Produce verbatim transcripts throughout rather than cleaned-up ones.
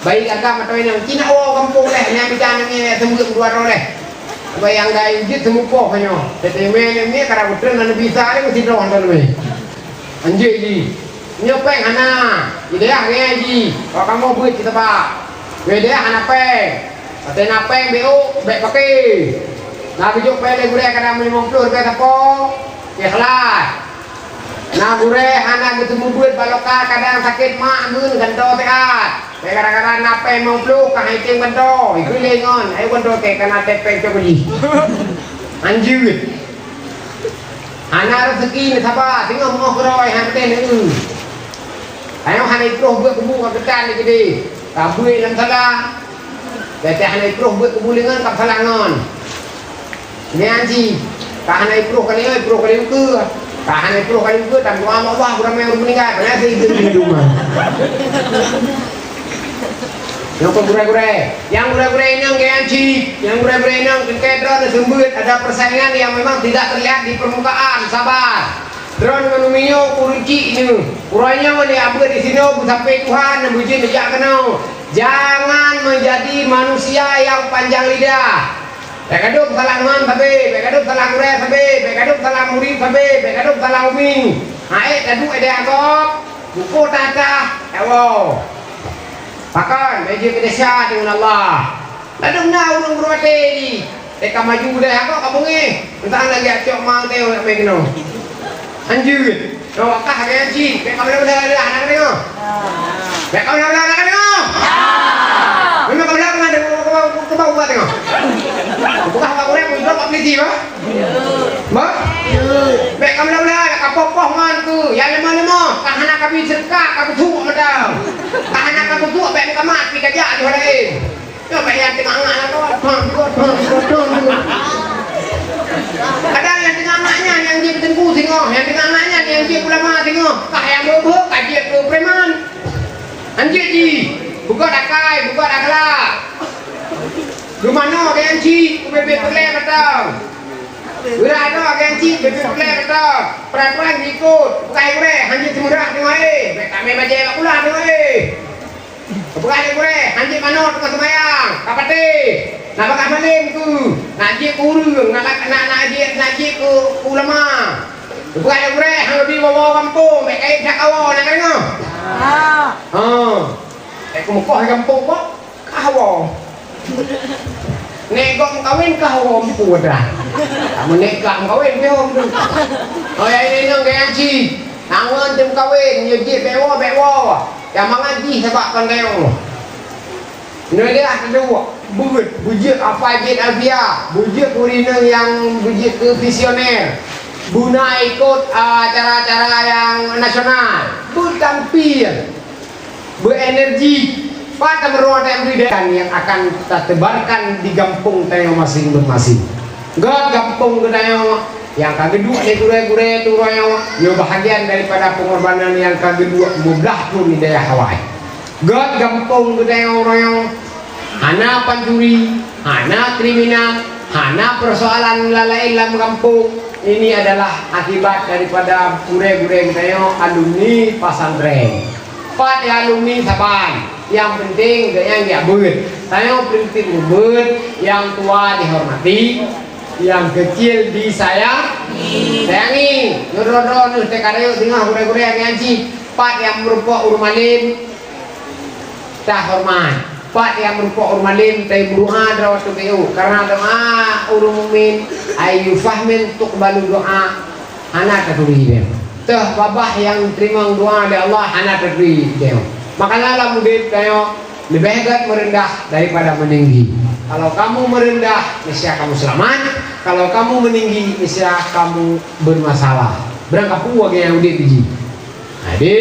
Baik agam atau inong, ci nak woe gampông leh, nyan mita nangèe seumeubeuet dua droe leh. Bayang gai jeuet seumupoh nyoe. Teuteumé nyan miet kara beutreun Nabi Isa lé meusidroe ngon nangèe. Anjeuet jih. Nyoe péng hana, idéh ngieng jih. Kok kamoe beuet cit sabab. Idéh hana péng. Watèe na péng beu, bèk paké. Na geujok péng lé gurèe kadang limong ploh ribèe sapo. Ikhlas. Na gurèe hana geuteumeubeuet bak lokal, kadang sakét mak ngeun gantoe siat. Gara-gara na péng limong ploh ka hai tem gantoe, ikeu lé ngon, hai gantoe kèe kana tem péng cok jih. Anjeuet. Hana raseuki neusaba, singoh moh keudroe han teuh neu. Ayong hana itroh beuet kubu ka geutan di keudè. Ka beuet lam sala. Watèe hana itroh beuet kubu lé ngon ka salah ngon. Nyan cit, ka hana iproh kali nyoe, iproh kali ukeue. Ka hana iproh kali ukeue, tan doa Allah, geuramé ureueng meuninggai, padahai seuideueng di rumah. Nyang keu gurèe-gurèe, nyang gurèe-gurèe inong geuyanci, nyang gurèe-gurèe inong keu droeneuh seumeubeuet, ada persaingan yang memang tidak terlihat di permukaan, sabar. Droeneuh ngon umi nyoe ureueng chik nyoe. Uroe nyoe neujak beuet disinoe beusampoe Tuhan, neubeuet neujak keunoe. Jangan menjadi manusia yang panjang lidah. Bèk gadôh salah imam sabe, bèk gadôh salah gurèe sabe, bèk gadôh salah murit sabe, bèk gadôh salah umi. Hai, taduek idéh agam, bukon that-that, ya Allah. Pakon, bèk jeuet keu desya deungon Allah. Ladôm na ureueng beureumaté jih. Teuka maju deh, agam ka beungéh. Entah lagèe acok mang teuh nak mé keunoe. Anjeut. Nyoe wakah lagèe nyan cit, bèk kamoe leueh-leueh aneuk deungoe. Bèk kamoe leueh-leueh aneuk deungoe. Memang kamoe leueh aneuk deungoe, keubah ubat deungoe. Bukah bak ureueng, bak polisi, bah? Bah? Bèk kamoe leueh-leueh, ka poh-poh ngon keu, nyang limong-limong, ka hana kabi seuka, ka kutuk mantong. Ka hana ka kutuk, bèk meukamat, pi kajak di laén. Nyoe bèk nyang teungoh ngak lakoe, thon, thon, thon, thon, thon. Kadang nyang teungoh ngak nyan nyang jeuet teungku singoh, nyang teungoh ngak nyan nyang jeuet ulama singoh. Kah nyang beuet-beuet ka jeuet keu preman. Anjeut jih, beugöt akai, beugöt akhlak. Geumanoe geuyanci, ubé-bé peureulèe mantong. Geurah droe geuyanci, ubé-bé peureulèe mantong. Peuraturan jiikot, bukai gurèe, hanjeuet seumeurah teungoh, eh. Bèk tamé bajèe bak kulah teungoh, eh. Geupeugah lé gurèe, hanjeuet manoe teungoh seumayang, ka patéh. Na bagaih malém keu, na jeuet keu ureueng, na, na, na jeuet, na jeuet keu, keu ulama. Geupeugah lé gurèe, han geubi woe-woe gampông, bèk kayém that kawoe, na ka deungö? Ah. Ha. Bèk keumeukoh gampông kah, kah woe. Nèk gob meukawen kah woe meupu dah. Kamoe nèk gob meukawen pih hom tu. Oh, ya, ini nang gaya cit. Tangan tem kawen, nyoe jeuet bèk woe, bèk woe. Nyang mangat jih sabab kon gayong. Nyoe lé ah teudeuh beuet, beujeuet Alfred bin Alfiah, beujeuet ureueng inong nyang beujeuet keu visioner. Beuna ikot, ah, cara-cara nyang nasional. Beutampil, beuenergi. Pat tameurunoe nyang akan tatebarkan di gampông tanyoe maséng-maséng. Göt gampông geutanyoe nyang ka geuduek lé gurèe-gurèe turoe nyoe, nyoe bahagian daripada peungorbanan nyang ka geuduek meublah phon di dayah Hawaii. Göt gampông geutanyoe uroe nyoe hana pancuri, hana kriminal, hana peusoalan laén lam gampông. Ini adalah akibat daripada gurèe-gurèe geutanyoe alumni pesantren. Pat alumni saban, nyang penting geutanyoe jak beuet. Tanyoe prinsip meubeuet, nyang tuha dihormati, nyang keucil disayang-, sayangi. Nyoe droe-droe neuh teuka rayeuk singoh gurèe-gurèe nyang cit. Pat nyang meurumpok ureueng malém, tahormat. Pat nyang meurumpok ureueng malém, tameudoa droe teubiôh. Karena doa ureueng mukmin, ayyu fahmin tuqbalu doa. Hana taturi deh. Teuh babah nyang teurimong doa lé Allah hana taturi deh. Makana lam udép tanyoe leubeh göt meureundah daripada meuninggi. Kalau kamu merendah, niscaya kamu selamat. Kalau kamu meninggi, niscaya kamu bermasalah. Beurangkapeue lagèe nyang udép jih. Jadi,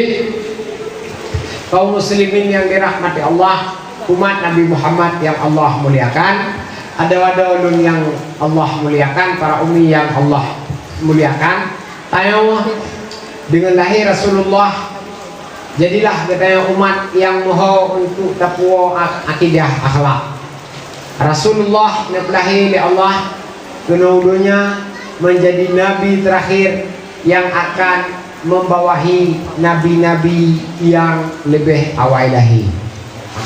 kaum muslimin yang dirahmati Allah, umat Nabi Muhammad yang Allah muliakan, adoe-adoe lôn yang Allah muliakan, para umi yang Allah muliakan, tanyoe deungon lahé Rasulullah, jadilah geutanyoe umat nyang meuho untuk tapuwoe ak-, akidah akhlak. Rasulullah neupeulahé lé Allah keunoe donya menjadi nabi terakhir yang akan membawahi nabi-nabi yang leubeh awai lahé.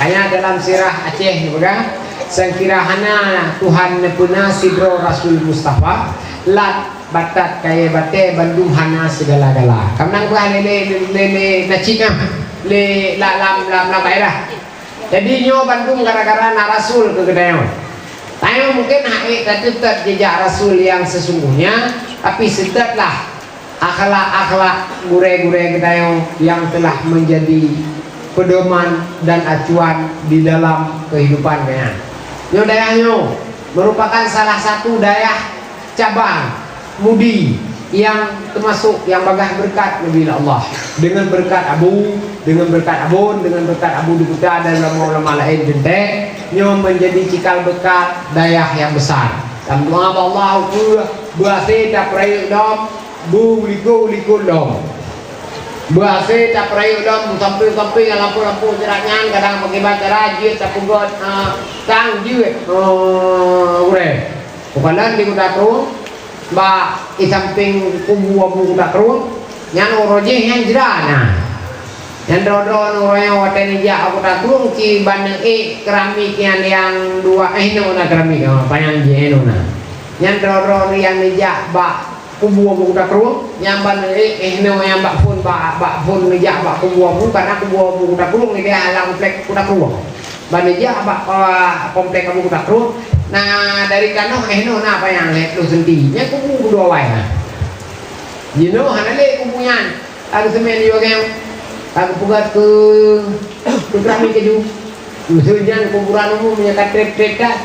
Hanya dalam sirah Aceh geupeugah, sangkira hana Tuhan neupeuna sidroe Rasul Mustafa, lat, batat, kayée batée bandum hana sigala-gala. Ka meunan geupeugah lé, lé, lé, lé Nacik nyan, lé la-, lam, lam, lam daerah. Jadi nyoe bandum gara-gara na Rasul keu geutanyoe. Tanyoe mungken hana tateutot jejak Rasul nyang sesungguhnya, tapi seutot lah akhlak-akhlak gurée-gurée geutanyoe nyang telah menjadi pedoman dan acuan di dalam kehidupan geutanyoe. Nyoe dayah nyoe merupakan salah satu dayah cabang mudi nyang teumasok nyang bagaih beureukat neubri lé Allah. Deungon beureukat Abu, deungon beureukat Abon, deungon beureukat Abu Dukta dan ulama-ulama laén teuntée, nyoe menjadi cikal beukal dayah nyang besar. Lam doa bak Allah, beu-, beuhase tapeurayeuk lom, beu likot-likot lom. Beuhase tapeurayeuk lom, samping-samping nyang lampôh-lampôh cerak nyan, kadang pakiban cara jeuet tapeugöt, ah, tang jeuet, ah, ureuëng. Bukan di Kuta Krueng, bak di samping kubu Abu Kuta Krueng, nyan uroe jih nyan jra na. Nyan droe-droe uroe nyoe watée neujak Abu Kuta Krueng, ci ban neuék keramik nyan nyang dua, eh, hinoe na keramik, oh, panyang jih hinoe na. Nyan droe-droe nyang neujak bak kubu Abu Kuta Krueng, nyan ban neuék, eh, hinoe nyang bak phon, bak, bak phon neujak bak kubu Abu, karena kubu Abu Kuta Krueng di dalam komplek Kuta Krueng. Ban neujak bak, eh, komplek Abu Kuta Krueng, na dari tanoh, eh, hinoe na panyang lhée ploh senti. Nyan kubu keudua awai na. Jinoe hana lé kubu nyan. Ka geuseumén yue geuh. Ka geupeugöt keu, keu keramik keju. Meuseu nyan kuburan umum nyang ka treb-treb that.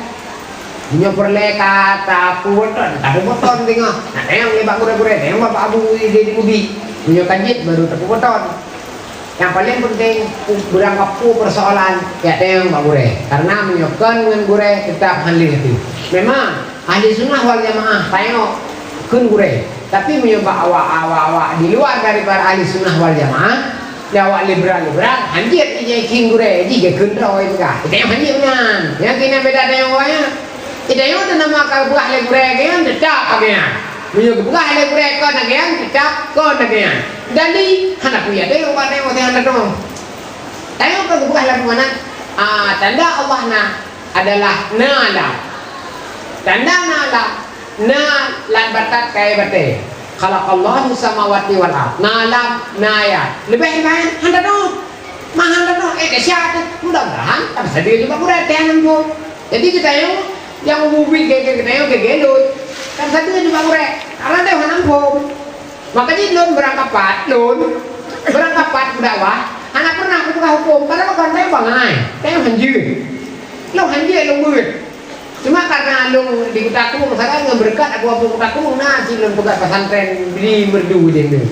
Meunyoe peureulée ka tapeubeton, tapeubeton teungoh. Nah, tayong nibak gurée-gurée, tayong bak Abu Idé di Mubi. Meunyoe ka jeuet, baru tapeubeton. Nyang paleng peunteng, beurangkapeue peusoalan, ya tayong bak gurée. Karena meunyoe kon ngon gurée, teutap hana lé até. Memang, Ahli Sunnah wal Jamaah, tayong kheun gurée. Tapi meunyoe bak awak, awak-awak di luar daripada Ahli Sunnah wal Jamaah, di awak liberal-liberal, hanjeuet ijai kheun gurée, jih geukheun droe peugah. Tayong hanjeuet meunan. Nyang keunan beda tayong awaknyan. Tayong teunama ka geupeugah lé gurée geuh, teutap lagée nyan. Meunyoe geupeugah lé gurée kon lagée nyan, teutap kon lagée nyan. Jadi, hana peue ya tayong bak tayong watée hana teurimong. Tayong ka geupeugah lam mana? Ah, tanda Allah na adalah na lam. Tanda na lam, na lam batat kayée batée. Khalaqallahu samawati wal ard. Na lam, na ya. Leubeh laén, hana teurimong. Mah hana teurimong. Eh, dahsyat tu. Mudah-mudahan, tapi sabe juga mudah teurimong. Jadi, geutanyoe nyang ubit gege geutanyoe gege lôn. Kan sabe juga mudah. Karena dia hana muphom. Maka jih lôn beurangkapat, lôn beurangkapat keu dakwah, hana pernah kupeugah hukôm, padahai kon tayong bangai, tayong hanjeuet. Lôn hanjeuet lôn beuet. Cuma karena lôn di Kuta Krueng, sagai ngon beureukat Abu-abu Kuta Krueng, na cit lôn peugah pesantren di Merdu di nyoe.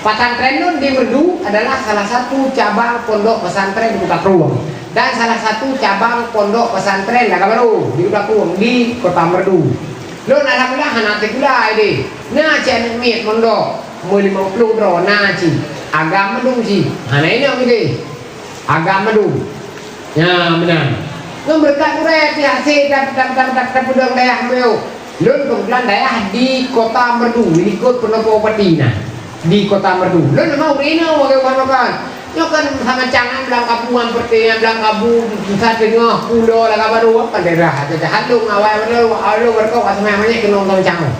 Pesantren lôn di Merdu adalah salah satu cabang pondok pesantren di Kuta Krueng dan salah satu cabang pondok pesantren Lagabaro di Kuta Krueng, di Kota Merdu. Lôn alhamdulillah hana sikula ideh. Na cit aneuk miet mondok, umur limong ploh droe na cit. Agam mandum cit. Hana inong ideh. Agam mandum. Nya meunan. Ngon beureukat gurée pih hase dan, dan, dan, dan, dan peudong dayah meuyo. Lôn keubeutulan dayah di Kota Merdu, di likot Pendopo Upati na. Di Kota Merdu. Lôn lemah ureueng inong lagée uroe nyoe kan. Nyoe kan sama cangan blang kabu ngon peureute nyan blang kabu, Nusa Teungoh, Pulo, Lagabaro, kan daerah aja jahan lôn awai lôn, awai lôn beureukat asma manyét keunong sama cangan.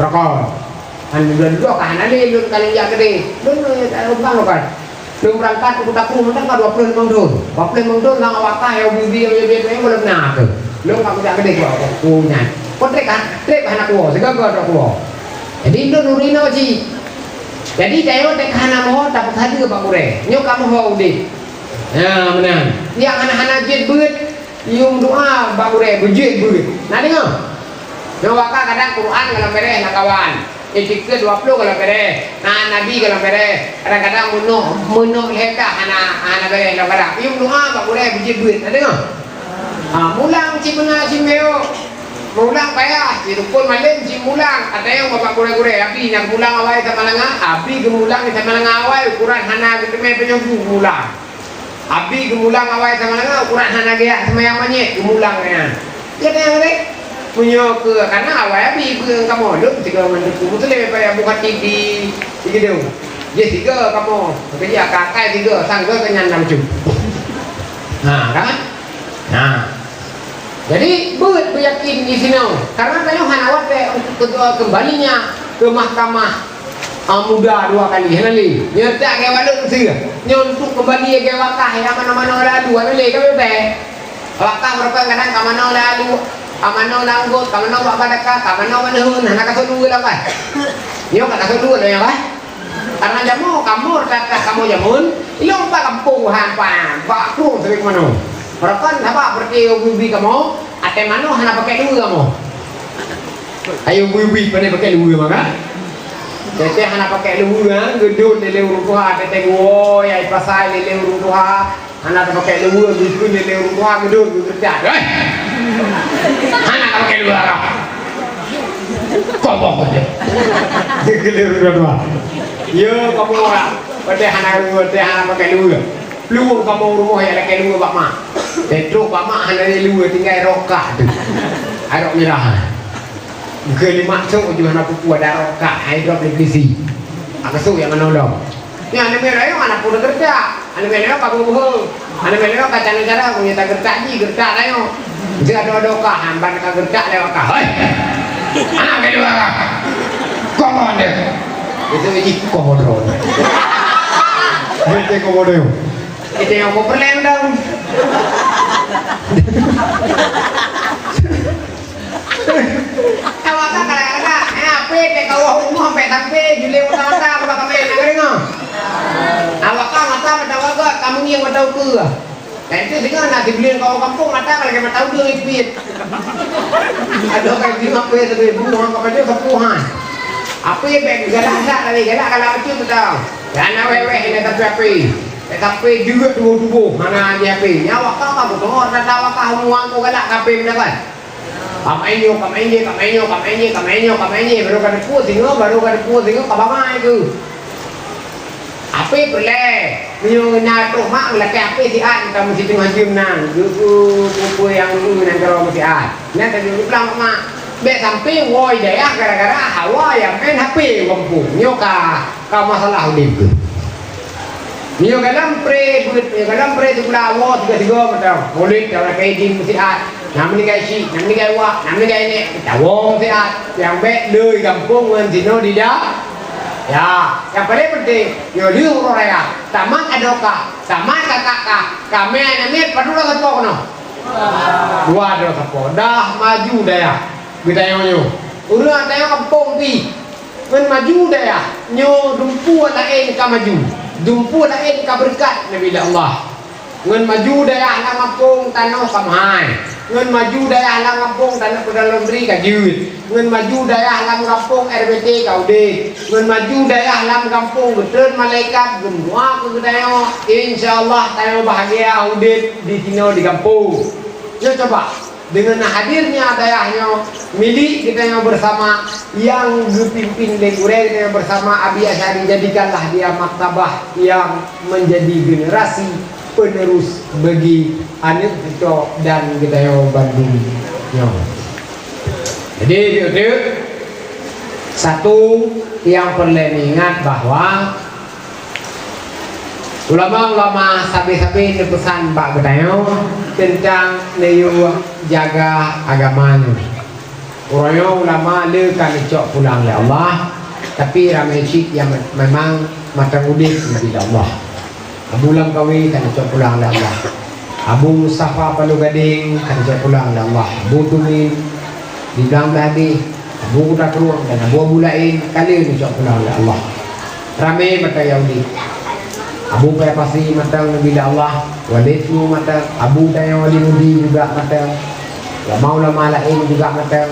Rokon. Kan dua-dua ka hana lé lôn ka lôn jak keudeh. Lôn, eh, lôn bang lôn kan. Lôn beurangkat u Kuta Krueng mantong ka dua ploh limong thon. Dua ploh limong thon lam awak kah ya ubi-ubi ya ubi-ubi ya belum na tu. Lôn ka kujak keudeh ku, ku nyan. Kon treb ka, treb ka hana kuwoe, sigoe-goe trok kuwoe. Jadi lôn ureueng inong cit. Jadi tanyoe teuka hana moho tapeusadeue bak gurée. Nyoe ka moho udeb. Nya meunan. Nyang hana-hana jeuet beuet, yum doa bak gurée beujeuet beuet. Na deungoe? Nyoe waka kadang Quran golom bereh lam kawan. Itikeuet dua ploh golom bereh. Na Nabi golom bereh. Kadang-kadang meunoh, meunoh lhée ka hana, hana bereh lam kadang. Yum doa bak gurée beujeuet beuet. Na deungoe? Ha, mulang cit beuna cit meuyo. Mulang payah, cit rukon malem cit mulang. Ada nyang bak gurée-gurée, abi nyang mulang awai sama langa, abi geumulang sama langa awai, ukuran hana geuteumé peunyong bu mulang. Abi geumulang awai sama langa, ukuran hana geuyak seumayang manyét, geumulang nyan. Ya, tayang rek. Meunyoe keu kana awai abi beu kamoe lôn sigoe ngon Teungku Muslim, Pak Abu Khatib di, di Geudong. Jih sigoe kamoe, keujak ka akai sigoe, sang goe keu nyan lam cu. Ha, kan? Ha. Jadi, beuet beuyakin di sinoe. Karena tanyoe hana watèe untuk keudua keumbalinya ke mahkamah, ah, muda dua kali. Hana lé. Nyoe tak gaya waleueng sie. Nyoe untuk keumbali gaya wakah nyang manoe-manoe lalu. Hana lé, ka beuet. Wakah meureuka kadang ka manoe lalu, ka manoe langgot, ka manoe bak badaka, ka manoe maneun. Hana kasôk dua lah, kan? Nyoe ka kasôk dua lah, ya, kan? Karena jamoe kamoe, that-that kamoe jameun, ilong bak gampông han pan, bak krueng sering manoe. Meureuka haba peureuté ubit-ubit kamoe, até manoe hana pakai luweue kamoe. Ayo ubit-ubit pane pakai luweue maka. Teuntèe hana pakai luweue, ha, geudon lé ureueng tuha, teuntèe geuwoe, ai pasai lé ureueng tuha. Hana tapakèk luweue, geukheun lé ureueng tuha, geudon geukeureuja. Hei! Hana tapakèk luweue arah. Koboh aja. Geukheun lé ureueng tuha. Yo, kamoe orang. Watèe hana luweue, watèe hana pakèk luweue. Luweue kamoe rumoh nyang lakèe luweue bak mak. Trok bak mak hana lé luweue, tinggai rokak tu. Arok mirah. Geukheun lé mak, sôk ju hana peue-peue, ada rokak, hai drop lé polisi. Aku sôk nyang menolong. Nyan aneuk miet rayeuk hana peue teukeureuja. Aneuk miet rayeuk ka beuhe. Aneuk miet rayeuk ka cara-cara, meunyoe takeureuja jih, keureuja rayeuk. Jeuet adoe-adoe kah, ban ka keureuja lewat kah. Hei! Aneuk miet rayeuk kah. Koh mon deh. Itu jih koh mon droe. Bete koh mon deh. Itu nyang ko peureulèe dong. Awak ka kalak-kalak, eh, apé teuka woe rumoh sampai-sampai, julé mata-mata, keuba kami nak deungoe. Awak ka mata, mata wagat, ka meungieng mata ukeue. Dan itu singoh na sibuleuen kawan gampông, mata ka lagèe mata udeueng ipiet. Adoe ka jeuet apé, tapi bunoe ka pajoh sapeue han. Apé bèk galak that, tapi galak-galak bacut beutôi. Dan awéh-wéh nyan tapi apé. Tapi jeuet tuboh-tuboh, hana jih apé. Nyan awak ka, ka beutôi, rata awak ka humuang ko galak ka apé meudapat. Ka maén nyoe, ka maén jih, ka maén nyoe, ka maén jih, ka maén nyoe, ka maén jih. Baru ka teupeue singoh, baru ka teupeue singoh, ka bangai keuh. Apé peureulèe, meunyoe na trok mak, meulakèe apé siat, ka meusiteungoh jeuem nan. Geu-, geu-, peue-peue nyang geu-, nan keudroe meusiat. Nyan ka geuplang mak. Bèk sampai woe dayah gara-gara hawa nyang maén HP gampông. Nyoe ka, ka masalah udép keuh. Nyoe gohlom pré beuet, nyoe gohlom pré sikula woe sigoe-sigoe mantong. Mulod tawoe lakèe idin meusiat. Na meuninggai chik, na meuninggai wak, na meuninggai nèk, tawoe meusiat. Nyang bèk le gampông ngon sinoe di da-, ya, nyang paleng penting, nyoe lheueh uroe raya, tamat adoe kah, tamat kakak kah, ka mè aneuk miet padub droe sapo keunoe? Dua droe sapo. Dah maju dayah. Geutanyoe nyoe. Ureueng tanyoe gampông pih. Ngon maju dayah, nyoe dumpeue laén ka maju, dumpeue laén ka beureukat neubi lé Allah. Ngon maju dayah lam gampông tanoh ka meuhai. Ngon maju dayah lam gampông tanoh peudalom bri ka jeuet. Ngon maju dayah lam gampông RBT ka udép. Ngon maju dayah lam gampông geutreun malaikat geumeudoa keu geutanyoe. Insya Allah tanyoe bahagia udép di sinoe di gampông. Nyoe coba. Dengan hadirnya dayah nyoe, milék geutanyoe bersama, nyang geupimpin lé gurèe geutanyoe bersama Abi Asy'ari, jadikanlah dia maktabah yang menjadi generasi penerus bagi aneuk cuco dan geutanyoe bandum nyoe. Jadi, beutôi, satu yang perlu diingat bahwa ulama-ulama sabe-sabe neupeusan bak geutanyoe teuntang neuyue jaga agama nyoe. Uroe nyoe ulama le ka neucok pulang lé Allah, tapi ramé cit nyang me-, memang mantong udép neubi lé Allah. Abu Langkawi ka neucok pulang lé Allah. Abu Mustafa Palu Gadeng ka neucok pulang lé Allah. Abu Tumin di Blang Blah Deh, Abu Kuta Krueng dan Abu Abu laén ka lheueh neucok pulang lé Allah. Ramé mantong Yahudi. Abu Paya Pasi mantong neubi lé Allah, Walid Nyu mantong, Abu Dayang Wali Mudi juga mantong, ulama-ulama laén juga mantong.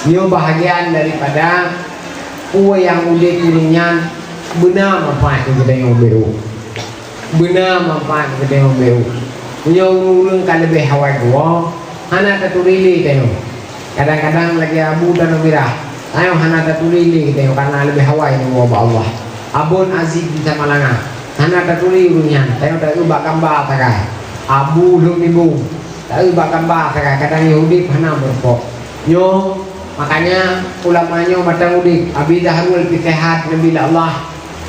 Nyoe bahagian daripada peue nyang udép ureueng nyan beuna manfaat keu geutanyoe beu. Beuna manfaat geutanyoe beu. Meunyoe ureueng ka leubeh awai geuwoe, hana taturi lé tanyoe. Kadang-kadang lagèe Abu Danoe Mirah, tanyoe hana taturi lé geutanyoe karena leubeh awai neuwoe bak Allah. Abon Aziz di Samalanga, hana taturi ureueng nyan, tanyoe taeu bak gamba sagai. Abu Lhok Nibung, taeu bak gamba sagai, kadang nyoe udép hana meurumpok. Nyoe, makanya ulama nyoe mantong udép, Abi Zahrul pih seuhat neubi lé Allah.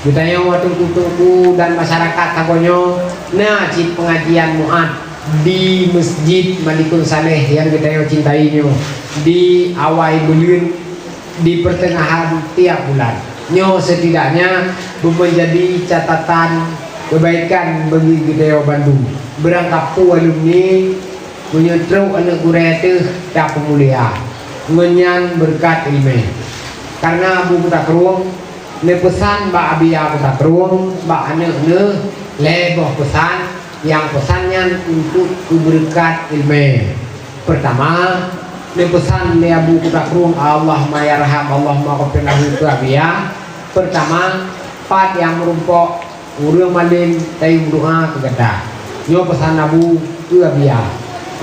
Geutanyoe teungku-teungku dan masyarakat sagoe nyoe na cit pengajian Mu'ad. di Masjid Malikul Saleh nyang geutanyoe cintai nyoe, di awai buleuen, di pertengahan tiap bulan. Nyoe setidaknya beumeujadi catatan kebaikan bagi geutanyoe bandum. Beurangkapeue alumni meunyoe trok aneuk gurée teuh tapeumulia, ngon nyan beureukat ileumé. Kareuna Abu Kuta Krueng neupeusan bak Abia Kuta Krueng, bak aneuk neuh lhée boh peusan, nyang peusan nyan untuk keubeureukat ileumé. Peurtama, neupeusan lé Abu Kuta Krueng, Allahumma yarham, Allahumma ghfir lahu, keu Abia. Peurtama, pat nyang meurumpok ureuëng malém tayue meudoá keu gata. Nyoe peusan Abu keu Abia.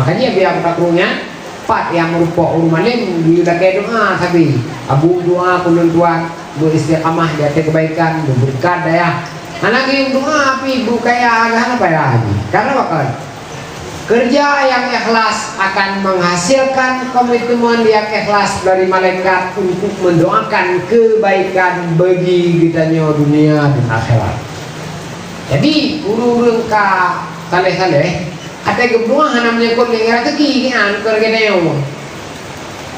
Makajih Abia Kuta Krueng nyan, pat nyang meurumpok ureuëng malém geuyue lakée doá sabe. Abu doá keu ulôn tuan, beu istiqamah di ateueh keubaikan, beu beureukat dayah. Hana geuyue doá pih beu kaya, hana payah lagi. Karena pakon? Kerja yang ikhlas akan menghasilkan komitmen yang ikhlas dari malaikat untuk mendoakan kebaikan bagi geutanyoe dunia dan akhirat. Jadi, ureuëng-ureuëng ka saleh-saleh, até geumeudoá hana meunyeukot ngon raseuki, nyan keu geutanyoe.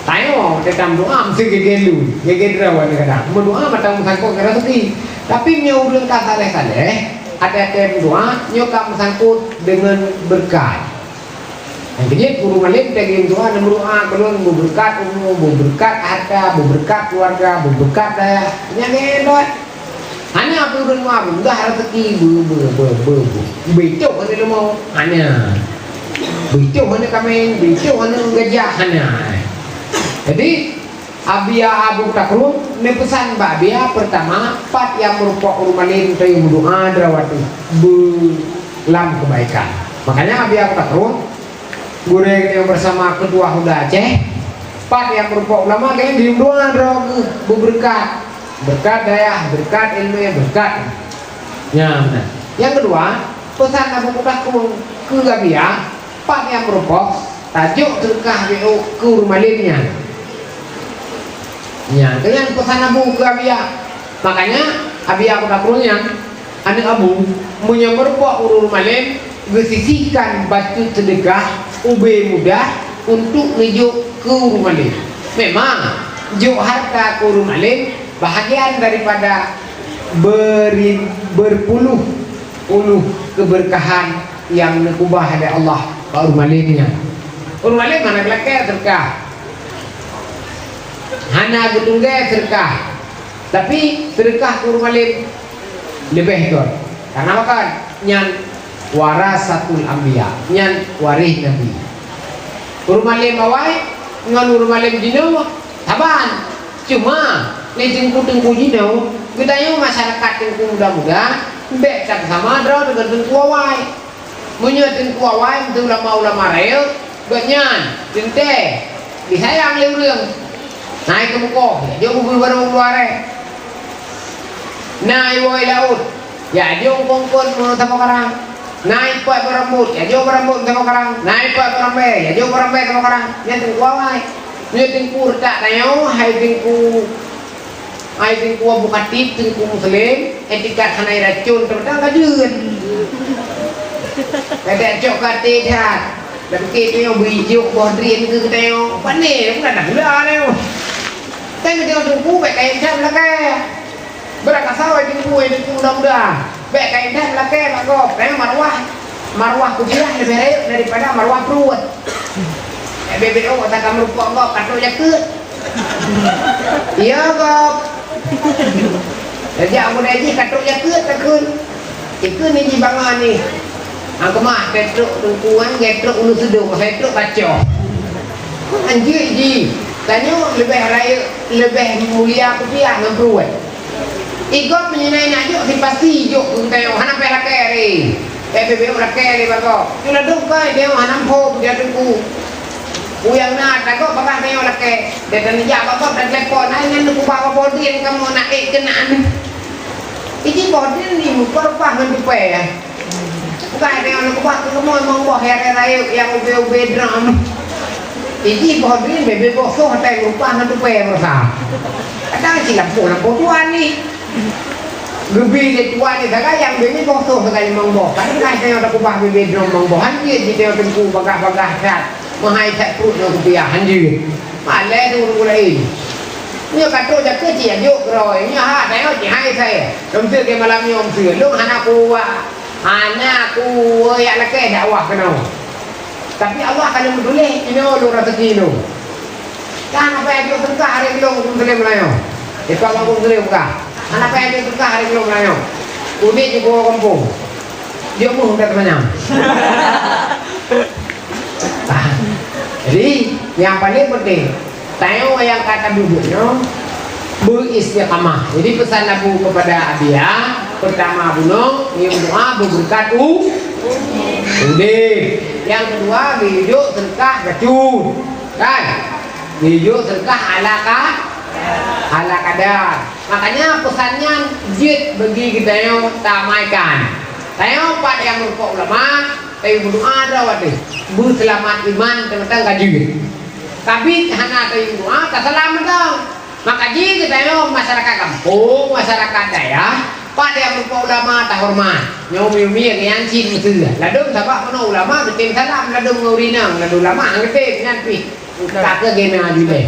Tanyoe teutab meudoá meusti geugée lu, geugée droe kadang-kadang. Meudoá mantong meusangkot ngon raseuki. Tapi meunyoe ureuëng ka saleh-saleh, até-até meudoá nyoe ka meusangkot deungon beureukat. Nyang keujeuet ureuëng malém teuh geumeudoá, neumeudoá keu lôn beubeureukat umu, beubeureukat hareuta, beubeureukat keuluwarga, beubeureukat dayah. Nyan geudong. Hana peue ureuëng meuah, mudah raseuki, beu-, beu-, beu-, beu-, beu-, beuitoh hana leumo, hana. Beuitoh hana kaméng, beuitoh hana gajah, hana. Jadi, Abia Abu Kuta Krueng neupeusan bak Abia, peurtama, pat nyang meurumpok ureuëng malém tayue meudoá droe watée beu lam keubaikan. Makanya Abia Kuta Krueng, gurée nyang bersama Ketua Huda Aceh, pat nyang meurumpok ulama, geuh meudoá droe geuh beubeureukat. Beureukat dayah, beureukat ileumé, beureukat. Nyan meunan. Nyang keudua, peusan Abu Kuta Krueng keu Abia, pat nyang meurumpok, tajok seudeukah B O keu ureuëng malém nyan. Nyan, keu nyan peusan Abu keu Abia. Makanya, Abia Kuta Krueng nyan, aneuk Abu, meunyoe meurumpok ureuëng malém, geusisihkan bacut seudeukah ubé mudah untuk neujok keu ureuëng malém. Memang, jok hareuta keu ureuëng malém bahagian daripada beri, berpuluh-puluh keberkahan nyang neukeubah lé Allah bak ureuëng malém nyan. Ureuëng malém hana geulakée seudeukah, hana geutunggée seudeukah, tapi seudeukah keu ureuëng malém leubeh göt. Kareuna pakon? Nyan warasatul anbiya, nyan waréh nabi. Ureuëng malém awai ngon ureuëng malém jinoe saban. Cuma, lé teungku-teungku jinoe, geutanyoe masyarakat teungku muda-muda, bék tapeusama droe deungon teungku awai. Meunyoe teungku awai meuteun ulama-ulama rayeuk, gobnyan teuntée disayang lé ureuëng. Na i keumeukoh, ya jok bubui barô u luwa ré. Na i woe laôt, ya jok kongkon meusaboh karang. Na i pot beurambot, ya jok beurambot meusaboh karang. Na i pot beurambée, ya jok beurambée saboh karang. Nyan teungku awai. Nyoe teungku reutak tanyoe, hai teungku Hai teungku Abu Khatib, teungku Muslim, etikat hana iracun, teuma ka jeuet. Kadang cok ka até that. Lam keu tanyoe beuijok boh drien keu tanyoe. Pane, bukan dah gula tanyoe. Kan keu teungku, baik kain that lakée. Beurak kasau, hai teungku, hai teungku muda-muda. Bék ka intat lakée bak gob, eh, marwah, marwah kupiah leubeh rayeuk daripada marwah pruet. Eh, B B O ata ka meurumpok gob, ka trok jakeuet. Iya, gob. Sejak muda jih ka trok jakeuet, takheun. Ikheun ni jibangai ni. Hang keumah, ka trok teungku, kan, ka trok ulu seudong, ka trok kacoh. Anjeuk jih, tanyoe leubeh rayeuk, leubeh mulia kupiah ngon pruet. Igob meunyoe na jok sipasi jok keu geutanyoe, hana payah lakée lé. Eh, B B O lakée lé bak gob. Nyoe ladôm kai, tanyoe hana muphom, jak teungku. Peue nyang na, tagob bagaih tanyoe lakée. Dan, dan jak bak gob, dan telepon, "Hai, nyan neukeubah bak boh drien kamoe na ék keunan." Iji boh drien ni meukeureumpah ngon tupée, ya. Bukan ada yang nak ubah ke kamoe, memang boh ya rayeuk nyang ubé-ubé drum. Iji boh drien bebe boh soh tai meurupah ngon tupée meurasa. Kadang cit lampôh-lampôh tuan ni. Geubi lé tuan nyoe sagai, nyang bi nyoe boh soh sagai limong boh. Kan ka tanyoe takubah bibé droe limong boh. Han jeuet jih tanyoe teungku bagah-bagah that. Meuhai that pruet nyoe kupiah, han jeuet. Malèe tu ureueng laén. Nyoe ka trok jakeuh cit jok keudroe. Nyoe ha tanyoe cit hai sai. Lom seuke malam nyoe lom seuke. Lôn hana kuat. Hana kuat jak lakèe dakwah keunoe. Tapi Allah ka lheueh meutuléh, inoe lôn raseuki lôn. Kan apa nyang jeuet teuka hari keulong ureueng Muslim Meulayu? Ipang ureueng Muslim ka. Kan apa nyang jeuet teuka hari keulong Meulayu? Unik di Pulo Gampông. Jeuet muh udah teumanyam. Ah. Jadi, nyang paling penting, tanyoe nyang ka taduek nyoe beu istiqamah. Jadi, pesan Abu kepada Abia, pertama bunoe, ngieng doa beubeureukat u-, udeb. Nyang keudua, geuyue jok seudeukah bacut. Kan? Geuyue jok seudeukah ala ka-, ala kadar. Makanya, pesan nyan jeuet bagi geutanyoe tamaikan. Tanyoe pat nyang meurumpok ulama, tanyoe meudoa droe watèe beuseulamat iman, teuma-teuma ka jeuet. Tapi hana tayue doa, tasalam mantong. Maka jih geutanyoe masyarakat gampông, masyarakat dayah, pat nyang meurumpok ulama tahoreumat. Nyoe umi-umi nyang cit meuseu. Ladôm sabab meunoe ulama geutem salam ladôm ngon ureueng inong, ladôm ulama han geutem nyan pih. Ka keu gena jih lé.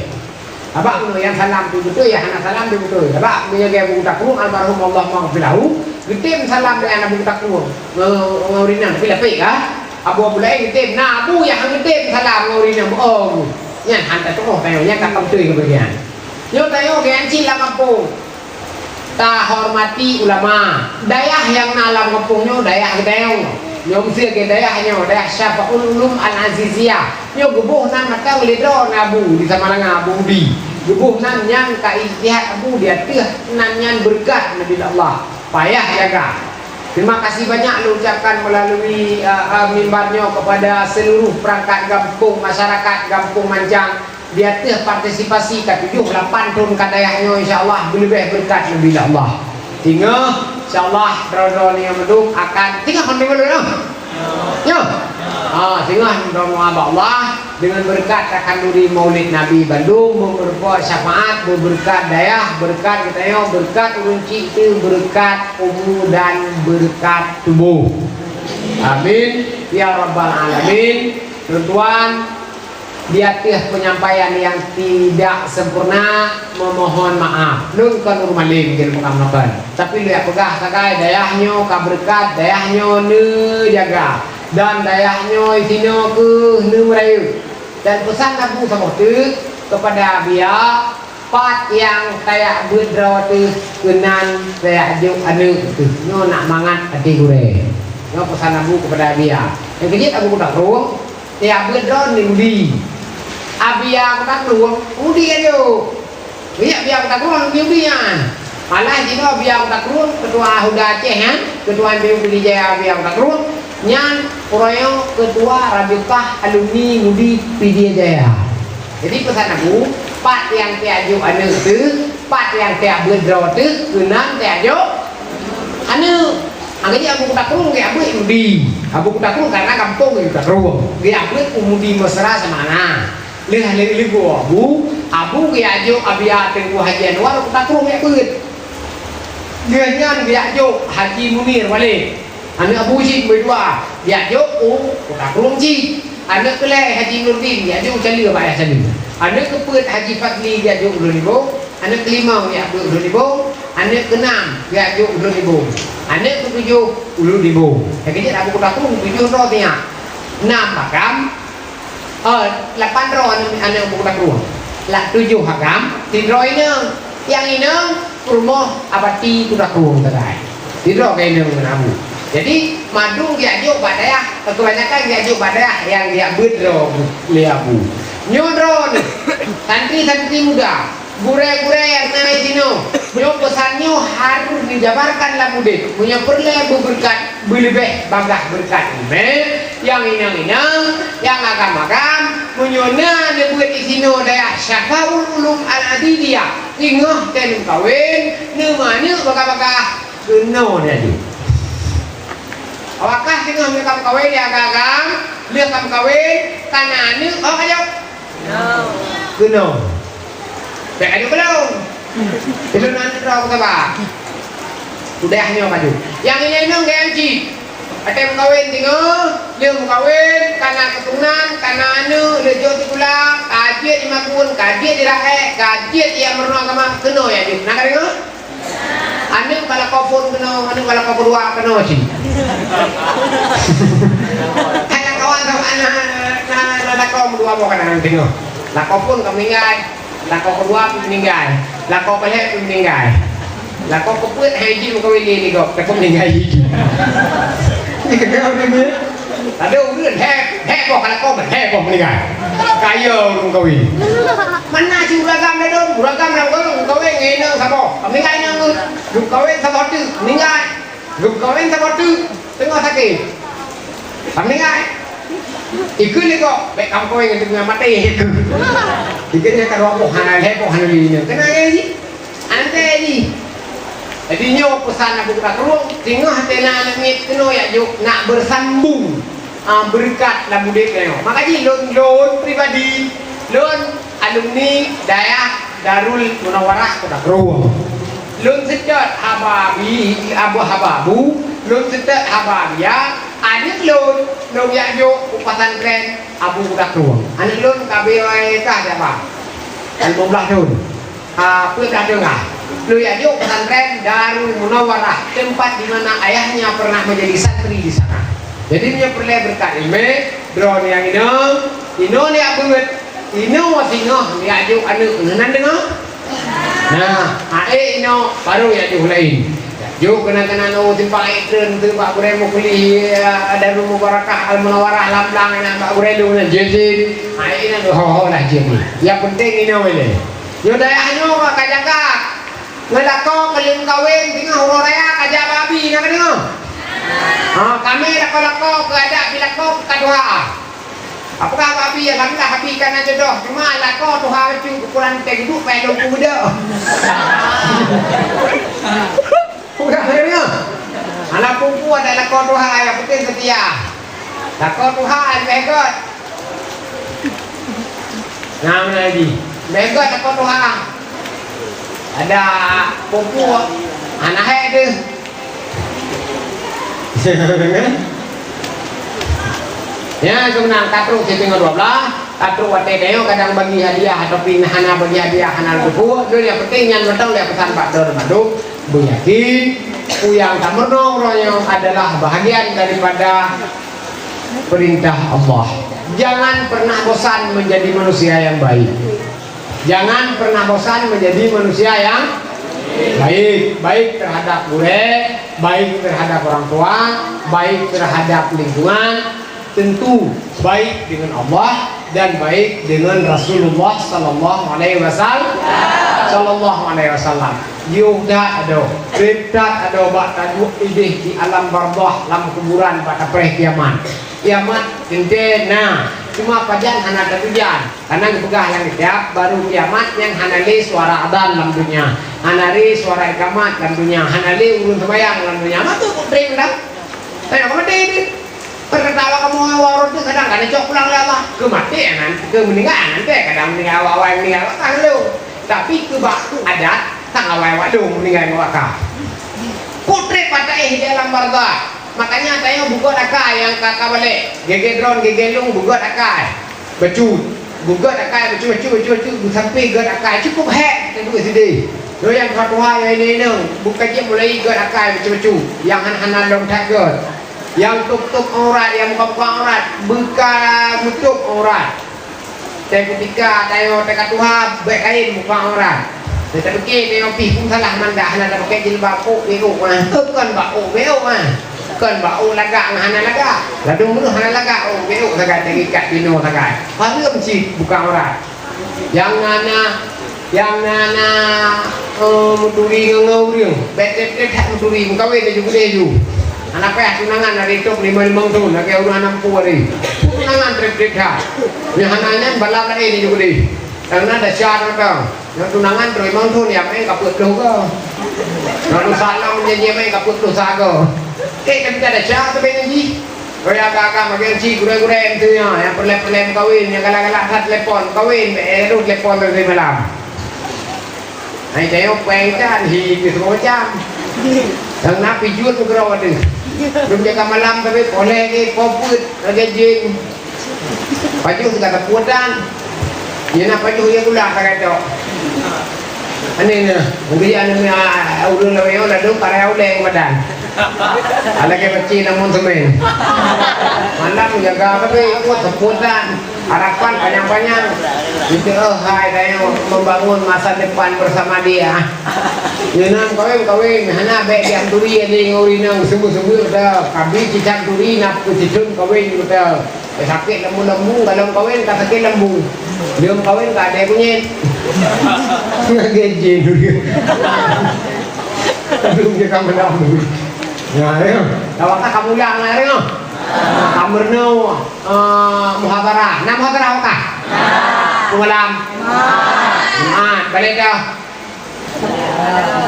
Sabab meunoe nyang salam tu beutôi, nyang hana salam tu beutôi. Sabab meunyoe gaya buku takrueng almarhum Allah maghfir lahu, geutem salam dengan Abu Takrueng ngon, ngon ureueng inong, tapi lapék ka. Abu Abu laén geutem, na Abu nyang han geutem salam ngon ureueng inong, oh, nyan han tatu'oh tanyoe, nyan ka beutôi keubagian. Nyoe tanyoe geuyancit lam gampông. Tahormati ulama. Dayah nyang na lam gampông nyoe dayah geutanyoe. Nyoe meuseu keu dayah nyoe, dayah Syafaul Ulum Al-Aziziyah. Nyoe geuboh nan mantong lé droe Abu di Samalanga, Abu Udi. Geuboh nan nyan ka ijtihad Abu di ateueh nan nyan beureukat Nabi Allah. Payah jaga. Terima kasih banyak lôn ucapkan melalui, uh, uh, mimbar nyoe kepada seluruh perangkat gampông, masyarakat Gampông Mancang di ateueh partisipasi ka tujoh lapan thon ka dayah nyoe, insya Allah beuleubeh beureukat Nabi Allah. Singoh, insya Allah, droe-droe nyang meudong akan singoh kon deungon lôn, ah? Nyoe. Ha, singoh droe bak Allah, deungon beureukat takhanduri Maulid Nabi bandum, meurumpok syafaat, beubeureukat dayah, beureukat geutanyoe, beureukat ureueng chik teuh, beureukat umu dan beureukat tuboh. Amin ya rabbal alamin. Tuan-tuan, di ateueh penyampaian nyang tidak sempurna, memohon maaf. Lôn kon ureueng malém, jadi bukan makan. Tapi lôn peugah sagai, dayah nyoe ka beureukat, dayah nyoe neujaga. Dan dayah nyoe sinoe keuh neumeurayeuk. Dan peusan Abu saboh teuk kepada Abia, pat nyang tajak beuet droe teuh keunan tajak jok aneuk teuh. Nyoe nak mangat até gurée. Nyoe peusan Abu kepada Abia. Nyang keujeuet Abu Kuta Krueng, tajak beuet droe ni Udi. Abia Kuta Krueng, Udi ajo. Riyak Abia Kuta Krueng, Udi-Udi nyan. Malah jinoe Abia Kuta Krueng, Ketua Huda Aceh nyan, Ketua M P U Pidie Jaya Abia Kuta Krueng, nyan uroe Ketua Rabitah Alumni Mudi Pidie Jaya. Jadi peusan Abu, pat nyang tajak jok aneuk teuh, pat nyang tajak beuet droe teuh, keunan tajak jok aneuk. Angkajih Abu Kuta Krueng geujak beuet Mudi. Abu Kuta Krueng karena gampông Kuta Krueng. Geujak beuet u Mudi Mesra Samalanga. Lheueh lé-, lheueh geuh Abu, Abu geujak jok Abia Teungku Haji Anwar u Kuta Krueng geujak beuet. Lheueh nyan geujak jok Haji Munir Walid. Aneuk Abu cit beudua, geujak jok u Kuta Krueng cit. Aneuk keulhèe Haji Nurdin geujak jok u Caleue bak Ayah Caleue. Aneuk keupeuet Haji Fadli geujak jok u Lheueh Libong. Aneuk keulimong geujak beuet u Lheueh Libong. Aneuk keunam geujak jok u Lheueh Libong. Aneuk keutujoh u Lheueh Libong. Nyang keujeuet Abu Kuta Krueng tujoh droe siat. Nam Agam, Oh, lapan droe aneuk, aneuk Abu Kuta Krueng. Lak tujoh Agam, sidroe inong. Nyang inong peurumoh Abati Kuta Krueng sagai. Sidroe ka inong ngon Abu. Jadi, mandum geujak jok bak dayah, keubanyakan geujak jok bak dayah nyang geujak beuet droe lé Abu. Nyoe droeneuh, santri-santri muda, gurèe-gurèe nyang na di sinoe, nyoe peusan nyoe harôh neujabarkan lam udép. Meunyoe peureulèe beubeureukat, beuleubeh bagaih beureukat ileumèe, nyang inong-inong, nyang agam-agam, meunyoe na neubeuet di sinoe dayah Syafaul Ulum Al-Aziziyah, singoh teuh neumeukawen, neumeuaneuk bagaih-bagaih, keunoe laju. Awakah singoh neumeukawen, ya agam-agam, lheueh ka meukawen, ka na aneuk, oh, ka jok. Keunoe. Bèk aneuk belom. Belom na aneuk droe, sabar. Udah nyoe ka jeuet. Nyang inong-inong gaya cit. Watèe meukawen singoh, lheueh meukawen, ka na keuturonan, ka na aneuk, lheueh jok sikula, ka jeuet jimakun, ka jeuet jiraék, ka jeuet jimeurunoe agama, keunoe jak jok. Na ka deungö? Aneuk bak lakoe phôn keunoe, aneuk bak lakoe keudua keunoe cit. Hai lakoe awai sama na, na, na lakoe meudua boh kadang deungö. Lakoe phôn ka meuninggai. Lakoe keudua pih meuninggai. Lakoe keulhèe pih meuninggai. Lakoe keupeuet hai jih meukawen lé lé gob, tapi meuninggai jih. Ni keuneuk ureueng ni. Tadi ureueng lhèe, lhèe boh ka lakoe, lhèe boh meuninggai. Kaya ureueng meukawen. Mana si ureueng agam ladôm, ureueng agam lam golom meukawen ngon inong saboh. Ka meuninggai inong, meukawen saboh teuk, meuninggai. Geumeukawen saboh teuk teungoh sakét. Ka meuninggai. Ikheun lé gob, bèk kameukawen ngon teungoh maté ikheun. Ikheun nyan ka dua boh hana lhèe boh hana lé nyoe. Keunan lé jih. Anté jih. Jadi nyoe peusan Abu Bakar Krueng, teungoh teuh na aneuk miet keunoe jak jok nak beusambong. Ah, beureukat lam udép tanyoe. Maka jih lôn, lôn pribadi, lôn alumni Dayah Darul Munawarah Kota Krueng. Lôn seutôt haba bi, abu haba bu, lôn seutôt haba biya, aneuk lôn, lôn jak jok u pesantren Abu Kota Krueng. Aneuk lôn ka B Y K siapa? Ka lima belas thôn. Ah, peuet dah deungoe. Lôn jak jok pesantren Darul Munawarah, tempat di mana ayahnya pernah menjadi santri di sana. Jadi, meunyoe peureulèe beureukat ileumèe, droeneuh nyang inong, inong jak beuet, inong singoh jak jok aneuk, nan deungoe? Nah, aé inong, baru jak jok laén. Jak jok keunan-keunan, oh, simpang ék treun teuh bak gurèe Mukli, eh, Darul Mubarakah Al Munawarah lam blang, nyan bak gurèe lôn nyan, jeuet. Aé inong, ho-ho lah jeuet. Nyang penting inong ilèe. Nyoe dayah nyoe ka jaga. Ngon lakoe keu lheueh meukawen, teungoh uroe raya ka jak bak abi, na ka deungö? Ha, kamoe lakoe-lakoe keu adat bi lakoe keu ka tuha. Apakah bak abi, alhamdulillah, abi ka na jodoh, cuma lakoe tuha bacut, ukuran teuh geuduek paih lôn peue beudôh. Udah, akhirnya. Anak pupu ada lakoe tuha, yang penting setia. Lakoe tuha leubeh göt. Nah, meunan jih. Leubeh göt lakoe tuha. Ada pupu anak hai deuh. Ya, sebenarnya ka trok siting dua belas, ka trok watèe tanyoe kadang bagi hadiah ataupun hana bagi hadiah, hana leupeue. Yang penting nyan mantong lé pesan bak droeneuh mandum. Beuyakin, peue nyang tameurunoe uroe nyoe adalah bahagian daripada perintah Allah. Jangan pernah bosan menjadi manusia yang baik. Jangan pernah bosan menjadi manusia yang baik, baik terhadap gurèe, baik terhadap orang tua, baik terhadap lingkungan, tentu baik dengan Allah dan baik dengan Rasulullah sallallahu alaihi wasallam. Sallallahu alaihi wasallam. Yôh that adoe, trép that adoe bak taduek idéh di alam barzakh lam kuburan bak tapreh kiamat. Kiamat teuntèe na, cuma pajan hana tatujan. Karena geupeugah lam kitab, baru kiamat nyan hana lé suara adan lam dunia, hana lé suara ikamat lam dunia, hana lé ureueng seumayang lam dunia. Maka kok trép dah? Tanya kamu deh. Peureuta awak kamoe awak rot kadang ka neucok pulang lé Allah. Keu maté anan, keu meuninggai anan teuh kadang meuninggai awak-awak meuninggai awak ka lheueh. Tapi keu bak adat, sang awai awak dong meuninggai ngon awak ka. Putré pataéh di alam barzakh. Makanya tanyoe beugöt akai nyang ka, ka balek. Gege droen, gege lôn beugöt akai. Bacut. Beugöt akai, bacut, bacut, bacut, bacut, sampai göt akai. Cukup hék teuduek sideh. Nyoe nyang tuha-tuha nyang inong-inong, bukan jeuet mulai göt akai bacut-bacut. Nyang hana-hana lom that göt. Nyang tôp-tôp aurat, nyang buka-buka aurat, buka meutôp aurat. Teuh kutika tanyoe teuka tuha, bèk kain buka aurat. Teuh tapike tanyoe pih pun salah mandak hana tapake jilbab, ôk bèk ôk, ah. Kon bak ôk bèk ôk, ah. Kon bak ôk lagak ngon hana lagak. Ladôm meunurot hana lagak, ôk bèk ôk sagai, teuikat binoe sagai. Hareuem cit buka aurat. Nyang na, nyang na, na, eh, meuturi ngon, ngon ureueng. Bèk trép-trép that meuturi, meukawen laju keudeh ju. Hana payah tunangan, ari tôb limong-limong thôn, lagèe ureueng hana mampu ari. Tunangan trép-trép that. Nyang hana nyan bala laén laju keudeh. Karena desya teuntang. Nyang tunangan trép limong thôn, ya main ka peuet ploh go. Lalu salam janji main ka peuet ploh sa go. Eh, tapi ka desya teuh bèk nyan jih. Roh nyang agam-agam, agen cit gurèe-gurèe meutunya, nyang peureulèe-peureulèe meukawen, nyang galak-galak that telepon, meukawen, bèk, eh, roh telepon dari malam. Hai, tanyoe péng kan, hi, keu semua macam. Nyang na pijuet meukeurok ateueh. Lôn jaga malam tapi poleh ni, po peuet lagèe jén. Pajoh teuka teuputan. Nyang na pajoh ya gula ka gatok. Aneh na, mungkin aneh na, ureueng lawét nyoe ladôm karya ulèe badan. Alakèe peci namun semen. Malam jaga tapi kuat teuputan. Harapan panyang-panyang. Itu, oh, hai, tanyoe membangun masa depan bersama dia. Nyoe na kawén-kawén, hana bèk jianturi lé ngon ureueng inong seumeubeuet-seumeubeuet dah. Kabi cicak turi na peusitrön kawén beutôi. Sakét lambung-lambung, galom kawén ka sakét lambung. Lheueh kawén ka adèe kunyét. Ngaji dulu. Belum dia ka meulam. Ya, ya. Tawakal ka pulang lah, ya. Ka meurunoe, eh, muhadharah. Na muhadharah awak kah? Semalam. Jumaat. Balèe dah.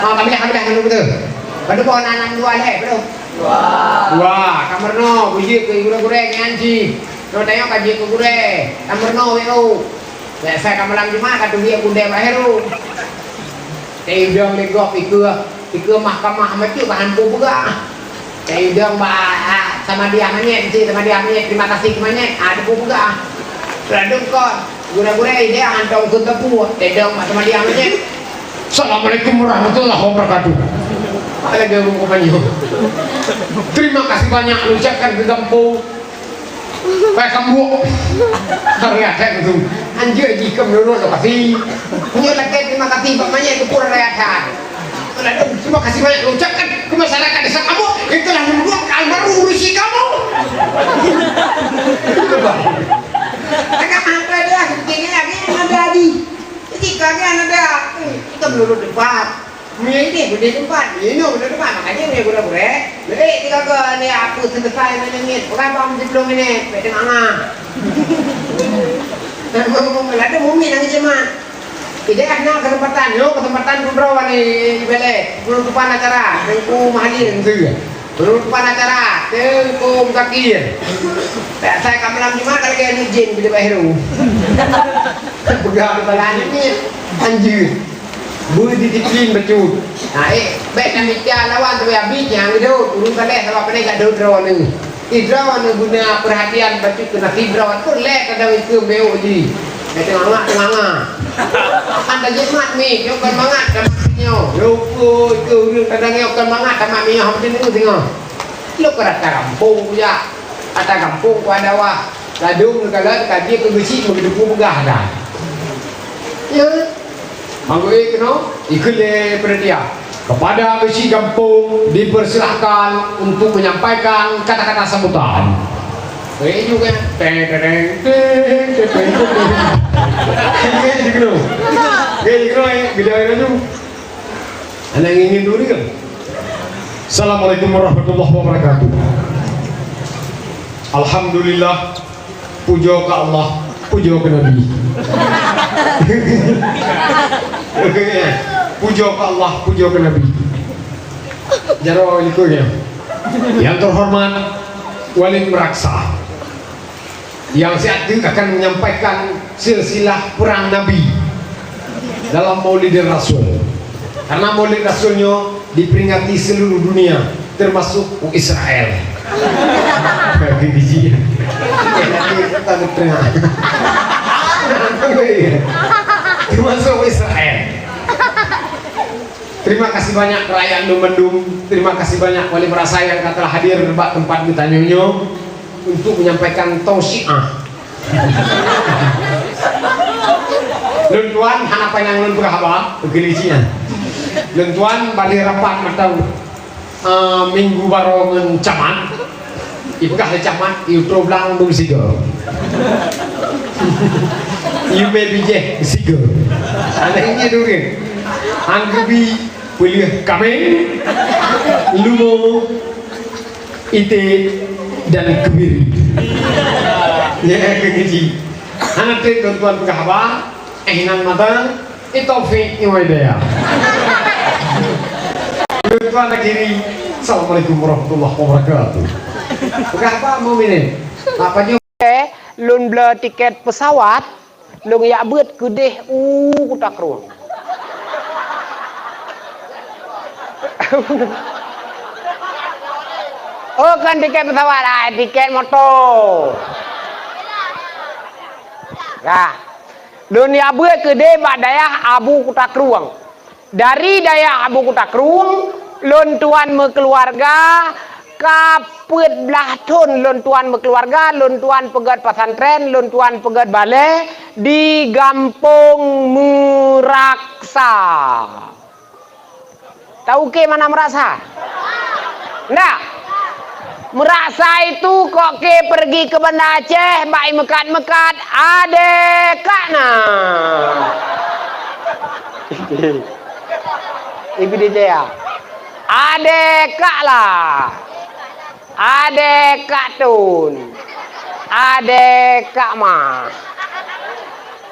Oh, ka milah, ka milah, ka milah beutôi. Padum boh na, na dua lhèe, padum? Dua. Dua. Ka meurunoe, beujeuet keu gurèe-gurèe nyan cit. Nyoe tanyoe ka jeuet keu gurèe. Ka meurunoe, wéh, oh. Biasa ka malam Jumaat ka teubiet keu gurèe bak Heru. Teuidong lé gob ikeue, ikeue mahkamah meucuk ka han peue peugah. Teuidong bak, ah, Samadiyah manyét, si Samadiyah manyét, terima kasih keu manyét, ah, teupeue peugah. Ladôm kon, gurèe-gurèe idéh hantom kheun teupeu, teuidong bak Samadiyah manyét. Assalamualaikum warahmatullahi wabarakatuh. Apa lagèe ureueng kumanyong? Terima kasih banyak ucapkan keu gampông. Pakai kambok. Dari atas tu. Anjir jih keu meunurot lokasi. Nyoe lakèe terima kasih bak manyét keu pura dari atas. Lalu, terima kasih banyak ucapkan ke masyarakat Desa Kambok yang telah membuang almarhum urusi kamu. Tengah angkat dah, tinggal lagi yang ada di. Jadi kami yang ada, eh, kita menurut debat. Mie ini boleh tempat, minum boleh tempat, makanya mie gula-gula. Jadi tiga ke ni aku selesai menengit, berapa mesti belum ini? Betul mana? Dan ngomong-ngomong, ada mumi nang jemaah. Tidak ada kesempatan, yo kesempatan kudroe ni ibelek, penutupan acara, Teungku Mahathir, Penutupan acara, Teungku Muzakir. Tak sai ka malam Jumat ka lagèe aneuk jén bila Bahiru. Peugah kepala aneuk ni anjeuet. Beudisiplin bacut. Nah, eh, bèk na mita lawan tu habis nyang hidup. Ureueng saleh saban pandai jak deuh droeneuh. Ih, droeneuh guna perhatian bacut keu nasib droeneuh. Pun lé kadang itu meu'oh jih. Ka teunganga-teunganga. Kan dah jimat mi, nyoe kon mangat tamat nyoe. Leupeue keu ureueng kadang nyoe kon mangat tamat nyoe, hana teudeungoe singoh. Lôn ka rata gampông kujak. Rata gampông ku ada wah. Ladôm neukalon ka jeuet keu geuchik meugeudepu peugah dah. Ya. Mangkui keunoe, ikheun lé panitia. Kepada beusi gampông dipersilahkan untuk menyampaikan kata-kata sambutan. Eh, juga. Teng, teng, teng, teng, teng, teng. Oke, dikeunong. Oke, dikeunong, eh. Beda, beda tu. Anak ingin dulu kan? Assalamualaikum warahmatullahi wabarakatuh. Alhamdulillah. Pujoe keu Allah, pujoe keu Nabi. Pujoe keu Allah, pujoe keu Nabi. Jaroe likot nyan. Yang terhormat Wali Meraksa, yang siat teuk akan menyampaikan silsilah perang Nabi dalam Maulid Rasul. Karena Maulid Rasul nyoe diperingati seluruh dunia, termasuk Israel. Bagi biji. Termasuk Israel. Terima kasih banyak rakyat Lumendung. Terima kasih banyak Wali Meraksa yang telah hadir bak tempat geutanyoe nyoe untuk menyampaikan tausiah. Lôn tuan hana panyang lôn peugah haba, keukeulisian. Lôn tuan bak lheueh rapat mantong, eh, minggu baroe ngon camat. Ipeugah lé camat, "Yue troh blang dum sigoe. Yue mé bijéh sigoe." Ada ini dulu. Anggebi peuleueh kameng, lumo, ité dan kebiri. Ya, keukeji. Hana trép tuan-tuan peugah haba, eh, nan mata, eh, Taufik, eh, Hidayah. Tuan-tuan akhiri, Assalamualaikum warahmatullahi wabarakatuh. Peugah haba, mau minit. Apa nyoe? Eh, lôn bloe tiket pesawat. Lôn jak beuet keudeh u Kuta Krueng. Oh, kon tiket pesawat, ah, tiket moto. Dah. Lôn jak beuet keudeh bak dayah Abu Kuta Krueng. Dari dayah Abu Kuta Krueng, lôn tuan meukeuluwarga, ka peuet blaih thon lôn tuan meukeuluwarga, lôn tuan peugét pesantren, lôn tuan peugét balée di Gampông Meuraksa. Tahu ke mana Meuraksa? Ndak? Meuraksa itu kok ke pergi ke Banda Aceh, bak meukat-meukat, adé kak na. Ibu dia ya. Adé kak lah. Adé kak tun. Adé kak ma.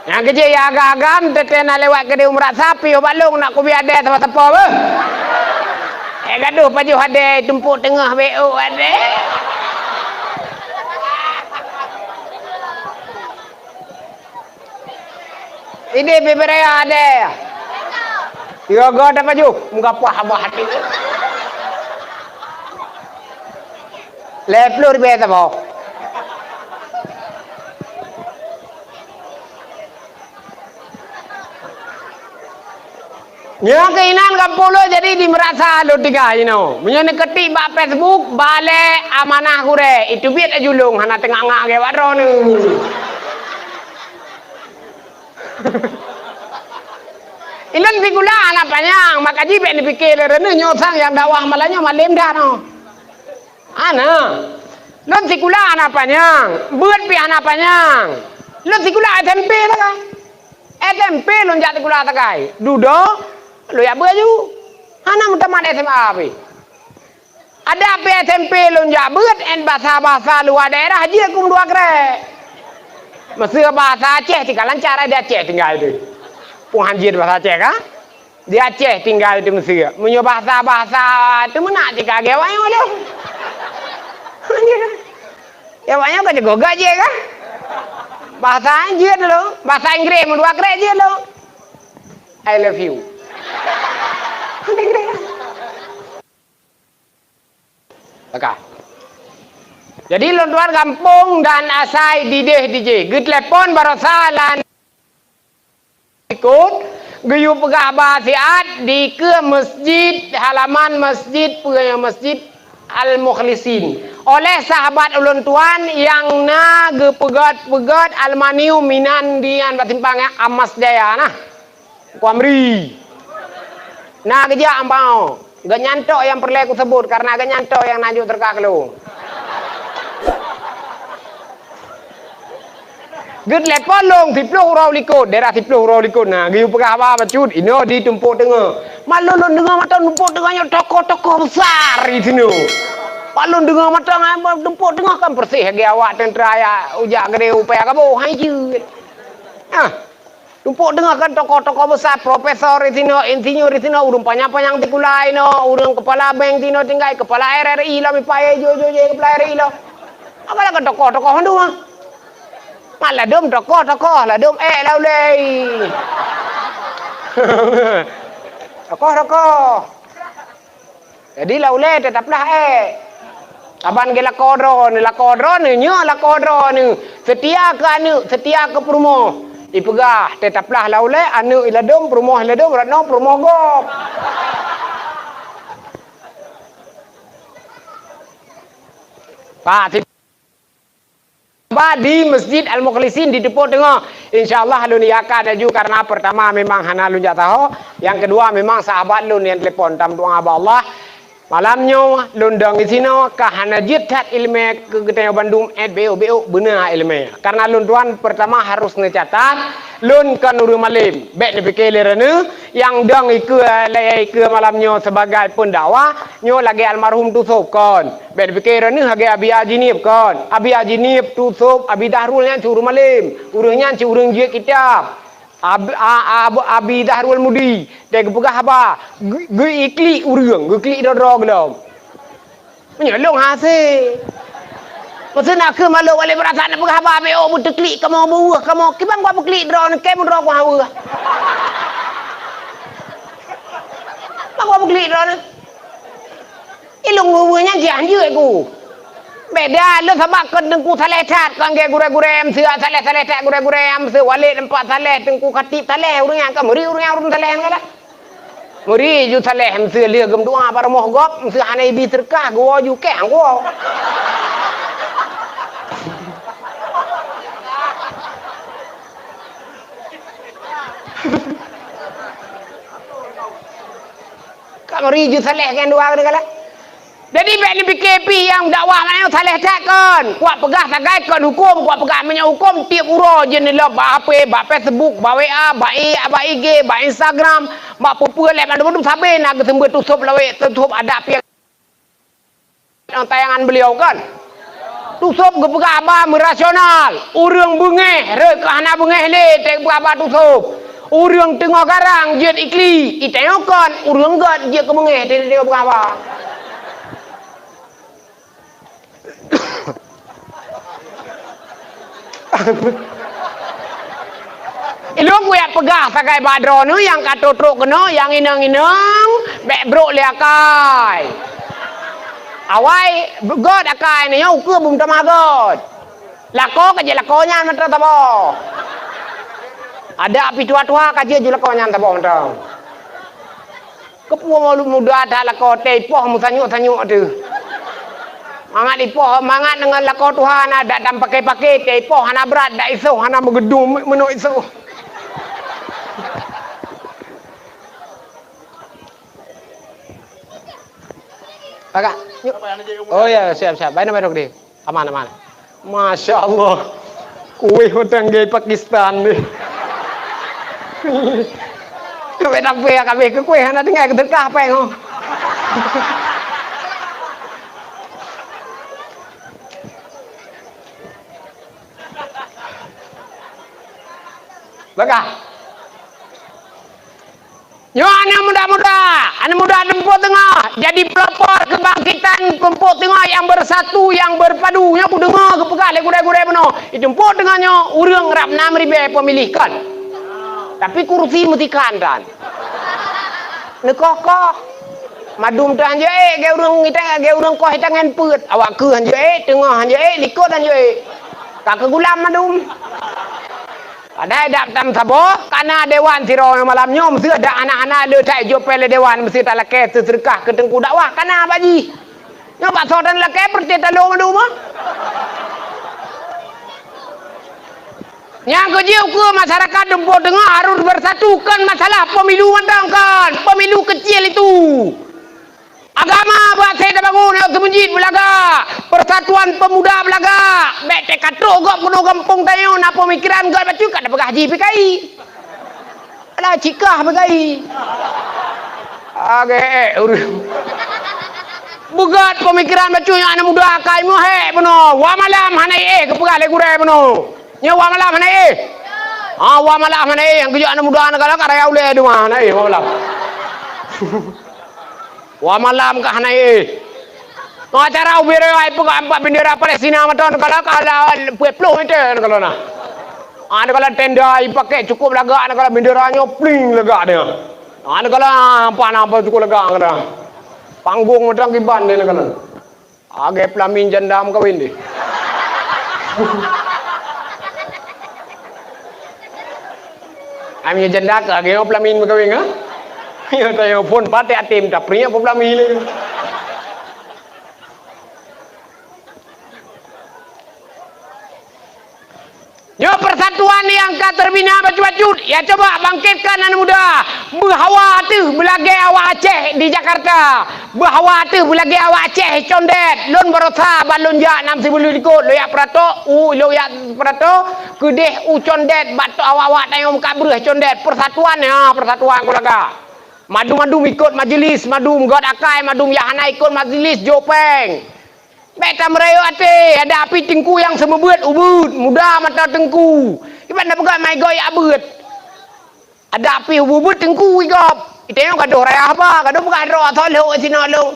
Nyang keujeuet ya agam-agam, teuntèe na lewat keudeh u Meuraksa, piôh bak lôn nak kubi adé sapo-sapo beuh. Eh, gadoh pajoh adé tumpôk teungoh beuh adé. Idéh bibiraya adé. Tiga go dah pajoh, meugapah abah hati. Lhèe ploh ribèe sapo. Nyoe keuh inan gampông lôn jadi di Meuraksa lôn tinggai inoe. Meunyoe neuketik bak Facebook, Balè Amanah Gurèe, iteubiet laju lôn hana teungak-ngak gèt bak droeneuh. Ilôn sikula hana panyang, maka jih bèk neupike lé droeneuh nyoe sang nyang dakwah malam nyoe malém that nyoe. Hana. Lôn sikula hana panyang, beuet pih hana panyang. Lôn sikula S M P sagai. S M P lôn jak sikula sagai. Dudoe, lôn jak beuet ju. Hana meutamat S M A pih. Adak pih S M P lôn jak beuet, 'et basa-basa luwa daerah jeuet keu meudua krek. Meuseu basa Aceh tinggai lancar, di Aceh tinggai teuh. Peue han jeuet basa Aceh ka? Di Aceh tinggai teuh meuseu. Meunyoe bahasa-bahasa teuh meunak cit ka geuh awaknyoe lom. Ya, awaknyoe ka jagoe gak jih kan? Bahasa jeuet lom. Bahasa Inggréh meudua krek jeuet lom. I love you. Laka. Jadi lôn tuan gampông dan asai dideh dijih. Geutelepon baroesa lam likot, geuyue peugah haba siat dikeue masjid, halaman masjid, peue masjid Al-Mukhlisin. Oleh sahabat ulôn tuan nyang na geupeugét-peugét aluminium inan di nyan bak simpang nyan Amas Jaya nah. Ku Amri. Na geujak ambau. Geuhnyan tok nyang peureulèe kuseubut, karena geuhnyan tok nyang na jok teuka keu lôn. Geutelepon lôn siploh uroe likot, daerah siploh uroe likot na, geuyue peugah haba bacut, inoe di Tumpôk Teungoh. Maklum lôn deungoe mantong Tumpôk Teungoh nyoe tokoh-tokoh besar di sinoe. Maklum deungoe mantong, ah, Tumpôk Teungoh kan persis lagèe awak teuntra jak ujak keudeh u Paya Kaboh, hai jeuet. Ah. Tumpôk Teungoh kan tokoh-tokoh besar, profesor di sinoe, insinyur di sinoe, ureueng panyang-panyang sikula inoe, ureueng kepala bank di sinoe tinggai, kepala R R I lom ipai, jôh-jôh jih kepala R R I lom. Apa lagèe tokoh-tokoh mandum ah. Mat ladôm tokoh-tokoh, ladôm ék laulée. Tokoh-tokoh. Jadi laulée teutaplah ék. Saban geuh lakoe droeneuh, lakoe droeneuh, nyoe lakoe droeneuh. Seutia keu aneuk, seutia keu peurumoh. Ipeugah, teutaplah laulée, aneuk iladôm, peurumoh iladôm, rot nyoe peurumoh gob. Pak, Ba di Masjid Al-Mukhlisin di Tumpôk Teungoh. Insya Allah lôn iakan laju karena pertama memang hana lôn jak saho, yang kedua memang sahabat lôn nyang telepon tam doa bak Allah. Malam nyoe lôn dong di sinoe ka hana jeuet that ileumèe keu geutanyoe bandum, eh, beuk-beuk beuna ileumèe. Karena lôn tuan pertama harus neucatat lôn kon ureueng malém. Bèk neupike lé droeneuh nyang dong ikeue lé ikeue malam nyoe sebagai pendakwah nyoe lagèe almarhum Tusôb kon. Bèk neupike droeneuh lagèe Abi Ajinib kon. Abi Ajinib, Tusôb, Abi Dahrul nyan cit ureueng malém. Ureueng nyan cit ureueng jeuet kitab. Ab-, a-, a-, Abi Dahrul Mudi, teuh geupeugah haba, geu-, geuiklik ureueng, geuklik droe-droe gohlom. Meunyoe lôn hase. Maksud na keuh malôk walée beurasa na peugah haba B O beuteuklik kamoe beuweuh kamoe, kiban kupeuklik droeneuh kèe meudroe kuhaweuh. Bang kupeuklik droeneuh. Ilôn beuweuh nyan jianjeuet ku. Beda lôn sabab kon Teungku saleh that, kon gurée-gurée meuseu saleh-saleh that gurée-gurée meuseu Walid Empat Saleh, Teungku Khatib saleh, ureuëng nyang ka meuri ureuëng nyang ureuëng saleh nyan lah. Meuri ju saleh meuseu lheueh geumeudoá bak rumoh gob, meuseu hana ibi seudeukah geuwoe ju keng geuwoe. Ka meuri ju saleh ngon dua keuneuk galak. Jadi bék neupike pih nyang dakwah manyang saleh that kon. Kuat peugah sagai kon huköm, kuat peugah meunyoe huköm tieb uroe jeuet neulop bak H P, bak Facebook, bak W A, bak I, bak I G, bak Instagram, bak peue-peue lé mandum-mandum sabe na geuseumeubeuet tusôb lawét, tusôb adat piang tayangan beliau kon. Tusôb geupeugah haba meurasional, ureuëng beungéh rhot keu hana beungéh lé teupeugah haba tusôb. Ureuëng teungoh garang jeuet ikli, itanyong kon ureuëng gét jeuet keu beungéh teupeugah haba. Ilôn kujak peugah sagai bak droeneuh nyang ka trok-trok keunoe, nyang inong-inong, bék brok lé akai. Awai gét akai nyoe ukeue beutamah gét. Lakoe ka jeuet lakoe nyan mantong saboh. Adak pih tuha-tuha ka jeuet ju lakoe nyan saboh mantong. Keupeue muda that lakoe teuh ipoh meusanyok-sanyok teuh. Mangat ipoh, mangat deungon lakoe tuha na dak tam paké-paké teuh ipoh hana brat dak isoh hana meugeudum meunok isoh. Pakat. Oh ya, siap siap. Baik nama dok dia. Aman, aman. Masya Allah. Kueh mantong gay Pakistan ni. Kau tak payah kami ke kueh, anak dengar ke terkah apa yang. Bagah. Nyoe aneuk muda-muda, aneuk muda Tumpôk Teungoh, jadi pelopor kebangkitan Tumpôk Teungoh yang bersatu, yang berpadu. Nyoe kudeungoe geupeugah lé gurée-gurée bunoe, di Tumpôk Teungoh nyoe ureuëng rab nam ribée pemilih kon. Tapi kursi meusikan tan. Neukoh-koh. Madum tan jeuet, gé ureuëng ita, gé ureuëng koh ita ngon peuet. Awak keuh han jeuet, teungoh han jeuet, likot han jeuet. Ka keugulam madum. Padahai dak tam saboh, kana dewan sidroe malam nyoe, meuseuh dak anak-anak le that jopée lé dewan, meuseuh talakée seudeukah keu teungku dakwah, kana bak jih. Nyoe bak soe tan lakée, peureuté talo mandum, ah. Nyang keujeuet ukeue masyarakat Tumpôk Teungoh harus bersatu, kon masalah pemilu mantong kon. Pemilu kecil itu. Agama bak asai tabangun, ayo seumeujid beulagak, persatuan pemuda beulagak. Bék teuka trok gob keunoe gampông tanyoe na peumikiran gob bacut ka tapeugah jih P K I. Alah cikah P K I. Agé ureuëng. Beugot peumikiran bacut nyang aneuk muda kai meuhek bunoe. Wa malam hana éh geupeugah lé gurée bunoe. Nyoe wa malam hana éh. Ha, wa malam hana éh nyang geujok aneuk muda neukalon ka raya ulée deuma hana éh wa malam. Wa malam ka hana éh. Ngon acara ubé raya ai peugah ampat bendera Palestina mantong neukalon ka la peuet ploh meter neukalon na. Ha, neukalon tenda ai pakai cukup lagak neukalon bendera nyoe pling lagak dia. Ha, neukalon ampat na apa cukup lagak neukalon. Panggung mantong kiban dia neukalon. Agé pelamin janda meukawen deh. Ami janda ke agé pelamin meukawen ha? Ya tayo phon patek até mita priek pelamin. Nyoe persatuan nyang ka teubina bacut-bacut, ya coba bangkitkan aneuk muda. Beuhawa ateueh beulagée awak Aceh di Jakarta. Beuhawa ateueh beulagée awak Aceh condet. Lôn barosa ban lôn jak nam sibuleuen likot, lôn jak Peuratok, u lôn jak Peuratok, keudeh u condet bak awak-awak tanyoe meukabreuh condet. Persatuan, ya, persatuan keuluwarga. Madum-madum ikot majelis, madum gét akai, madum nyang hana ikot majelis jok péng. Bék tameurayeuk até, adak pih teungku nyang seumeubeuet ubeuet, muda mata teungku. Iban na peugah mai gob jak beuet. Adak pih ubeuet teungku igop. Itanyong gadoh raya haba, gadoh peugah droe asoe lhok sinoe lhok.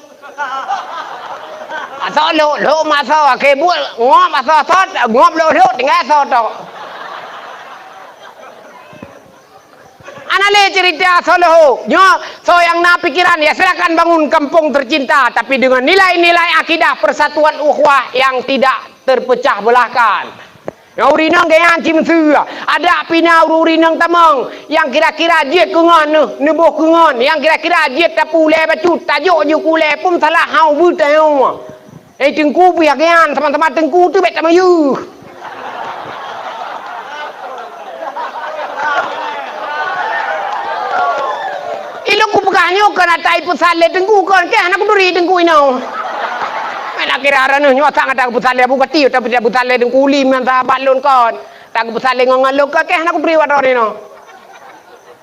Asoe lhok, lhok masa akhé buet, ngop asoe sot, ngop lhok lhok tinggai asoe tok. Ana Lé cerita Soloho, nyoe soe nyang na pikiran, ya silakan bangun kampung tercinta, tapi dengan nilai-nilai akidah persatuan ukhuwah yang tidak terpecah belahkan. Nyoe ureueng inong geuyan cit meuseu, adak pih na ureueng inong tamong nyang kira-kira jeuet keu ngon, neuboh keu ngon, nyang kira-kira jeuet tapulée bacut, tajok jeuet keu ulée pun salah hau beutanyoe. Eh, teungku pih lagée nyan, sama-sama teungku tu bék tameuyeuh. Ilôn kupeugah nyoe kon ata ipeusan lé teungku kon, keh hana kuturi teungku inoe. Meunan kira droeneuh nyoe sang ata kupeusan lé Abu Kati, tapi ata peusan lé teungku Lim ngon sahabat lôn kon. Ata kupeusan lé ngon-ngon lôn kon, keh hana kuturi bak droeneuh inoe.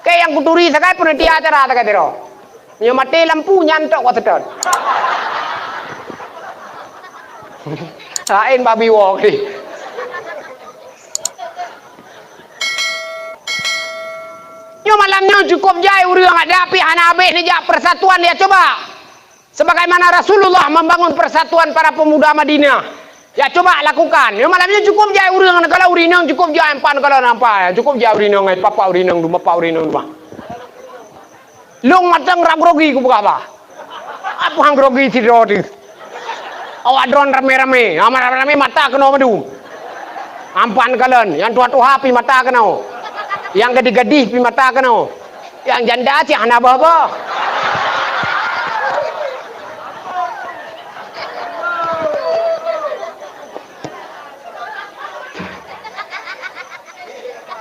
Keh nyang kuturi sagai panitia acara sagai sidroe. Nyoe maté lampu nyan tok waseutôt. Laén babi woe. Nyoe malam nyoe cukup jai ureueng ada pih hana habéh neujak persatuan, ya coba. Sebagaimana Rasulullah membangun persatuan para pemuda Madinah. Ya coba lakukan. Nyoe malam nyoe cukup jai ureueng, kalau ureueng inong cukup jai empan, kalau nampak, cukup jai ureueng inong, eh, papa ureueng inong, dua papa ureueng inong, dua. Lôn mantong rab grogi kupeugah bah. Apa hang grogi sidroe teuh? Awak droen ramé-ramé. Ha, ramé-ramé mata keunoe mandum. Ampan kalon, nyang tuha-tuha pih mata keunoe. Nyang gadih-gadih pih mata keunoe. Nyang janda cit hana bah-bah.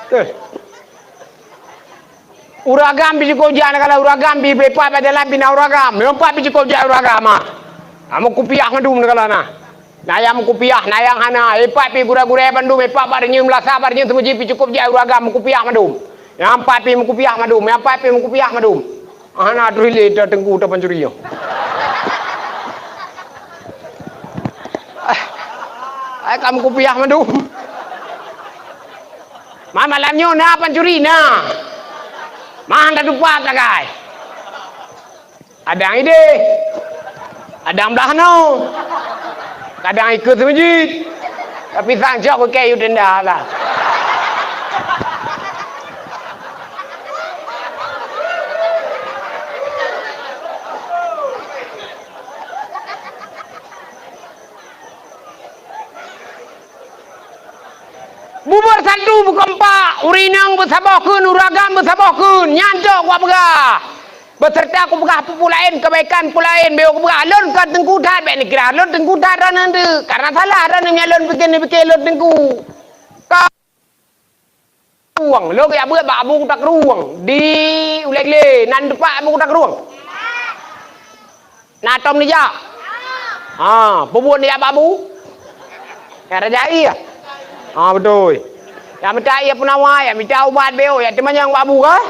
Eh. Ureueng agam pih cukup jak, na kalau ureueng agam pih beupat bak jalan pih na ureueng agam. Nyoe pat pih cukup jak ureueng agam, ah. Amu kupiah mandum na kalau na. Na nyang meukupiah, na nyang hana. Ipat pih gurée-gurée bandum, ipat bak reunyeun meulasa, bak reunyeun seumeujih pih cukup jak ureueng agam meukupiah mandum. Nyang pat pih meukupiah mandum, nyang pat pih meukupiah mandum. Hana troh lé teungku ta pancuri nyoe. Ai ka meukupiah mandum. Ma malam nyoe na pancuri na. Ma hana tupat sagai. Kadang ideh, kadang blah noe, kadang ikeue seumeujid, tapi sang cok keu kée yue tenda lah. Bubur satu beukompak, ureueng inong beusaboh kheun, ureueng agam beusaboh kheun, nyan cok kupeugah. Beserta kupeugah peue-peue laén, kebaikan peue laén, beu kupeugah, lôn kon teungku that, bék neukira lôn teungku that droeneuh teuk. Karena salah droeneuh meunyo lôn pike-pike lôn teungku. Ka rueng, lôn geujak beuet bak Abu Kuta Krueng di Ulée Glé, na neutupat Abu Kuta Krueng? Na tom neujak? Ha, peubuet neujak bak Abu? Nyang raja ie? Ha, beutôi. Nyang mita ie peunawa, nyang mita ubat beu, nyang teumanyong bak Abu kah?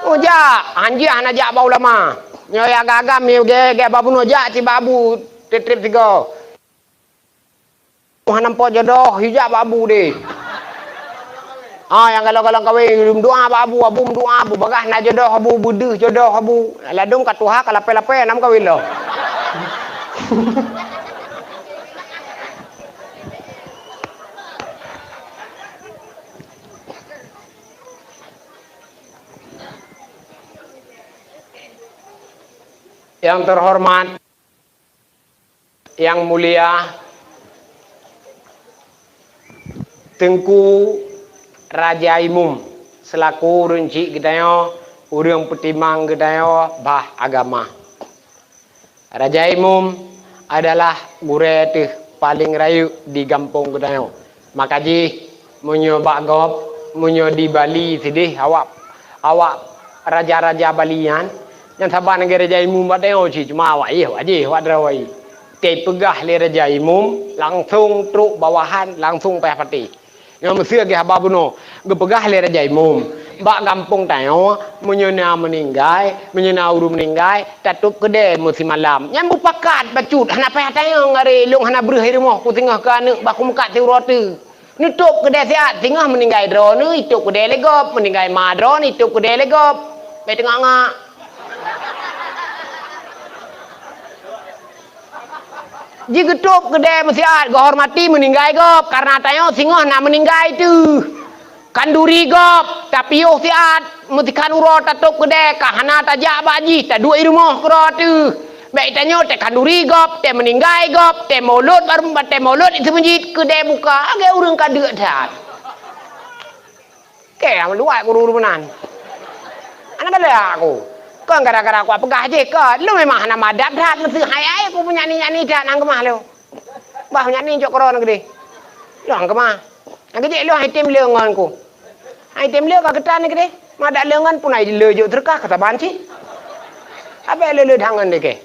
Oh, jak. Hanjeuet hana jak bak ulama. Nyoe nyang agam-agam, nyoe gée-gée bak bunoe jak cit bak Abu treb-treb sigoe. Hana mupok jodoh, ijak bak Abu deh. Ah, nyang galak-galak kawin, meudoa bak Abu, Abu meudoa, Abu bagah na jodoh, Abu beudeuh jodoh, Abu. Ladôm ka tuha, ka lapée-lapée, hana meukawen lom. Yang terhormat, yang mulia Teungku Raja Imum, seulaku ureueng chik geutanyoe, ureueng peutimang geutanyoe bah agama. Raja Imum adalah gurée teuh paleng rayeuk di gampông geutanyoe. Maka jih, meunyoe bak gob, meunyoe di Bali sideh awak, awak raja-raja Bali nyan, nyan saban lagée Raja Imum bak tanyoe cit, cuma awak jih, awak jih, awak droe. Teupeugah lé Raja Imum, langsong trok bawahan, langsong payah patéh. Nyoe meuseu lagée haba bunoe, geupeugah lé Raja Imum, bak gampông tanyoe, meunyoe na meuninggai, meunyoe na ureueng meuninggai, tatôb keudée meusimalam. Nyan mupakat bacut, hana payah tanyong, aré lôn hana breueh i rumoh, kusingoh keu aneuëk, bah kumeukat siuroe teuk. Neutôb keudée siat, singoh meuninggai droeneuh, itôb keudée lé gob, meuninggai ma droeneuh, itôb keudée lé gob. Bék teungak-ngak. Jigeutôb keudée meusiat, geuhormati meuninggai gob, kareuna tanyoe singoh na meuninggai teuh. Khanduri gob, Tapiôh siat, meusikhan uroe tatôb keudè, ka hana tajak bak jih, taduek i rumoh keudroe teuh. Bèk tanyoe teuh khanduri gob, teuh meuninggai gob, teuh mulod baru, teuh mulod di seumeujid keudè buka, lagèe ureueng ka deuk that. Kèe luwai guru-guru meunan. Hana galak aku. Kon gara-gara aku peugah jih ka. Lôn memang hana madat that, meusti hai-hai aku peunyani-nyani that nyang keumah lôn. Bah nyan ni jok keudroe keudeh. Lôn keumah. Nyang keujeuet lôn hai tem le ngon ku. Hai tem le ka geutan keudeh. Madat le ngon pun hai le jok teureukah ka saban cit. Abéh le-le that ngon dikeh.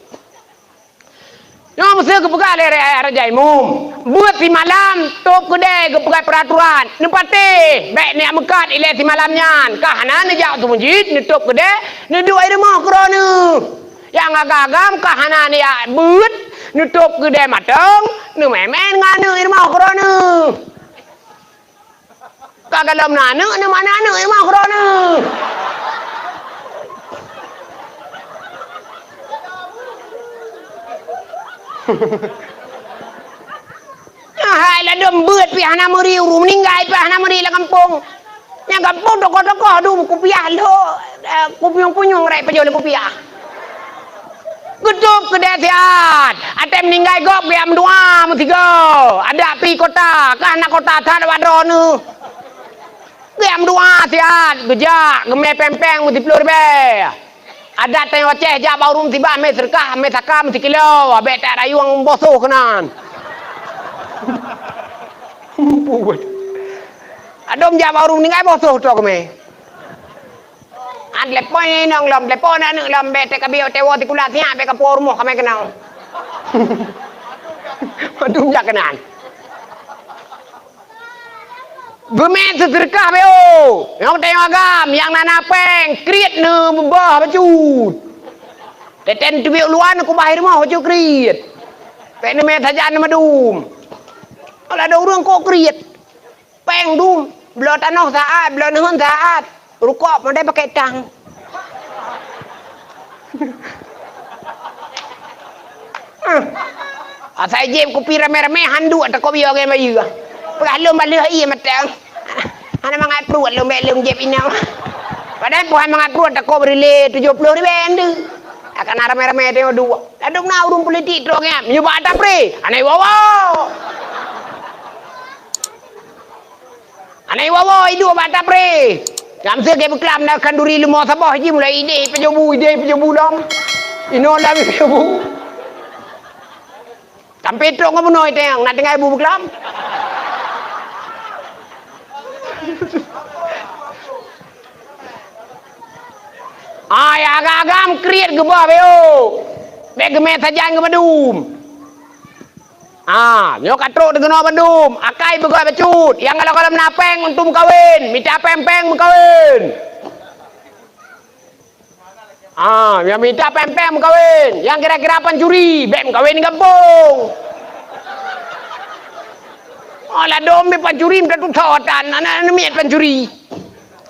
Nyoe meuseu geupeugah lé Raja Imum. Beuet simalam tôb keudè geupeugah peuraturan. Neupatéh, bèk neujak meukat ilèe simalam nyan. Ka hana neujak u meuseujid, neutôb keudè, neuduek i rumoh keudroe neuh. Nyang agam-agam ka hana neujak beuet, neutôb keudè mantong, neumèn-mèn ngon aneuk i rumoh keudroe neuh. Ka gohlom na aneuk, neumana aneuk i rumoh keudroe neuh. Nyoe hai ladôm beuet pih hana meuri, ureueng meuninggai pih hana meuri lam gampông. Nyang gampông tokoh-tokoh dum kupiah lhok, eh, kupunyueng-punyueng rot pajoh lé kupiah. Geutôb keudè siat, até meuninggai gob geujak meudoa meusigoe. Adak pi kota, ka hana kota that bak droeneuh. Geujak meudoa siat, geujak, geumè péng-péng meusiploh ribèe. Adak tanyoe Aceh jak bak ureueng sibah mè seudeukah, mè saka meusikilo, abéh tajak rayueng boh soh keunan. Ladôm jak bak ureueng meuninggai boh soh toe geumè. An telepon inong lom, telepon aneuk lom, bèk teuka biôh tewo sikula siat, bèk ka po rumoh kamè keunong. Ladôm jak keunan. Beumè seuseudeukah beu. Nyang teuh agam, nyang na-na péng, kriet neubeubah bacut. Teten teubiet luwa neukubah i rumoh bacut kriet. Péng neumè sajan neumeudum. Kalau ada ureueng kok kriet. Péng dum, bloe tanoh saát, bloe neuheun saát. Rukok model pakai tang. Ah. Asai jieb kupi ramé-ramé, handuk takop yo ngon bayeue. Peugah lôn baleueh ié mata. Hana mangat pruet lôn, bèk lôn jieb inong. Padahai peue han mangat pruet takop rilé tujoh ploh ribèe ndeue. Akan na ramé-ramé teuh duek. Ladôm na ureueng politik trok nyan, meunyoe bak ata pré, hana iwoe-woe. Hana iwoe-woe iduek bak ata pré. Nyang meuseu gét beuklam na khanduri leumo saboh jih mulai idéh pajoh bu, idéh pajoh bu lom. Inoe lom pajoh bu. Sampai trok ngon bunoe teuh na tinggai bu beuklam. Ai agam-agam kriet geubah beu. Bèk geumè sajan geumeudum. Ah, nyoe ka trok deungoe bandum, akai beugöt bacut, nyang galak-galak na péng untuk meukawen, mita péng-péng meukawen. Ah, nyang mita péng-péng meukawen, nyang kira-kira pancuri, bèk meukawen di gampông. Oh, ladôm bèk pancuri, mita tutho tan, aneuk-aneuk miet pancuri.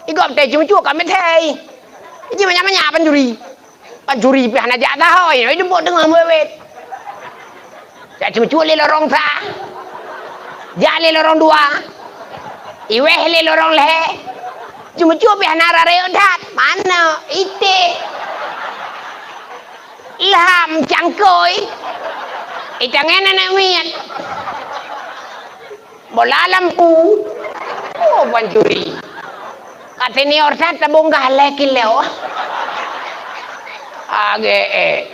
Igob teuh ceumeucue ka meuthèe. Iji manyak-manyak pancuri. Pancuri pih hana jak saho, ijeumpok teungoh meuwét. Jak ceumeucue lé lorong sa. Jak lé lorong dua. Iwèh lé lorong lhèe. Ceumeucue pih hana rayeuk that. Mano? Iték. Lham cangkôi. Itangen aneuk miet. Bola lampu. Oh, pancuri. Ka senior that tabong galeh kilo. Agee.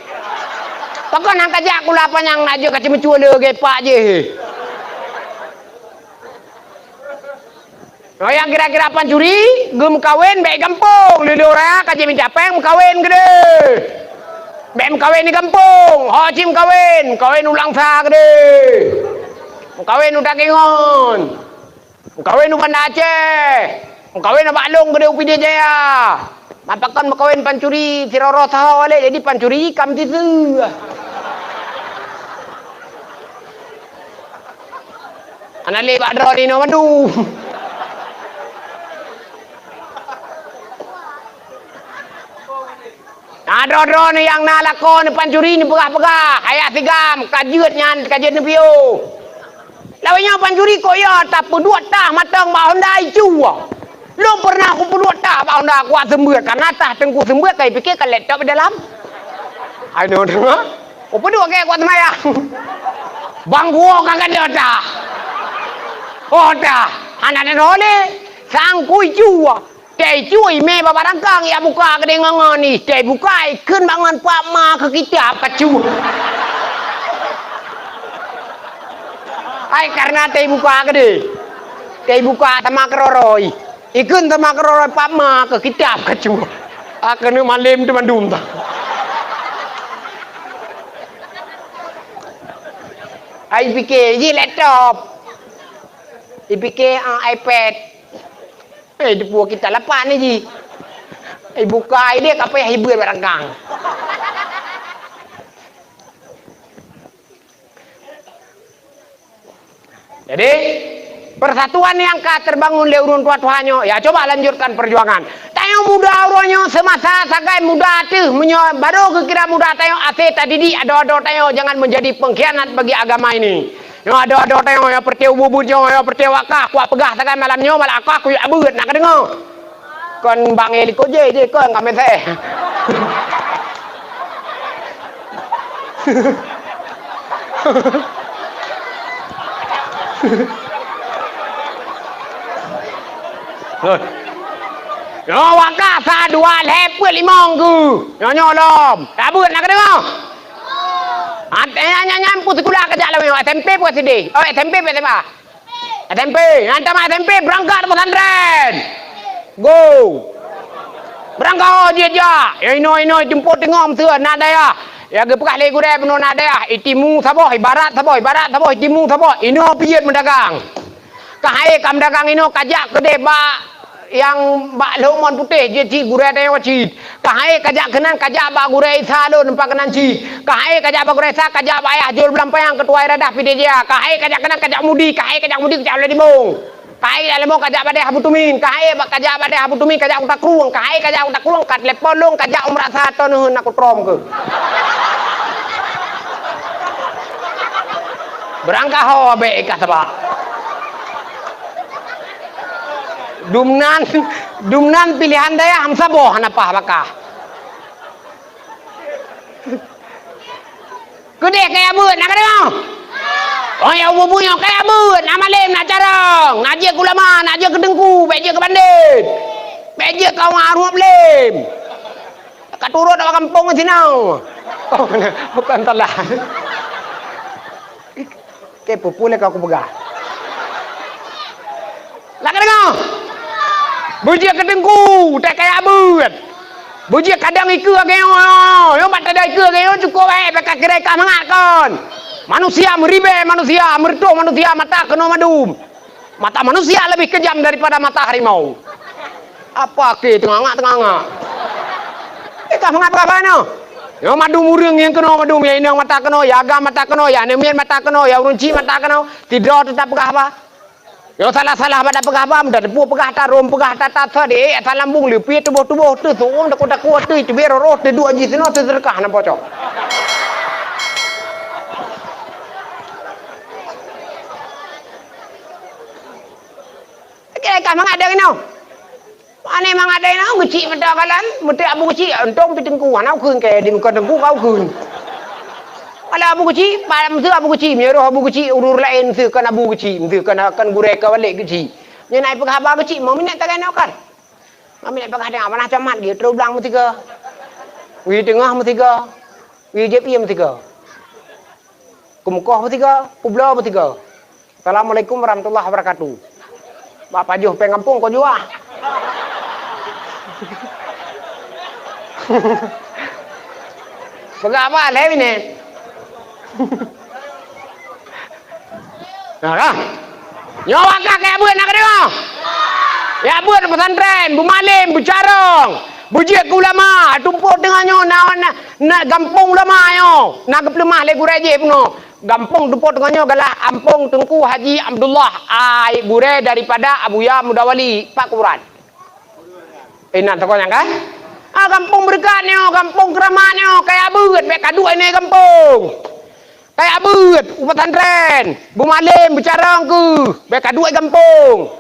Pakon hana kajak kula panyang na jeuet ka ceumeucue lé geupak jih. Oh, nyang kira-kira pancuri, geumeukawen bèk gampông, lé-lé ura ka jimita péng meukawen keudeh. Bèk meukawen di gampông, ho cit meukawen, meukawen u Langsa keudeh. Meukawen u Takengon. Meukawen u Banda Aceh. Meukawen bak lôn keudeh u Pidie Jaya. Mapakon meukawen pancuri, sidroe-droe saho lé, jadi pancuri kam siseue. Hana lé bak droeneuh inoe mandum. Na droe-droeneuh nyang na lakoe neupancuri neupeugah-peugah, ayah sigam, ka jeuet nyan, ka jeuet neupiôh. Lawét nyoe pancuri kok yo tapeuduek tah matong bak honda icu. Lôn pernah kupeuduek tah bak honda kuat seumbeuet, karena tah teungku seumbeuet ka jipike ka laptop di dalam. Ai nyoe teuma. Kupeuduek keu kuat seumayang. Bang guo ka gadôh tah. Oh tah. Hana neunoe lé. Sangkui cue. Tei cue imé bak barangkang ya buka keudéh ngon-ngon ih. Tei buka ikheun bak ngon pap ma keu kitab ka cue. Ai karena tei buka keudéh. Tei buka teuma keuroroi. Ikheun teuma keuroroi pap ma keu kitab ka cue. Ah keuneuk malém teuma dum ta. Ai pike jih laptop. Ipike ah, iPad. Eh, dipuwoe kitab lapan ni jih. Ibuka idéh ka payah ibeut barangkang. Jadi, persatuan nyang ka terbangun lé ureuëng tuha-tuha nyoe, ya coba lanjutkan perjuangan. Tanyoe muda uroe nyoe seumasa sagai muda teuh, meunyoe barô geukira muda tanyoe até tadidik adoe-adoe tanyoe jangan menjadi pengkhianat bagi agama ini. Nyoe adoe-adoe tanyoe, nyoe peureuté ubeut-ubeut nyoe, nyoe peureuté wakah, kuat peugah sagai malam nyoe, malam wakah kuyue beut, na kadeungoe. Kon bang éh likot jih, jih kon ka meuséh. Nyoe wakah sa dua lhée peuet limong ku. Nyoe nyoe lom. Ka beut na kadeungoe. Nyan nyan nyan pu sikula kajak lawée, S M P pu S D. Oh, S M P pu S M A. S M P, nyang tamat S M P beurangkat u pesantren. Go. Beurangkat jih jak. Ya inoe-inoe jeumpot teungoh meuteuen na dayah. Ya geupeugah lé gurée bunoe na dayah, itimu saboh, ibarat saboh, ibarat saboh, itimu saboh. Inoe piyet meudagang. Ka hai ka meudagang inoe kajak keudeh bak nyang bak Lhomon Putéh jeuet cit gurée tanyoe cit. Ka hai kajak keunan kajak bak gurée Isa lôn nampak keunan cit. Ka hai kajak bak gurée Isa kajak bak ayah Jol Beulam Panyang keutua iradah P D J A. Ka hai kajak keunan kajak Mudi, ka hai kajak Mudi kajak Leulimong. Ka hai kajak Leulimong kajak bak deh Abu Tumin. Ka hai bak kajak bak deh Abu Tumin kajak Kuta Krueng. Ka hai kajak Kuta Krueng ka telepon lôn kajak Umrah Sa toh neuheun aku trom keu. Beurangkat ho abék ka sabak. Dumnan, dumnan pilihan dayah meusaboh hana paih bakah. Keudeh kaya beut na kadeungoe? Oh ya ubu-ubu nyoe kaya beut, na malem na carong, na jeuet keu ulama, na jeuet keu teungku, bék jeuet keu bandét. Bék jeuet keu awak aruep lem. Ka turot awak gampông sinoe. Oh, bukan salah. Ke pupule ka kupeugah. Lagée deungoe. Beujeuet keu teungku, teuh kaya beut. Beujeuet kadang ikeue lagée nyoe. Nyoe bak tada ikeue lagée nyoe cukop eh, baka kira ka mangat kon. Manusia meuribée, manusia meureutoh, manusia mata keunoe mandum. Mata manusia lebih kejam daripada mata harimau. Apa ke teungangak-teungangak? Eh, ka mangat peugah bak nyoe. Nyoe mandum ureuëng nyang keunoe mandum, ya inong mata keunoe, ya agam mata keunoe, ya aneuk miet mata keunoe, ya ureuëng chik mata keunoe, sidroe teutab peugah haba. Nyoe salah-salah bak tapeugah haba, meuda teupeu peugah tarôm, peugah tata sadék, asai lambung leupie tuboh-tuboh teuh, su'um takot-takot teuh, teubiet rot-rot teuh, duek jih sinoe teuh seudeukah na pocok. Oke, ka mangat deh inoe. Pane mangat deh inoe, geuchik mata kalan, meuteuk abu geuchik, untông pi teungku, hana ukheun keu di muka teungku ka ukheun. Kalau abu geuchik, pa-, meuteuk abu geuchik, meunyoe roh abu geuchik, ureuëng laén meuteuk kon abu geuchik, meuteuk kon, kon gurée ka balek geuchik. Nyoe na ipeugah haba geuchik, mau minat tagai nyoe kan? Mau minat peugah tengah, manah camat geuh, trok blang meusigoe. Wie teungoh meusigoe. Wie jép ie meusigoe. Keumukoh beusigoe, peubloe beusigoe. Assalamualaikum warahmatullahi wabarakatuh. Bak pajoh péng gampông kau juah. Peugah apa lé ini? Nah, kah? Nyoe wakah kaya buet na keudéh. Ya buet pesantren, beumalém, beucarông, beujeuet keu ulama, tumpôk teungoh nyoe na, na, na gampông ulama nyoe, na geupeuleumah lé gurée jih bunoe. Gampông tumpôk teungoh nyoe galah Ampông Teungku Haji Abdullah, ai gurée daripada Abuya Muda Wali, Pak Kuburan. Inan toko nyang kan? Ah, gampông beureukat nyoe, gampông keuramat nyoe, kaya beuet, bék kaduek iné gampông. Kaya beuet, u pesantren, beumalém, beucarông keuh, bék kaduek gampông.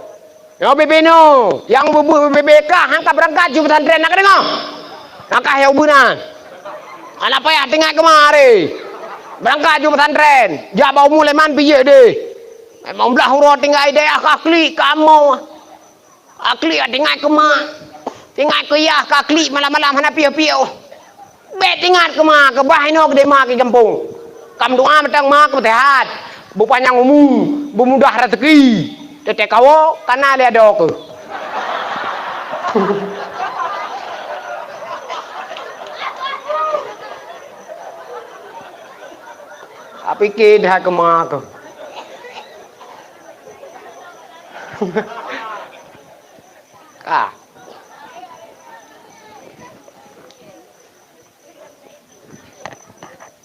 Nyoe bibinoe nyang beubuet bibé kah han ka beurangkat ju pesantren, na ka deungoe? Na ka yoh beunan. Hana payah teuingat keumah aré. Beurangkat ju pesantren, jak bak umu leman pijéh deh. Memang blah uroe tinggai dayah ka klik kamoe. Ka klik teuingat keumah. Teuingat keu yah ka klik malam-malam hana piôh-piôh. Bék teuingat keumah, keubah inoe keudéh ma keu gampông. Kam doa mantong ma keu seuhat, beupanyang umu, beumudah raseuki. Teutek kawoe kana lé adoe keuh. Apike that keumah keuh. Ka.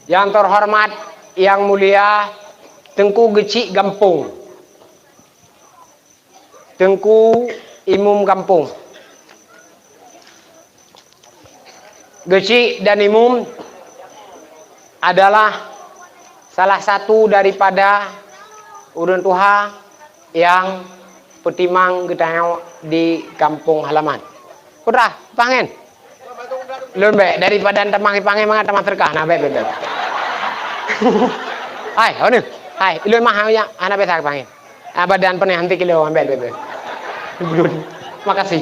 Yang terhormat, yang mulia, Teungku Geuchik Gampông, Teungku Imum Gampông. Geuchik dan Imum adalah salah satu daripada ureuëng tuha nyang peutimang geutanyoe di kampung halaman. Putra, pah ngen? Lôn bék, daripada tamah pah ngen mangat tamah seudeukah. Nah, bék, bék, bék. Hai, ho nyoe. Hai, lôn mah hana biasa pah ngen. Ah, badan peuneh henti kilo, bék, bék, bék. Makasih.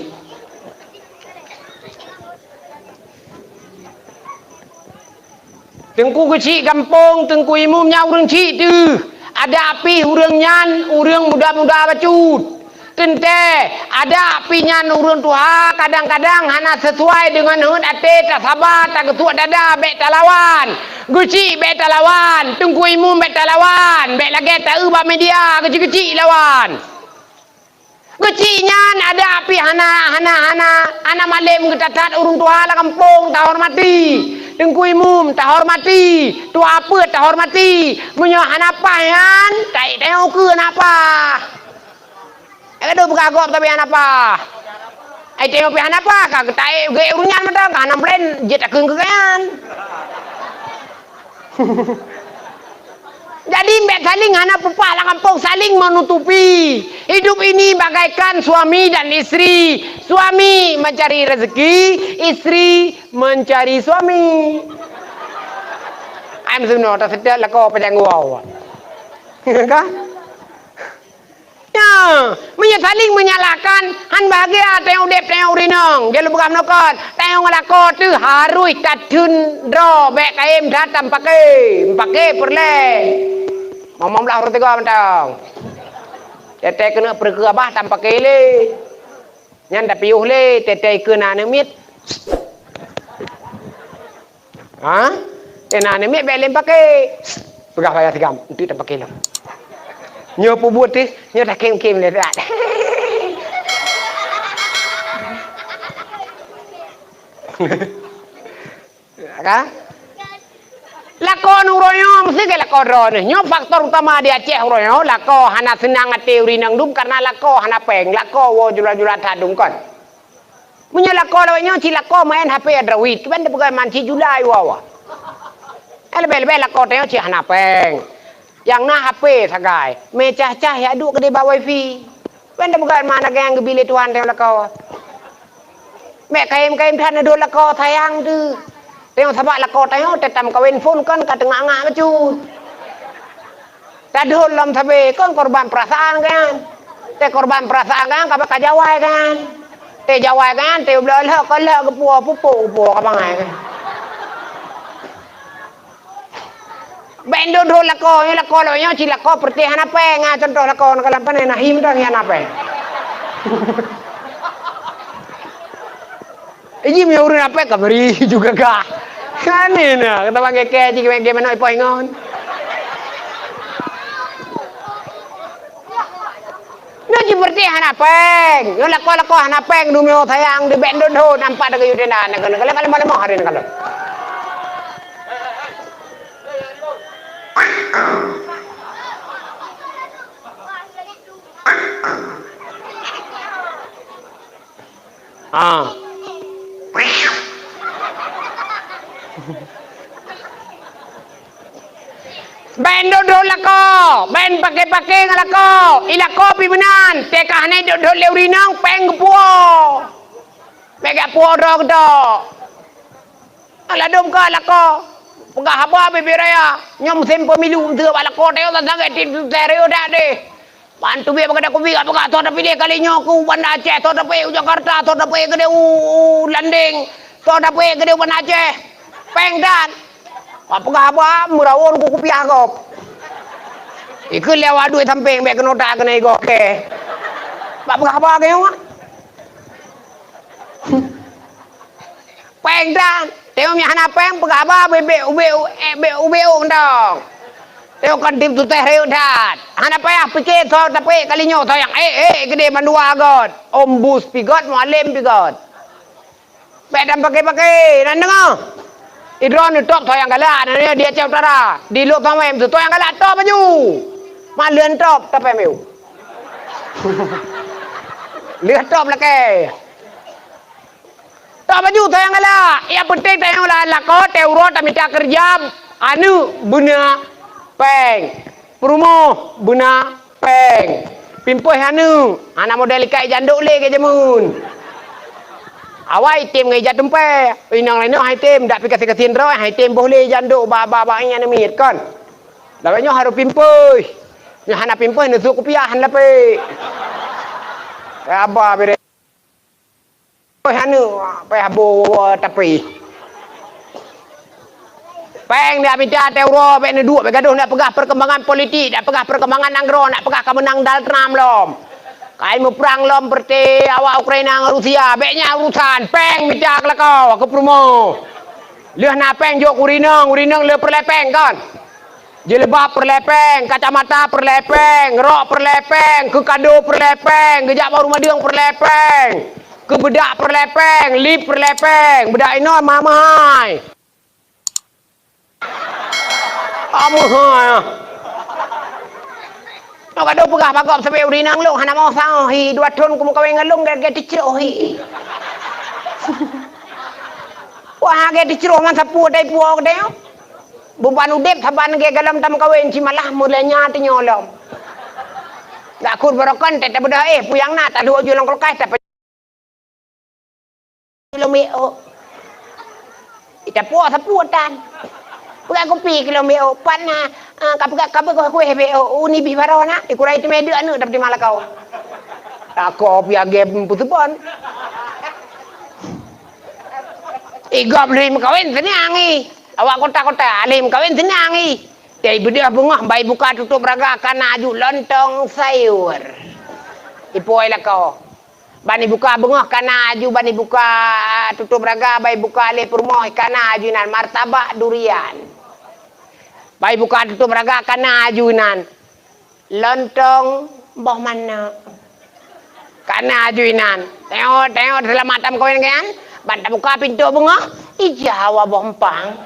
Teungku Geuchik Gampông, Teungku Imum nyan ureuëng chik teuh. Adak pih ureuëng nyan ureuëng muda-muda bacut. Teuntée, adak pih nyan ureuëng tuha kadang-kadang hana sisuai deungon heuet até, tasaba, tageusuek dada, bék talawan. Geuchik bék talawan, Teungku Imum bék talawan, bék lagée taeu bak media, geuchik-geuchik lawan. Geuchik nyan adak pih hana, hana, hana, hana malém geutatat ureuëng tuha lam gampông tahormati. Teungku Imum tahormati, tuha peuet tahormati. Meunyoe hana paih nyan, taék tanyoe ukeue hana paih. Ék ka deuh peugah gob tapi hana paih. Ai tanyoe pih hana paih, ka geutaék geuék ureuëng nyan mantong, ka hana meulen jeuet takheun keu gobnyan. Jadi, bék saling hana peupah lam gampông, saling menutupi. Hidup ini bagaikan suami dan istri. Suami mencari rezeki, istri mencari suami. Ai meusinan taseutôt lakoe pajan gua. Ka? Nyoe, meunyoe saling menyalahkan, han bahagia tanyoe udeb tanyoe ureuëng inong. Jeuet lôn peugah meunoe kon, tanyoe ngon lakoe teuh harôh tatheun droe, bék kayém that tampake, mupake peureulée. Momong blah ureuëng tiga mantong. Teuntée keuneuk peureukeue babah tampake lé. Nyan tapiôh lé, teuntée keu na aneuk miet. Ha? Teuh na aneuk miet bék lé mupake. Peugah bak ayah sigam, eunteuk tampake lom. Nyoe peubuet teuh, nyoe takém-kém lé that. Ka? Lakoe uroe nyoe, meusti keu lakoe droeneuh. Nyoe faktor utama di Aceh uroe nyoe, lakoe hana seunang até ureuëng inong dum kareuna lakoe hana péng, lakoe woe jula-jula that dum kon. Meunyoe lakoe lawét nyoe, cit lakoe main H P Android, kiban tapeugah man cit julai wawa. Eh, leubeh-leubeh lakoe tanyoe cit hana péng. Nyang na H P sagai, mé cah-cah jak duek keudeh bak wifi. Kiban tapeugah man lagée nyang geubi lé Tuhan tanyoe lakoe. Bék kayém-kayém that neudok lakoe sayang teuh. Tanyoe sabak lakoe tanyoe teuh tameukawen phon kon ka teungak-ngak bacut. Tadhôt lom sabe kon korban peurasaan geuh nyan. Teuh korban peurasaan geuh nyan ka bak ka jawai geuh nyan. Teuh jawai geuh nyan teuh bloe lhok kon lhok geupuwoe pupuk geupuwoe ka bangai geuh nyan. Bék dot-dot lakoe, nyoe lakoe lawét nyoe cit lakoe peureuteh hana péng, ah, cuntoh lakoe nyoe ka lam pané na him dong hana péng. Iji meunyoe ureuëng hana péng ka bri juga kah. Aneh na, kata bang keke cit keu manok ipoh ingon. Nyoe jipeureuti hana péng. Nyoe lakoe-lakoe hana péng, dumeo sayang, dibék dot-dot nampak dagée yue tenda, na keuneuk kalon, kalon, kalon, hari na kalon. Ah. Bèk dot-dot lakoe, bèk paké-paké ngon lakoe. I lakoe pih meunan, teuka hana dot-dot lé ureueng inong, péng geupuwoe. Bèk geupuwoe droe geutok. Ladôm ka lakoe. Peugah haba bibit raya. Nyoe musém pemilu, meuseu bak lakoe teuh, sang-sang gét tiep sutée rayek that deh. Ban teubiet bak gata kubi, peugah soe tapilih kali nyoe keu Banda Aceh, soe tapilih u Jakarta, soe tapilih keudéh u, u Landeng, soe tapilih keudéh u Banda Aceh. Péng that. Bak peugah haba, meurawon ku kupiah gob. Ikheun lé awak duek sampéng, bèk keunoe that keunoe igoe kèe. Bak peugah haba keu nyoe. Péng that. Teuh meunyo hana péng, peugah haba, ubé, ubé, eh, ubé, ubé mantong. Teuh kon tiep sutée rayek that. Hana payah piké soe tapilih kali nyoe, soe nyang, eh, eh, keudéh mandua göt. Ombus pih göt, mualém pih göt. Bèk tapaké-paké, na neudeungoe? Idroeneuh top soe nyang galak, na neudeungoe di Aceh Utara. Di Lhokseumawe tam soe nyang galak, top aju. Maleueng top, tapé meuh. Lheueh top lakèe. Top aju soe nyang galak. Nyang peunteng tanyoe la-, lakoe, teuh uroe tamita keureuja, aneuk beuna péng. Peurumoh beuna péng. Pimpéh aneuk, hana model ikat ija ndok lé keu jameun. Awai item ngon ija tumpée. Inong laén nyoe hai tem, dak pih kasién-kasién droe, hai tem boh lé ija ndok bak, bak, bak nyan miet kon. Lawét nyoe harôh pimpéh. Nyoe hana pimpéh, neusok kupiah hana lapék. Haba bire. Peuhanu, peuhabo tapi. Péng dak mita teuh uroe, bèk neuduek, bèk gadoh, nak peugah perkembangan politik, nak peugah perkembangan nanggroe, nak peugah ka meunang Donald Trump lom. Kai muprang lom seperti awak Ukraina ngon Rusia, bèk nyan urusan, péng mita keu lakoe, keu peurumoh. Lheueh na péng jok keu ureueng inong, ureueng inong le peureulèe péng kon. Jilbab peureulèe péng, kacamata peureulèe péng, rok peureulèe péng, keu kado peureulèe péng, geujak bak ureueng madeueng peureulèe péng, keu beudak peureulèe péng, lip peureulèe péng, beudak inoe mahai-mahai. Ah, mahai ah. Nyoe ka lôn peugah bak gob sabé ureueng inong lôn hana mo sahoh hi, dua thon kumeukawen ngon lôn gét-gét teucroh hi. Wah, gét teucroh man sapeue dai puwoe geutanyoe. Buban udép saban gét galom tameukawen, ci malah meulanya teunyoe lom. Dak kheueh barokon teuh tabeudôh éh, peue nyang na talhok ju lam kulkas, tape-, kilomèe ôk. Ita puwoe sapeue tan. Peugah kupi kilomèe ôk, pat na, ah, ka peugah, ka peugah kuéh bé ôk, uni bih baroe na, dikurai teumé deuk aneuk tapi di malakau. Takot piagém peuteupon. Igop lheueh meukawen seunang i. Awak kota-kota lheueh meukawen seunang i. Dai beudôh beungoh bai buka tutôp raga kana aju lontong sayur. Ipoh ai lakoe. Ban ibuka beungoh kana aju, ban ibuka tutôp raga bai buka lé peurumoh kana aju inan martabak durian. Bai buka tutôp raga kana aju inan. Lontong boh manok. Kana aju inan. Tengok, tengok, seulamat tameukawen nyan. Ban tabuka pintoe beungoh, ija hawa boh empang.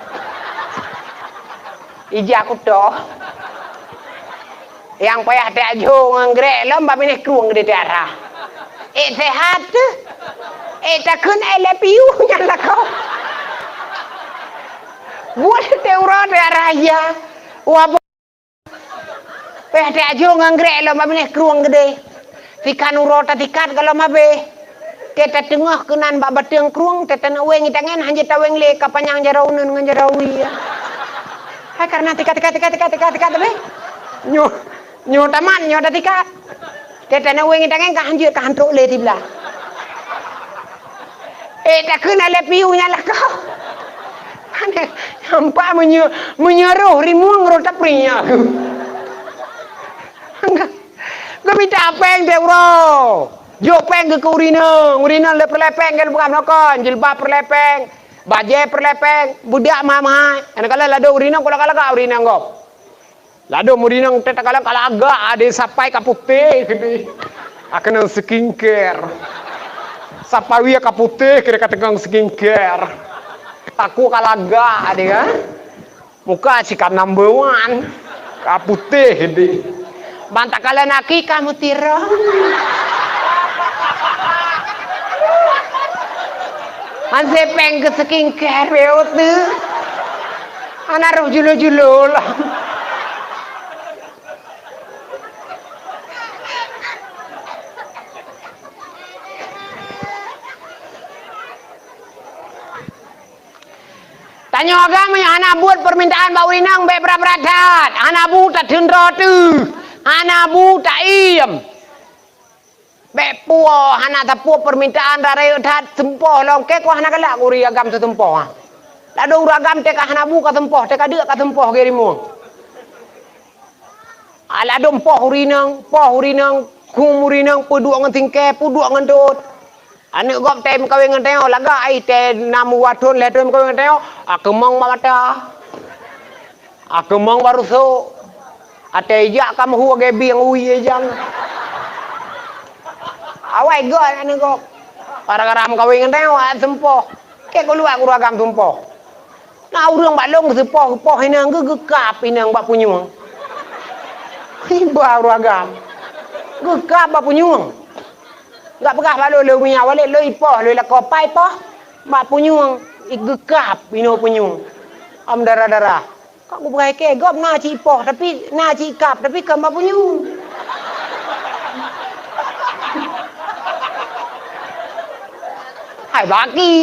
Ija kutoh. Nyang payah tajok ngon grek lom bak binéh krueng di tiara. Eh, sehat teuh. Eh, takheun I love you nyan lakoe. Buet teuh uroe tiara ya. Wah, Payah tajok ngon grek lom bak binéh krueng geudeh. Sikan uroe tatikat goh lom habéh. Teuh tateungoh keunan bak bateueng krueng, teuh taneuk wéng i tangen, hanjeuet tawéng lé ka panyang jaroe uneuen ngon jaroe wie. Hai karena tikat, tikat, tikat habéh. Nyoe, nyoe tamat, nyoe tatikat. Teuh taneuk wéng i tangen ka hanjeuet ka hantrok lé siblah. Eh, takheun I love you nyan lakoe. Aneh, nampak meunyo-, meunyoe roh rimueng roh tapri nyan. Geumita péng teuh uroe. Jok péng keu ureueng inong, ureueng inong le peureulèe péng, gét peugah meunokon, jilbab peureulèe péng, bajèe peureulèe péng, beudak mahai-mahai. Kadang-kadang ladôm ureueng inong, kulak-kulak ureueng inong gob. Ladôm ureueng inong teuh takalon ka lagak, ade sapai ka putéh keudeh. Akeunong skincare. Sapai wie ka putéh keudeh ka teungoh skincare. Takot ka lagak ade kan. Muka sikap number one. Ka putéh keudeh. Ban takalon aki ka meutirong. Hanse péng keu skincare, beu teuh. Hana roh julo-julo lah. Tanyoe agam nyang hana buet peumintaan bak ureueng inong, bèk brat-brat that. Hana bu tateundroe teuh. Hana bu taiem. Bèk puwoe, hana tapuwoe peumintaan, rayeuk that, seumpôh lom. Kèe keuh hana galak ureueng agam seumpôh, ha. Ladôm ureueng agam teuka hana bu ka seumpôh, teuka deuk ka seumpôh geurimong. Alah dum poh ureueng inong, poh ureueng inong, khueng ureueng inong, peuduek ngon singkèe, peuduek ngon dot. Aneuk gob tém kawén ngon tanyoe, lagak ai tém nam dua thôn lhèe thôn kawén ngon tanyoe, akeumong bak mata. Akeumong bak rusok. Até ijak ka meuhu lagèe bieng ui ijang. Awai göt aneuk gob. Gara-gara meukawen ngon tanyoe, seumpôh. Kèe keuh luwat ureueng agam seumpôh. Na ureueng bak lôn geuseupoh, geupoh inong geuh, geukab inong bak punyueng. Iba ureueng agam. Geukab bak punyueng. Gak peugah bak lôn, lôn miyueb walét, lôn ipoh, lôn lakoe pai poh. Bak punyueng, i geukab inoe punyueng. Am darah-darah. Ka kupeugah kèe gob na cit ipoh, tapi na cit ikab, tapi kon bak punyueng. Hai baki.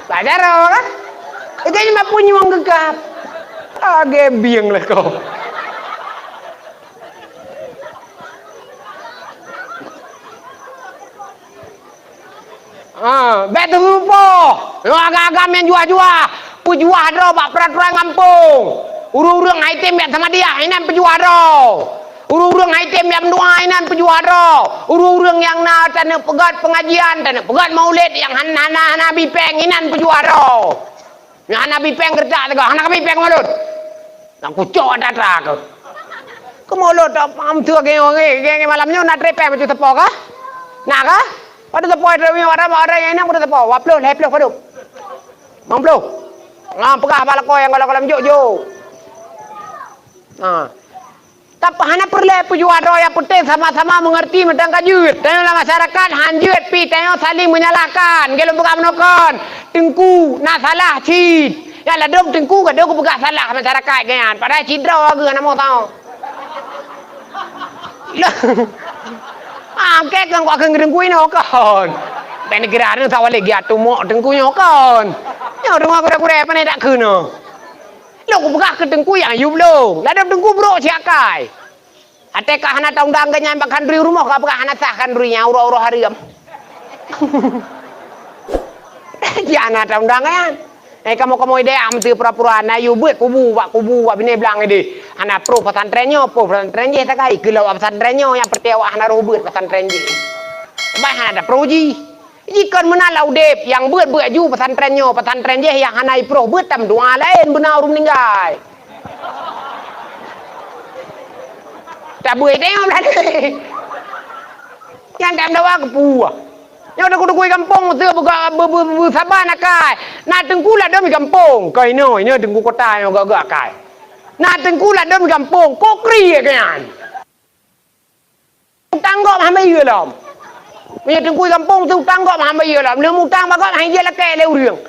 Belajar apa kan? Itu cuma punyueng geukab. Lagèe bieng lakoe. Ha, bèk teupeupoh. Nyoe agam-agam nyang juah-juah, peujuah droe bak peuraturan gampông. Ureueng-ureueng hai tem jak samadiah, inan peujuah droe. Ureueng-ureueng hai tem jak meudoa, inan peujuah droe. Ureueng-ureueng nyang na taneuk peugöt peungajian, taneuk peugöt maulid nyang han-, hana, hana bi pèng, inan peujuah droe. Nyang hana bi pèng geuretak teuga, hana ka bi pèng mulod. Nyang kucok atra-atra keuh. Keumulod tok am teu geng, geng, geng malam nyoe na trép pèng bacut teupô kah? Na kah? Padub teupô trép pèng, ada, ada nyang inong padub teupô, dua ploh, lhèe ploh padub. Limong ploh. Ngam peugah bak lakoe nyang galak-galak jok-jok. Ha. Tapi hana peureulèe peujuah droe, nyang peunteng sama-sama meungeurti mantong ka jeuet. Tanyoe lam masyarakat han jeuet pih, tanyoe saling menyalahkan. Lagèe lôn peugah meunoe kon, teungku na salah cit. Nyang ladôm teungku ka deuh geupeugah salah masyarakat nyan. Padahai sidroe geuh hana meusaboh. Ah, kèe kon kuakheun teungku inoe kon. Bèk neukira nyoe sawalek geuh tumok teungku nyoe kon. Nyoe teuma gurèe-gurèe pane dak keunoe. Lôn kupeugah keu teungku nyang yub lôn. Ladôm teungku brok siakai. Até ka hana taundang geuh nyan bak khanduri rumoh, ka peugah hana sah khanduri nyan, uroe-uroe hareuem. Ji hana taundang nyan. Eh, kamoe-kamoe idéh am teu pura-pura na yub beuet kubu bak kubu bak binéh blang idéh. Hana proh pesantren nyoe, proh pesantren jéh sagai. Keu lawak pesantren nyoe nyang peureté awak hana roh beuet pesantren jéh. Bai hana taproh jih. Jikon meunan lam udép, nyang beuet-beuet aju pesantren nyoe, pesantren jéh nyang hana jiproh beuet tam dua laén beuna ureueng meuninggai. Tabeuet teuh nyoe beurati. Nyang tam dawa keupeue. Nyoe teungku-teungku gampông teu beuga-, beu-, beu-, beusaban akai. Na teungku ladôm gampông, keu inoe, inoe teungku kota nyoe gak-gak akai. Na teungku ladôm gampông, kokri akai nyan. Utang gob hana bayeue lom. Meunyoe teungku gampông teu utang gob hana bayeue lom. Lheueh mutang bak gob hana jeuet lakèe lé ureueng.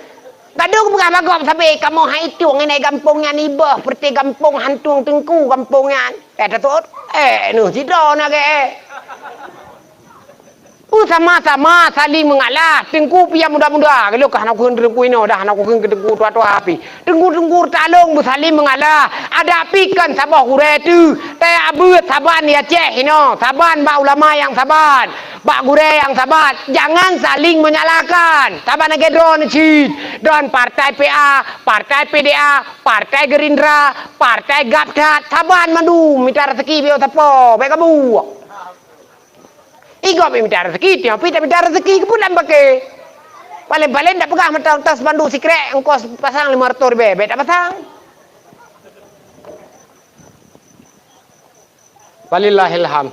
Ka deuh kupeugah bak gob sabe kamoe hai tueng inan gampông nyan iboh peureté gampông hantueng teungku gampông nyan. Eh, tatot. Eh, neuh sidroe na gèe. Beusama-sama saling mengalah. Teungku pih nyang muda-muda. Geulok ka hana kukheun teungku inoe dah, hana kukheun keu teungku tua-tua pih. Teungku-teungku reutalong beusaling mengalah. Adak pih kon saboh gurèe teuh. Tajak beuet saban di Aceh inoe. Saban bak ulama nyang saban. Bak gurèe nyang saban. Jangan saling menyalahkan. Saban lagèe droeneuh cit. Droeneuh partai P A, partai P D A, partai Gerindra, partai gab that. Saban mandum mita raseuki bak sapo. Bèk kabuek. I gob mita raseuki, tiep pi tamita raseuki keupeue lam paké. Paléng-paléng tapeugah mantong tas spanduk sikrek, ongkos pasang lima ratus ribèe, bèk tapasang. Walillahil hamd.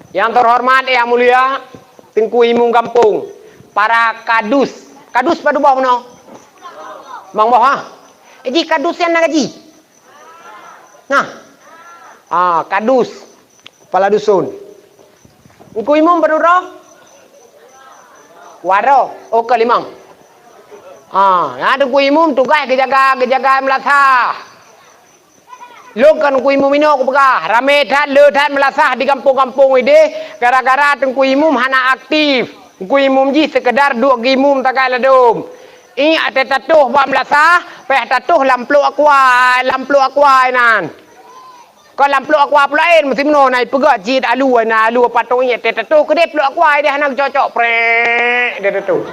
Yang terhormat, yang mulia, Teungku Imum Gampông, para kadus. Kadus padub boh meunoe? Mang boh, ha? Jadi kadus nyan na gaji? Nah. Ah, kadus. Kepala dusun. Teungku Imum padub droe? Dua droe. Oh, ka limong. Ah, na Teungku Imum tugaih geujaga, geujaga meulasah. Lôn kon Teungku Imum inoe kupeugah, ramé that, le that meulasah di gampông-gampông idéh, gara-gara Teungku Imum hana aktif. Teungku Imum jih seukeudar duek geuimum sagai ladôm. Iék teuh tatoh bak meulasah, peh tatoh lam plôk aqua, lam plôk aqua nan. Kon lam plôk aqua peulaén, meusimeunoe na ipeugah cit alu, na alu patong iék teuh tatoh keudeh plôk aqua ideh hana geucok-cok, prek, ideh tatoh.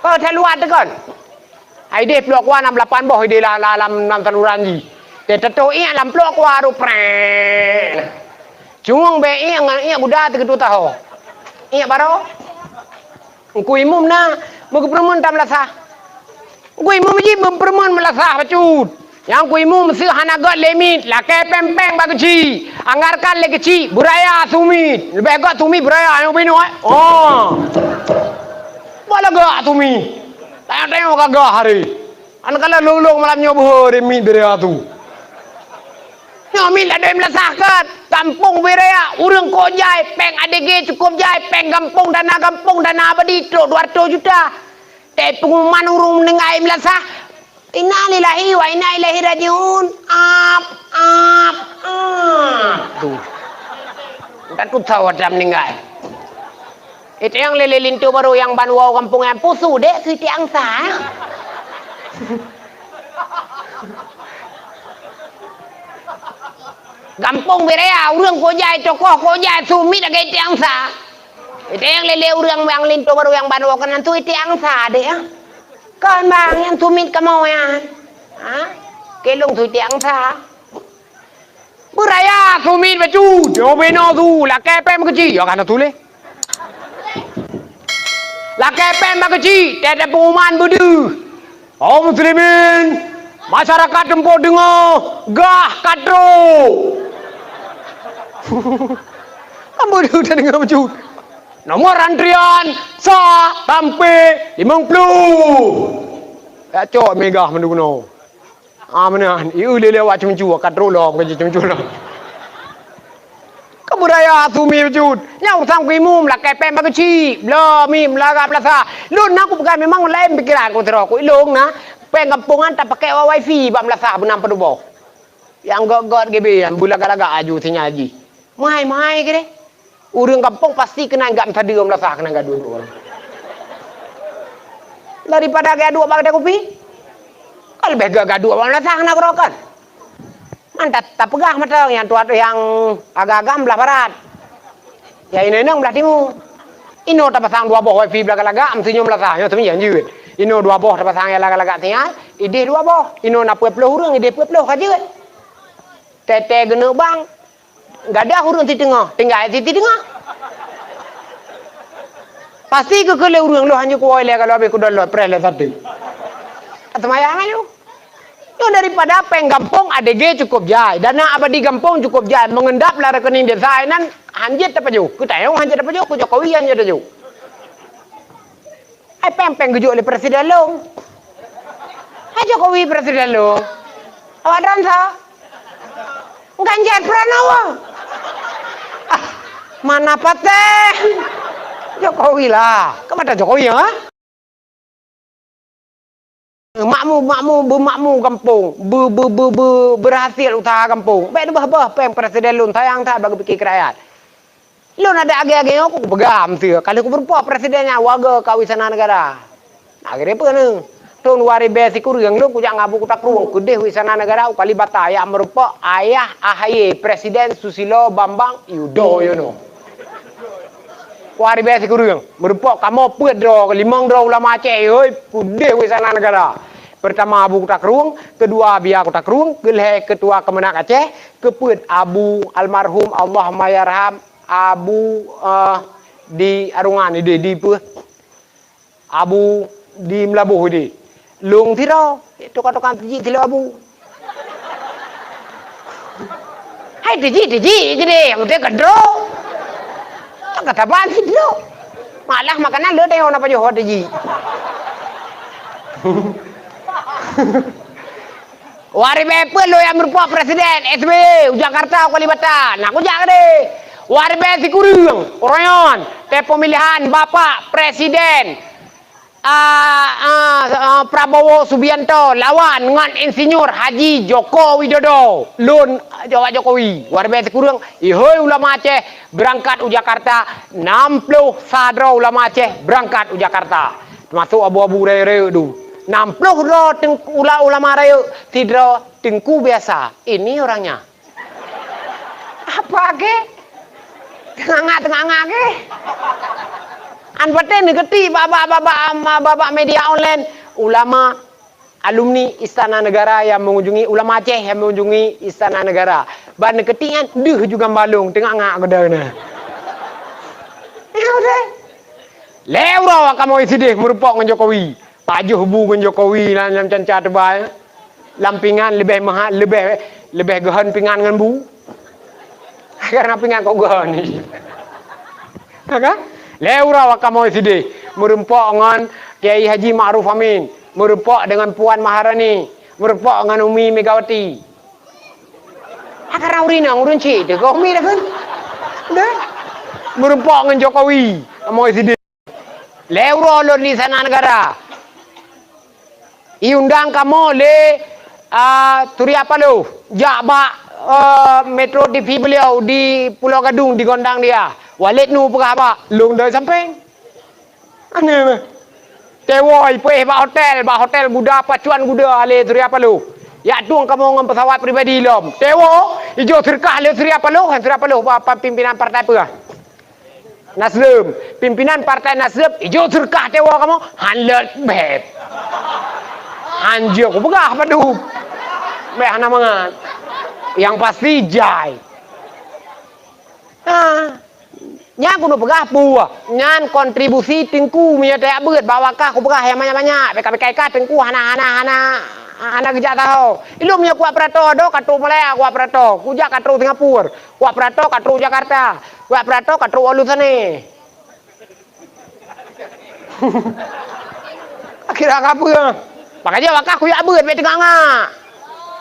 Kon that luwat teuh kon. Ideh plôk aqua na lapan boh ideh la-, la-, lam, lam saluran jih. Teuh tatoh iék lam plôk aqua ru, prek. Cuma bék iék ngon iék guda teuh keutu taho. Iék baroe. Teungku Imum na, meugeupeureumeun tam meulasah. Teungku Imum jih meugeupeureumeun meulasah bacut. Nyang Teungku Imum meuseu hana göt lé miet, lakée péng-péng bak keuchik, anggarkan lé keuchik, beuraya su miet. Leubeh göt su miet beuraya nyang ubé nyoe, eh. Oh. Bah lagak su miet. Tanyong-tanyong gagah hari. An kala lôn-lôn malam nyoe beuhe demi beuraya tu. Nyoe miet ladôm meulasah keuh, gampông beuraya, ureuëng kok jai, péng A D G cukôp jai, péng gampông, dana gampông, dana abadi trok dua ratus juta. Teuh peunguman ureuëng meuninggai meulasah, "Innalillahi wa inna ilaihi rajiun." Ap, ap, ap. Tuh. Takot sawa dah meuninggai. Iteueng lé-lé linto barô nyang ban woe gampông nyan, peue su dek keu iteueng sa, eh? Gampông beuraya, ureuëng kok jai, tokoh kok jai, su miet lagée iteueng sa. Iteueng lé-lé ureuëng nyang linto barô nyang ban woe keunan su iteueng sa dek, eh? Kon bang nyang su miet kamoe nyan. Ha? Keu lôn su iteueng sa. Beuraya su miet bacut, nyoe binoe su, lakée péng bak keuchik, ya ka na tuléh. Lakée péng bak keuchik, teuh teupeunguman beudeuh. Kaum muslimin, masyarakat teumpat deungoe, gah ka trok. Kan beudeuh teudeungoe bacut. Nomor antrian sa sampai limong puluh. Ya cok meuligah mandum keunoe. Ah, meunan, ieu lé-lé awak ceumeucue, ka trok lom, ka jiceumeue lom. Keu beuraya su miet bacut. Nyang usang ku imum, lakée péng bak keuchik, bloe miet, meulaga meulasah. Lôn na kupeugah memang laén pikeran ku sidroe ku ilong na, péng gampông nyan tapakée awak wifi bak meulasah beunam peuduboh. Nyang göt-göt G B nyan, beulaga-laga aju sinyal jih. Meuhai-meuhai keudeh. Ureuëng gampông pasti keunan gam sadeue meulasah keunan gaduek ureuëng. Daripada gaduek bak keude kupi, ka leubeh ga-, gaduek bak meulasah keunan keudroe kan. Man ta-, tapeugah mantong nyang tuha nyang agam-agam blah barat. Nyang inong-inong blah timu. Inoe tapasang dua boh wifi beulaga-laga, meuseunyum meulasah, nyoe seumiyan jeuet. Inoe dua boh tapasang nyang lagak-lagak sinyal, ideh dua boh. Inoe na peuet ploh ureuëng, ideh peuet ploh ka jeuet. Teuh-teuh geuneuk bang, Gadoh ureuëng siteungoh, tinggai siteungoh. Pasti keu keu lé ureuëng lôn hanjeuet kuwoe ilée ka lôn habéh kudownload preh lé sateue. Ka seumayang ayue. Nyoe daripada péng gampông A D G cukôp jai, dana abadi gampông cukôp jai, meungendap lam rekening desa inan hanjeuet tapajoh. Keu tayong hanjeuet tapajoh, keu Jokowi hanjeuet tajoh. Hai péng-péng geujok lé presiden lôn. Hai Jokowi presiden lôn. Awak dran sa? Ganjar Pranowo. Ah, mana paten? Jokowi lah. Kemana Jokowi, ha? Makmu, makmu, beumakmu gampông, be, be, be, be, berhasil usaha gampông. Bék neubah-bah péng presiden lôn, sayang that bagi pikir rakyat. Lôn adak agée-agée nyoe kupeugah meuseu, ka lheueh kubeureumpok presiden nyan warga ka u Istana Negara. Akhé peue neuh? Thon dua ribée sikureueng lôn kujak ngon Abu Kuta Krueng keudeh u Istana Negara u Kalibata, jak meureumpok ayah A H Y, Presiden Susilo Bambang Yudhoyono. Dua ribée sikureueng, meureumpok kamoe peuet droe, limong droe ulama Aceh, hôi, keudeh u Istana Negara. Pertama Abu Kuta Krueng, keudua Buya Kuta Krueng, keulhée Ketua Kemenag Aceh, keupeuet Abu almarhum Allahumma yarham Abu, eh, di Arungan ideh, di peue? Abu di Meulaboh ideh. Lôn sidroe, tukang-tukang teujik sidroe Abu. Hai teujik, teujik je deh, nyang penting keudroe. Ka saban sidroe. Malah makanan le tayong na pajoh teujik. Dua ribée peuet lôn jak meureumpok presiden S B Y u Jakarta, u Kalibata. Na kujak keudeh. Dua ribée sikureueng, uroe nyan, teuh peumilihan bapak presiden, ah, ah, ah, Prabowo Subianto lawan ngon Insinyur Haji Joko Widodo. Lôn jawab Jokowi. Dua ribée sikureueng, ihôi ulama Aceh beurangkat u Jakarta, nam ploh sa droe ulama Aceh beurangkat u Jakarta. Teumasok abu-abu rayeuk-rayeuk tu. Nam ploh droe teung-, ula-, ulama rayeuk, sidroe teungku biasa. Ini orangnya. Apa ke? Teungangak-teungangak ke? An patéh neukeuti bak, bak, bak, bak, bak, bak media online, ulama, alumni Istana Negara yang mengunjungi, ulama Aceh yang mengunjungi Istana Negara. Ban neukeuti nyan, deuh ju gamba lôn, teungangak keudeh na. Ya udah. Lhèe uroe kamoe sideh meurumpok ngon Jokowi. Pajoh bu ngon Jokowi lam, lam canca teubai. Lam pingan leubeh maha-, leubeh, leubeh geuhon pingan ngon bu. Karena pingan kok geuhon. Ha kan? Lhèe uroe kamoe sideh meurumpok ngon Kiai Haji Ma'ruf Amin, meurumpok dengan Puan Maharani, meurumpok ngon Umi Megawati. Ha, karena ureueng inong, ureueng chik teuh, keu Umi dah kan? Dah. Meurumpok ngon Jokowi, kamoe sideh. Lhèe uroe lôn di Istana Negara. Iundang kamoe lé, a, Surya Paloh jak bak, a, Metro T V beliau di Pulo Gadong, digondang dia. Walid Nu peugah bak, lôn doi sampéng. Aneh meh. Tewo ipeuéh bak hotel, bak hotel guda pacuan guda lé Surya Paloh. Jak tueng kamoe ngon pesawat pribadi lom. Tewo, ijok seureukah lé Surya Paloh, Surya Paloh pa-, pa-, pimpinan partai peue? Nasdem, pimpinan Partai Nasdem, ijok seureukah tewo kamoe, han lôt bèk. Han jeuet kupeugah padub. Bèk hana mangat. Nyang pasti jai. Ha. Nyan keuneuk peugah peue? Nyan kontribusi teungku meunyoe tajak beuet bak wakah kupeugah nyang banyak-banyak. Bèk ka, bèk ka, ka teungku hana, hana, hana, hana geujak saho. Ilôn meunyoe kuat peurato, do ka trok Malaya kuat peurato. Kujak ka trok Singapura. Kuat peurato ka trok Jakarta. Kuat peurato ka trok Walusané. Akhé ka peue? Makajih wakah kujak beuet bèk teungangak.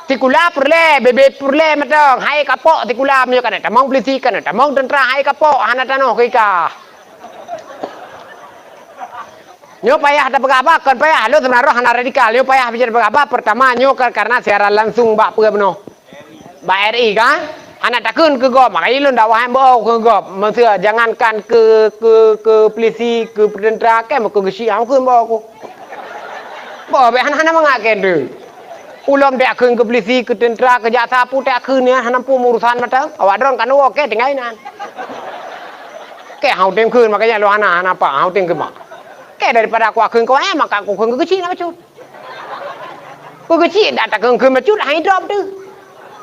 Sikula peureulèe, bebe peureulèe mantong. Hai kapok sikula meunyoe ka na tamong pulisi, ka na tamong teuntra, hai kapok hana tanoh keu ikah. Nyoe payah tapeugah haba, kon payah, lôn seubeuna roh hana radikal. Nyoe payah tapeugah haba, peurtama nyoe ka-, karena siaran langsung bak peue bunoe. Bak R I kan? Hana takheun keu gob, makajih lôn dakwah nyan beu keu gob. Maksud, jangankan keu, keu, keu pulisi, keu teuntara, kèe meukeue geuchik, han kheun beu keu. Beu, bèk hana, hana mangat kèe tu. Ulôn takheun keu pulisi, keu teuntara, keu jaksa, peue takheun nyan, hana peue urusan mata. Awak droen kan woe kèe tinggai nan. Kèe han kutem kheun, makajih lôn hana, hana apa, han kutem kheun mak. Kèe daripada kukheun keu awak nyan, maka kukheun keu geuchik na bacut. Keu geuchik dak takheun-kheun bacut, hai drop tu.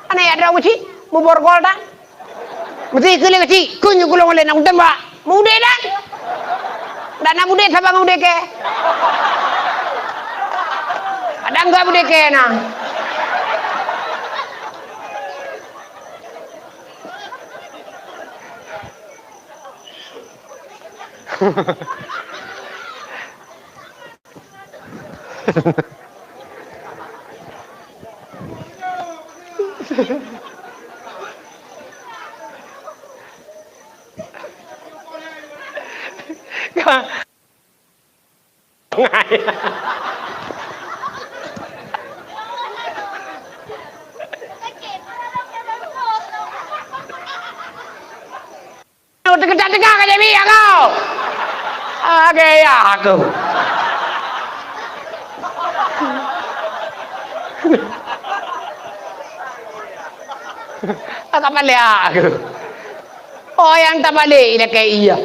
Hana jak drop geuchik, muborgol tan. Meusti keu lé geuchik, keu nyoe kulong lé na utang bak. Mudé dan. Dak na mudé saban mudé kèe. Kadang enggak mudé kèe na. Teuka-teuka ka jadi aku. Agak ya aku. Agak balik aku. Oh, nyang tabalik ida ke iya.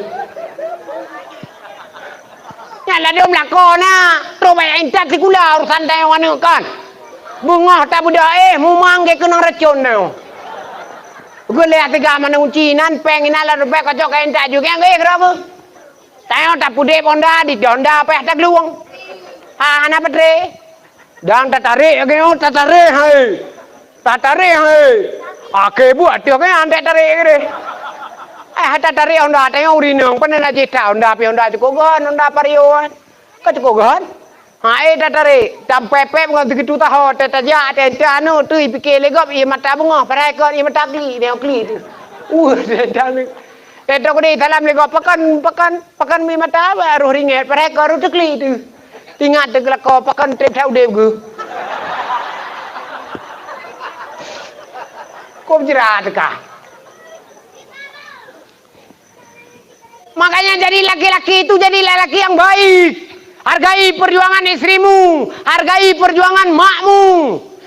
Nyan ladôm lakoe na, trok bak intat sikula urusan tanyoe aneuk kan. Beungoh tabeudoh éh mumang geukeunong racon tanyoe. Geuleh teuga maneuci nan péng inan ladôm péng kocok ka intat ju geng éh keudroe beuh. Tanyoe tapeudép honda di honda péh taglueng. Ha hana peutré. Dan tatarek lagèe nyoe, tatarek hai. Tatarek hai. Akhé buet teuh kan antek tarek keudeh. Eh, tatarek honda teuh ureueng inong, pane na jih that honda, pi honda cukôp gèt, honda Vario kan. Ka cukôp gèt. Ha, eh, tatarek. Tampépép ngon sigitu taho, teuh tajak, teuh, teuh anu, teuh ipike lé gob, ié mata beungoh, padahai kon ié mata klik, nyoe klik teuh. Uh, teuh, teuh, Teuh, teuh, kudeh salam lé gob, pakon, pakon, pakon mi mata, bah, roh ringèt, padahai kon roh teuklik teuh. Ingat teuh lakoe, pakon trép that udép geuh. Kop jrat teuka. Makanya jadi laki-laki itu jadilah laki yang baik. Hargai perjuangan istrimu, hargai perjuangan makmu.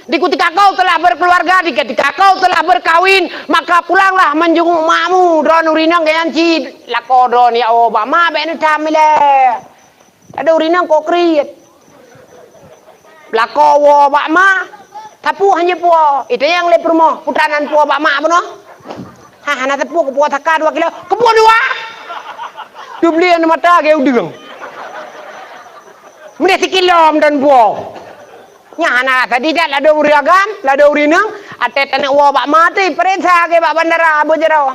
Di ketika kau telah berkeluarga, di ketika kau telah berkawin, maka pulanglah menjenguk makmu. Droeneuh ureueng inong geuyanci lakoe droeneuh, ya Allah, bak ma bèk neutam ilèe. Ada ureueng inong kok kriet. Lakoe woe bak ma, sapeue han jipuwoe. Itanyong lé peurumoh, "Peue tan han puwoe bak ma bunoe?" "Hah, hana sapeue, kupuwoe saka dua kilo." "Kupuwoe dua?" Teublieng mata geuh udeueng. Meudeh sikilo meunan puwoe. Nyan hana rasa didat ladôm ureueng agam, ladôm ureueng inong, até taneuk woe bak ma teuh, peuriksa geuh bak bandara Abu Jarawa.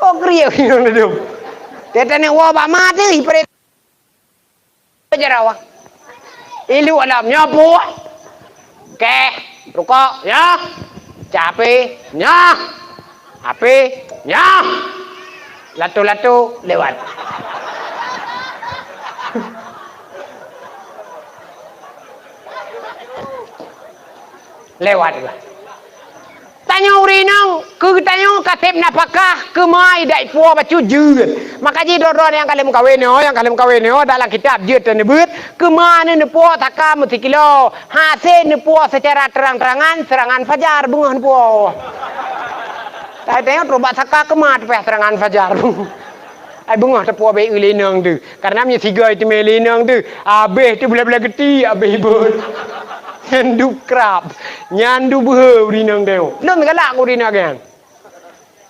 Oh, kriet ureueng inong ladôm. Até taneuk woe bak ma teuh, peuriksa Abu Jarawa. Ilu alam nyoe puwoe. Keh, rukok, nyoe. Capi, nyoe. Api, nyoe. Latu-latu, lewat. Lewat. Tanyoe ureueng inong, keu tanyoe ka sép nafakah, keu ma dak ipuwoe bacut jeuet. Maka jih droe-droe nyang ka lheueh meukawen nyoe, nyang ka lheueh meukawen nyoe, dalam kitab jeuet teuh neubeuet, keu ma neupuwoe saka meusikilo, hase neupuwoe seucara terang-terangan, seurangan fajar beungoh neupuwoe. Tapi tanyoe trok bak saka keu ma teupeh seurangan fajar. Ai beungoh teupuwoe bèk lé inong teuh. Karena meunyoe sigoe teumé lé inong teuh, abéh teuh beulai-beulai geuti, abéh ibot. Nyan duek krab, nyan duek beuhe ureueng inong teuh. Lôn galak keu ureueng inong nyan.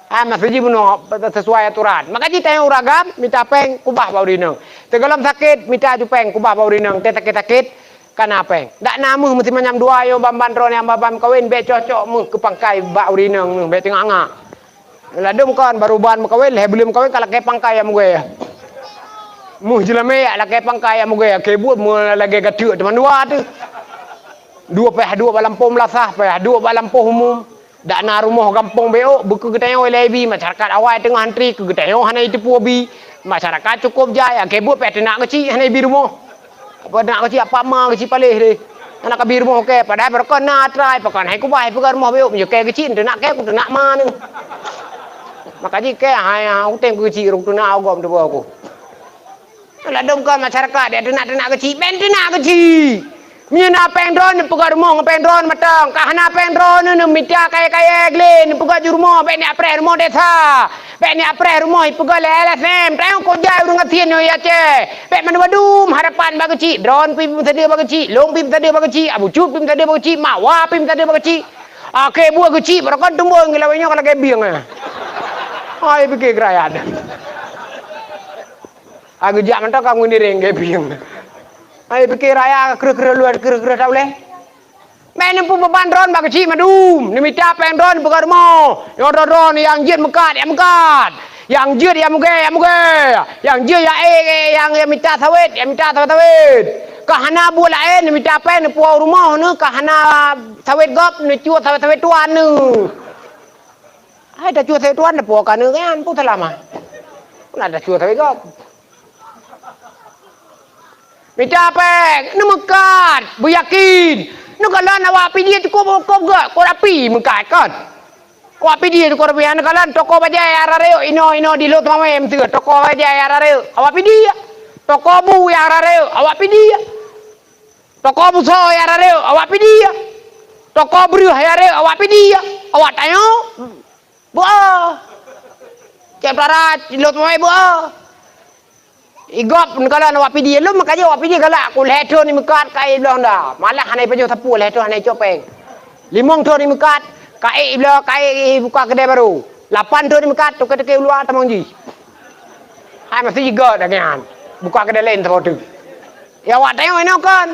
Ah, maksud jih bunoe sesuai aturan. Maka jih tanyoe ureueng agam mita péng kubah bak ureueng inong. Teugohlom sakét mita ju péng kubah bak ureueng inong. Teuh sakét-sakét kana péng. Dak na meuh meusimanyam dua nyoe ban-ban droe nyang ban-ban meukawen bèk cok-cok meuh keu pangkai bak ureueng inong meuh bèk teungak-ngak. Ladôm kon, barô ban meukawen, lhèe buleuen meukawen ka lakèe pangkai nyang meugèe. Meuh jeulamèe jak lakèe pangkai nyang meugèe, akhé buet meuh lagèe gateuk teuma dua teuh. Dua payah duek bak lampôh meulasah, payah duek bak lampôh umum. Dak na rumoh gampông beuôk, beu keu geutanyoe ilèe ibi, masyarakat awai teungoh antri keu geutanyoe hana jiteupeue bi. Masyarakat cukôp jai, akhé buet payah teunak keuchik hana ibi rumoh. Apa nak keuchik, apa ma keuchik paléh deh. Anak kabi rumoh kèe, padahai barokon na atra, pakon hai kubah, hai peugah rumoh beuôk, meunyoe kèe keuchik, teunak kèe, kuteunak ma neuh. Maka jih kèe, hai, ha, uteng keuchik, rhung teunak agom teuba ku. Ladôm kon masyarakat, dia teunak-teunak keuchik, bèk teunak keuchik. Meunyoe na péng droeneuh, peugah rumoh ngon péng droeneuh mantong, ka hana péng droeneuh, neumita kayèe-kayèe glé, neupeugah ju rumoh, bèk neupreh rumoh desa. Bèk neupreh rumoh ipeugah lé L S M, tanyoe kujai ureueng gasien nyoe ya ceh. Bèk mandum-mandum harapan bak keuchik, droeneuh pih meusadeue bak keuchik, lôn pih meusadeue bak keuchik, Abu Cut pih meusadeue bak keuchik, Mak Wa pih meusadeue bak keuchik. Akhé buet keuchik, barokon tumbông ngon lawét nyoe ka lagèe bieng, eh. Hai piké keurayeuk. Hai geujak mantong ka ngon direng lagèe bieng. Hai piké raya kreueh-kreueh luwat kreueh-kreueh taulèe. Bèk neupeubeban droeneuh bak keuchik mandum. Neumita péng droeneuh peugah rumoh. Nyoe droe-droe nyang jeuet meukat, ya meukat. Nyang jeuet ya meugèe, ya meugèe. Nyang jeuet ya ék, ék, nyang, nyang mita sawét, ya mita sawét-sawét. Ka hana buet laén, neumita péng neupuwoe rumoh neuh, ka hana sawét gob, neucue sawét-sawét tuan neuh. Hai tacuek sawét tuan, neupuwoe ka neuh nyan, peue salah mah. Peue na tacuek sawét gob. Mita péng, neumeukat, beuyakin. Neukalon awak Pidie cukôp, cukôp gèt, kot api meukat kon. Awak Pidie cukôp api, neukalon toko bajèe nyang rayeuk inoe, inoe di Lhokseumawe meuseue, toko bajèe nyang rayeuk, awak Pidie. Toko bu nyang rayeuk, awak Pidie. Toko busoe nyang rayeuk, awak Pidie. Toko breueh nyang rayeuk, awak Pidie. Awak tanyoe, beuo. Cép Tara, Lhokseumawe, beuo. Igob neukalon awak Pidie, lôn meukaji awak Pidie galak, ku lhèe thon imeukat ka ék ibloe honda. Malah hana ipajoh sapeue, lhèe thon hana icok péng. Limong thon imeukat, ka ék ibloe, ka ék ibuka keudè barô. Lapan thon imeukat, toke-toke u luwa tamong jih. Hai masih jigob dak nyan. Buka keudè laén saboh teuk. Ya awak tanyoe inoe kon.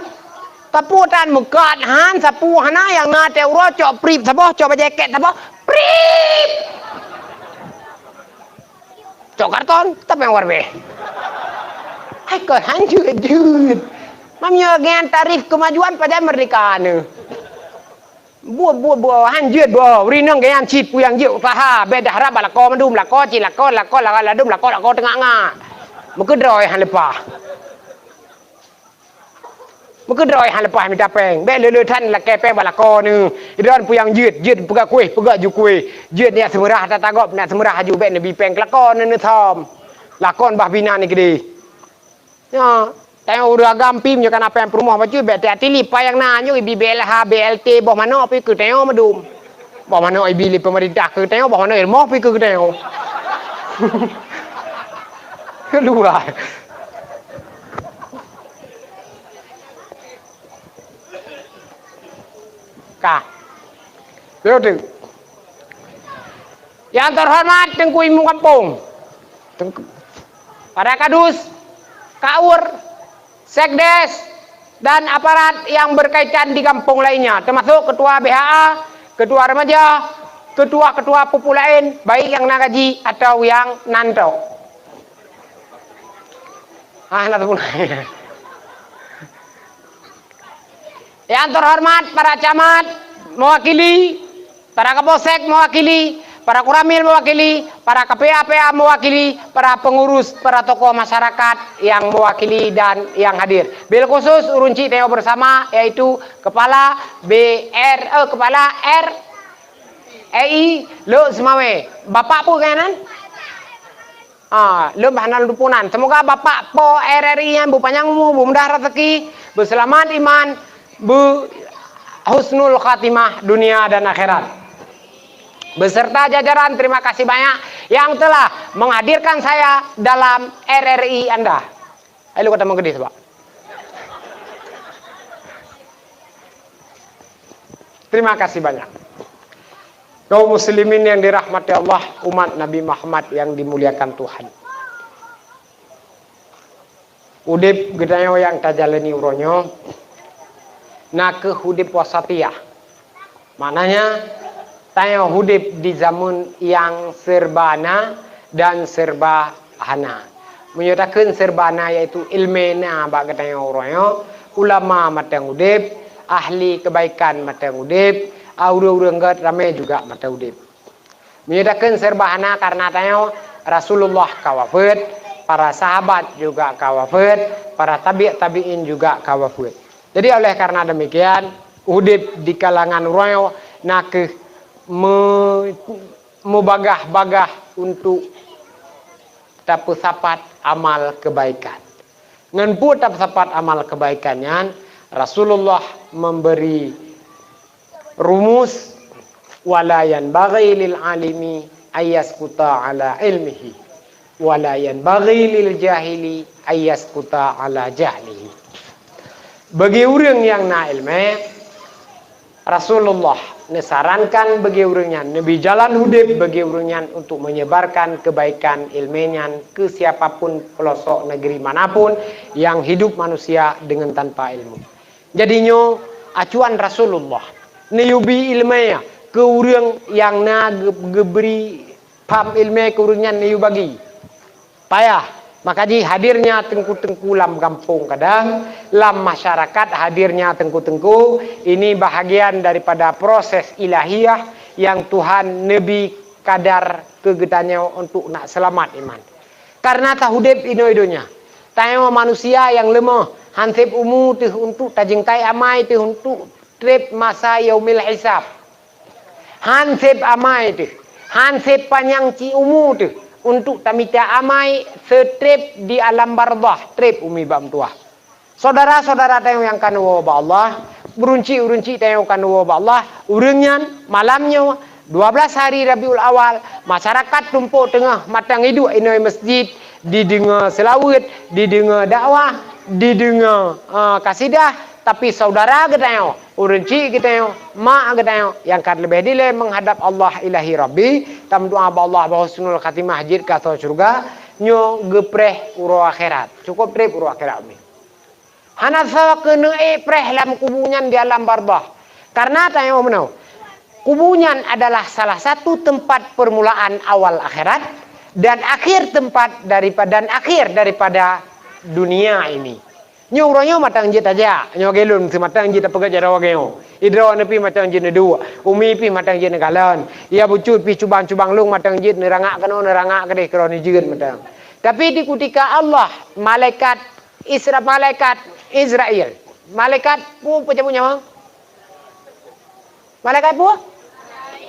Sapeue tan meukat han, sapeue hana nyang na teuh uroe cok prip saboh, cok bajèe kèt saboh, prip. Cok karton, tapi nyang wareh. Hai kon han jeuet-jeuet. Meunyoe nyan tarif kemajuan pajan merdeka neuh. Buet, buet, buet, han jeuet buet. Ureueng inong geuyan cit peue nyang jeuet usaha, bèk taharap bak lakoe mandum, lakoe cit lakoe, lakoe, lakoe, ladôm lakoe, lakoe teungak-ngak. Meukeudroe han leupah. Meukeudroe han leupah mita péng. Bèk le-le that lakèe péng bak lakoe neuh. Idroen peue nyang jeuet, jeuet peugah kueh, peugah ju kueh. Jeuet neujak seumeurah ata-ata gob, neujak seumeurah aju bèk neubi péng keu lakoe neuh, neusom. Lakon bah binan ni keudeh. Nyoe, tanyoe ureueng agam pih meunyoe kana péng peurumoh bacut, bèk hati-hati lé, peue nyang na nyoe ibi B L H, B L T, boh manok pih keu tanyoe meudum. Boh manok ibi lé peumeurintah keu tanyoe, boh manok i rumoh pih keu tanyoe. Keuluwa. Ka. Beutôi. Yang terhormat Teungku Imum Kampung, Teungku, para kadus, kaur, sekdes, dan aparat yang berkaitan di kampung lainnya, termasuk ketua B H A, ketua remaja, ketua-ketua pupu lain, baik yang na gaji atau yang nan tok. Ah, na teupeue. Yang terhormat para camat mewakili, para kapolsek mewakili, para koramil mewakili, para K P A P A mewakili, para pengurus, para tokoh masyarakat yang mewakili dan yang hadir. Bil khusus ureueng chik tanyoe bersama, yaitu kepala B R, eh, kepala R E I Lhokseumawe. Bapak peue keunan? Ah, lôn bah hana lôn teupeue nan. Seumoga Bapak Po R R I nyan beupanyang umu, beumudah raseuki, beuseulamat iman, beuhusnul khatimah dunia dan akhirat. Beserta jajaran, terima kasih banyak yang telah menghadirkan saya dalam R R I anda. Ayo, lôn kata meukeudeh, Pak. Terima kasih banyak. Kaum muslimin yang dirahmati Allah, umat Nabi Muhammad yang dimuliakan Tuhan. Udeb geutanyoe nyang tajalani uroe nyoe, na kheueh udeb wasatiyah. Maknanya, tanyoe udeb di zaman nyang serba na dan serba hana. Meunyoe takheun serba na, yaitu ileumèe na bak geutanyoe uroe nyoe, ulama mantong udeb, ahli keubaikan mantong udeb, ureueng-ureueng gèt ramè juga mantong udeb. Meunyoe takheun serba hana, karena tanyoe Rasulullah ka wafeuet, para sahabat juga ka wafeuet, para tabi' tabi'in juga ka wafeuet. Jadi, oleh karena demikian, udeb di kalangan uroe nyoe na kheueh me-, meubagah-bagah untuk tapeusapat amal keubaikan. Ngon peue tapeusapat amal keubaikan nyan, Rasulullah memberi rumus, "Wala yanbaghi lil alimi ayyaskuta ala ilmihi, wala yanbaghi lil jahili ayyaskuta ala jahlihi." Bagi ureueng nyang na ileumèe, Rasulullah neusarankan bagi ureueng nyan, neubri jalan udeb bagi ureueng nyan untuk menyebarkan kebaikan ileumèe nyan ke siapa pun pelosok negeri mana pun yang hidup manusia dengan tanpa ilmu. Jadi nyoe acuan Rasulullah, neuyue bi ileumèe keu ureueng nyang na geu-, geubri pham ileumèe keu ureueng nyan, neuyue bagi. Payah. Maka jih hadirnya teungku-teungku lam gampông kadang, lam masyarakat hadirnya teungku-teungku, ini bahagian daripada proses ilahiyah yang Tuhan neubri kadar keu geutanyoe untuk nak seulamat iman. Karena taudeb inoe donya, tanyoe manusia nyang leumoh, han sép umu teuh untuk tajeungkai amai teuh untuk trép masa yaumil hisab. Han sép amai teuh, han sép panyang cit umu teuh untuk tamita amai seutrép di alam barzakh, trép umi bak meutuwah. Syedara-syedara tanyoe nyang ka neuwoe bak Allah, ureueng chik-ureueng chik tanyoe ka neuwoe bak Allah, ureueng nyan malam nyoe dua belas hari Rabiul Awal, masyarakat tumpôk teungoh mantong iduek inoe masjid, dideungoe seulaweuet, dideungoe dakwah, dideungoe, eh, kasidah, tapi syedara geutanyoe, ureueng chik geutanyoe, mak geutanyoe nyang ka leubeh dilèe meuhadab Allah Ilahi Rabbi, tameudoa bak Allah bak husnul khatimah jeuet keu asoe syeuruga, nyoe geupreh uroe akhirat. Cukôp trép uroe akhirat umi. Hana soe keuneuk ék preh lam kubu nyan di alam barzakh. Karena tanyoe meunoe, kubu nyan adalah salah satu tempat permulaan awal akhirat dan akhir tempat daripada, dan akhir daripada dunia ini. Nyoe uroe nyoe mantong jeuet tajak, nyoe lagèe lôn seumatong jeuet tapeugah jaroe nyoe. Idroe neuh pih mantong jeuet neuduek, umi pih mantong jeuet neukalon. Ya bucut pih cubang-cubang lôn mantong jeuet neurangak keunoe, neurangak keudeh keudroe neujeuet mantong. Tapi di kutika Allah, malaikat Isra-, malaikat Israel. Malaikat peue peujabut nyawa? Malaikat peue?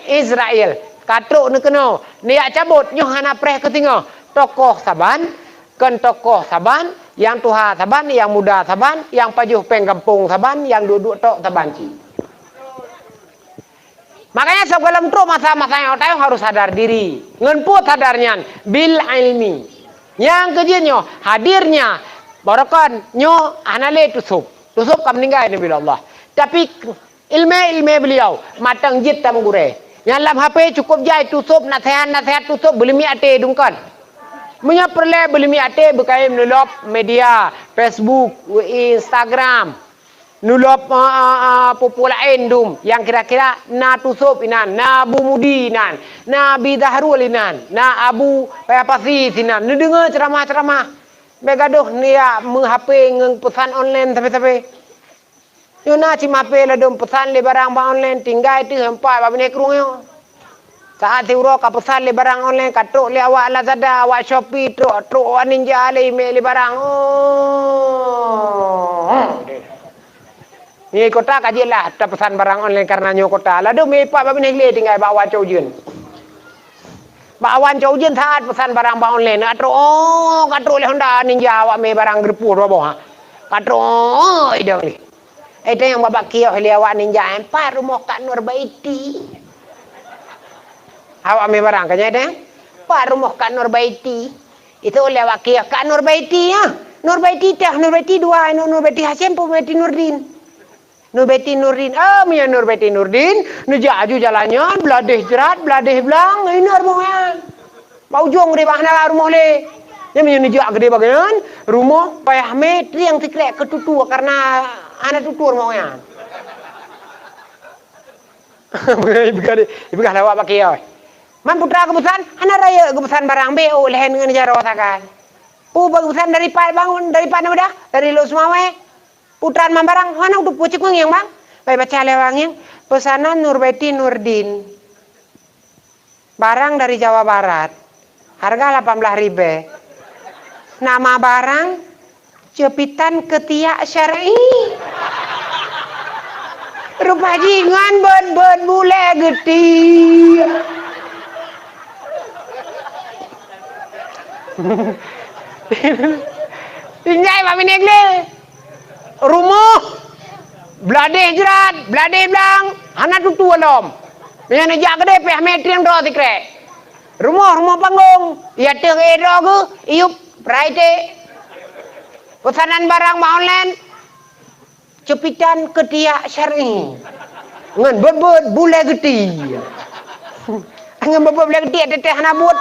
Israel. Ka trok neukeunoe, neujak cabot, nyoe hana preh keu singoh. Tokoh saban, Kon tokoh saban, nyang tuha saban, nyang muda saban, nyang pajoh péng gampông saban, nyang duek-duek tok saban cit. Makanya, sabab gohlom trok masa-masa nyoe, tanyoe harôh sadar diri. Ngon peue sadar nyan? Bil ilmi. Nyang keujeuet nyoe, hadirnya, barokan nyoe hana lé tusôb. Tusôb ka meuninggai Nabi Allah. Tapi, ilmé-ilmé beliau, mantong jeuet tameugurée. Nyang lam H P cukôp jai tusôb, naseuhat-naseuhat tusôb, beuleumiek até dungkon. Meunyoe peureulée beuleumiek até, beukayém neulop media, Facebook, Instagram. Neulop, a, a, a, peue-peue laén dum nyang kira-kira na tusôb inan, na Abu Mudi inan, na Abi Zahrul inan, na Abu Payah Pasi sinan. Neudeungoe ceuramah-ceuramah. Bék gadôh neujak meu-H P ngon peusan online sabe-sabe. Nyoe na cit mapé ladôm peusan lé barang bak online, tinggai teuh empat bak binéh krueng nyoe. Saát siuroe ka peusan lé barang online, ka trok lé awak Lazada, awak Shopee, trok, trok awak Ninja lé imé lé barang. Oh. Nyoe kota ka jeuet lah tapeusan barang online kareuna nyoe kota. Ladôm empat bak binéh lé tinggai bak awak cok ujeuen. Bak awan cok ujeuen saát peusan barang bak online. Ka trok, oh, ka trok lé Honda Ninja awak mé barang geureupoh dua boh, ha. Ka trok, oh, idong lé. Eh, tanyong bak kios lé awak Ninja, eh, pat rumoh Kak Nurbaiti. Awak mé barang, ka nyan, eh? Pat rumoh Kak Nurbaiti. Itu lé awak kios, Kak Nurbaiti, ya. Nurbaiti teuh, Nurbaiti dua, Nur-, Nurbaiti Hasyim, Nurbaiti Nurdin. Nurbaiti Nurdin. Ah, meunyoe Nurbaiti Nurdin, neujak aju jalan nyan, bladeh jrat, bladeh blang, inan rumoh nyan. Bak ujong geude bak hana rumoh lé. Nyan meunyoe neujak geude bagian, rumoh payah mé triang sikrek keu tutoe kareuna hana tutoe rumoh nyan. Ipeugah, ipeugah lawak bak kios. Man putra geupeusan, hana rayeuk geupeusan barang, bék ôk lhèe ngon jaroe sagai. Peue geupeusan dari pat bangun, dari pat na meudah? Dari Lhokseumawe. Putra man barang, hana udeb peue cit ngieng bang. Bai baca lé awak ngieng, peusanan Nurbaiti Nurdin. Barang dari Jawa Barat. Harga lapan belas ribèe. Nama barang, cepitan ketiak syar'i. Rupa jih ngon bot-bot bulèe geuti. Tinggai bak binéh glé. Rumoh, bladeh jrat, bladeh blang, hana tutoe lom. Meunyoe neujak keudè pih mé trieng droe sikrek. Rumoh, rumoh panggong, i ateueh éh droe geuh, iyup, prai tèk. Peusanan barang bak online, cepitan ketiak syar'i. Ngon bot-bot bulèe geuti. Ngon bot-bot bulèe geuti, teuh-teuh hana buet.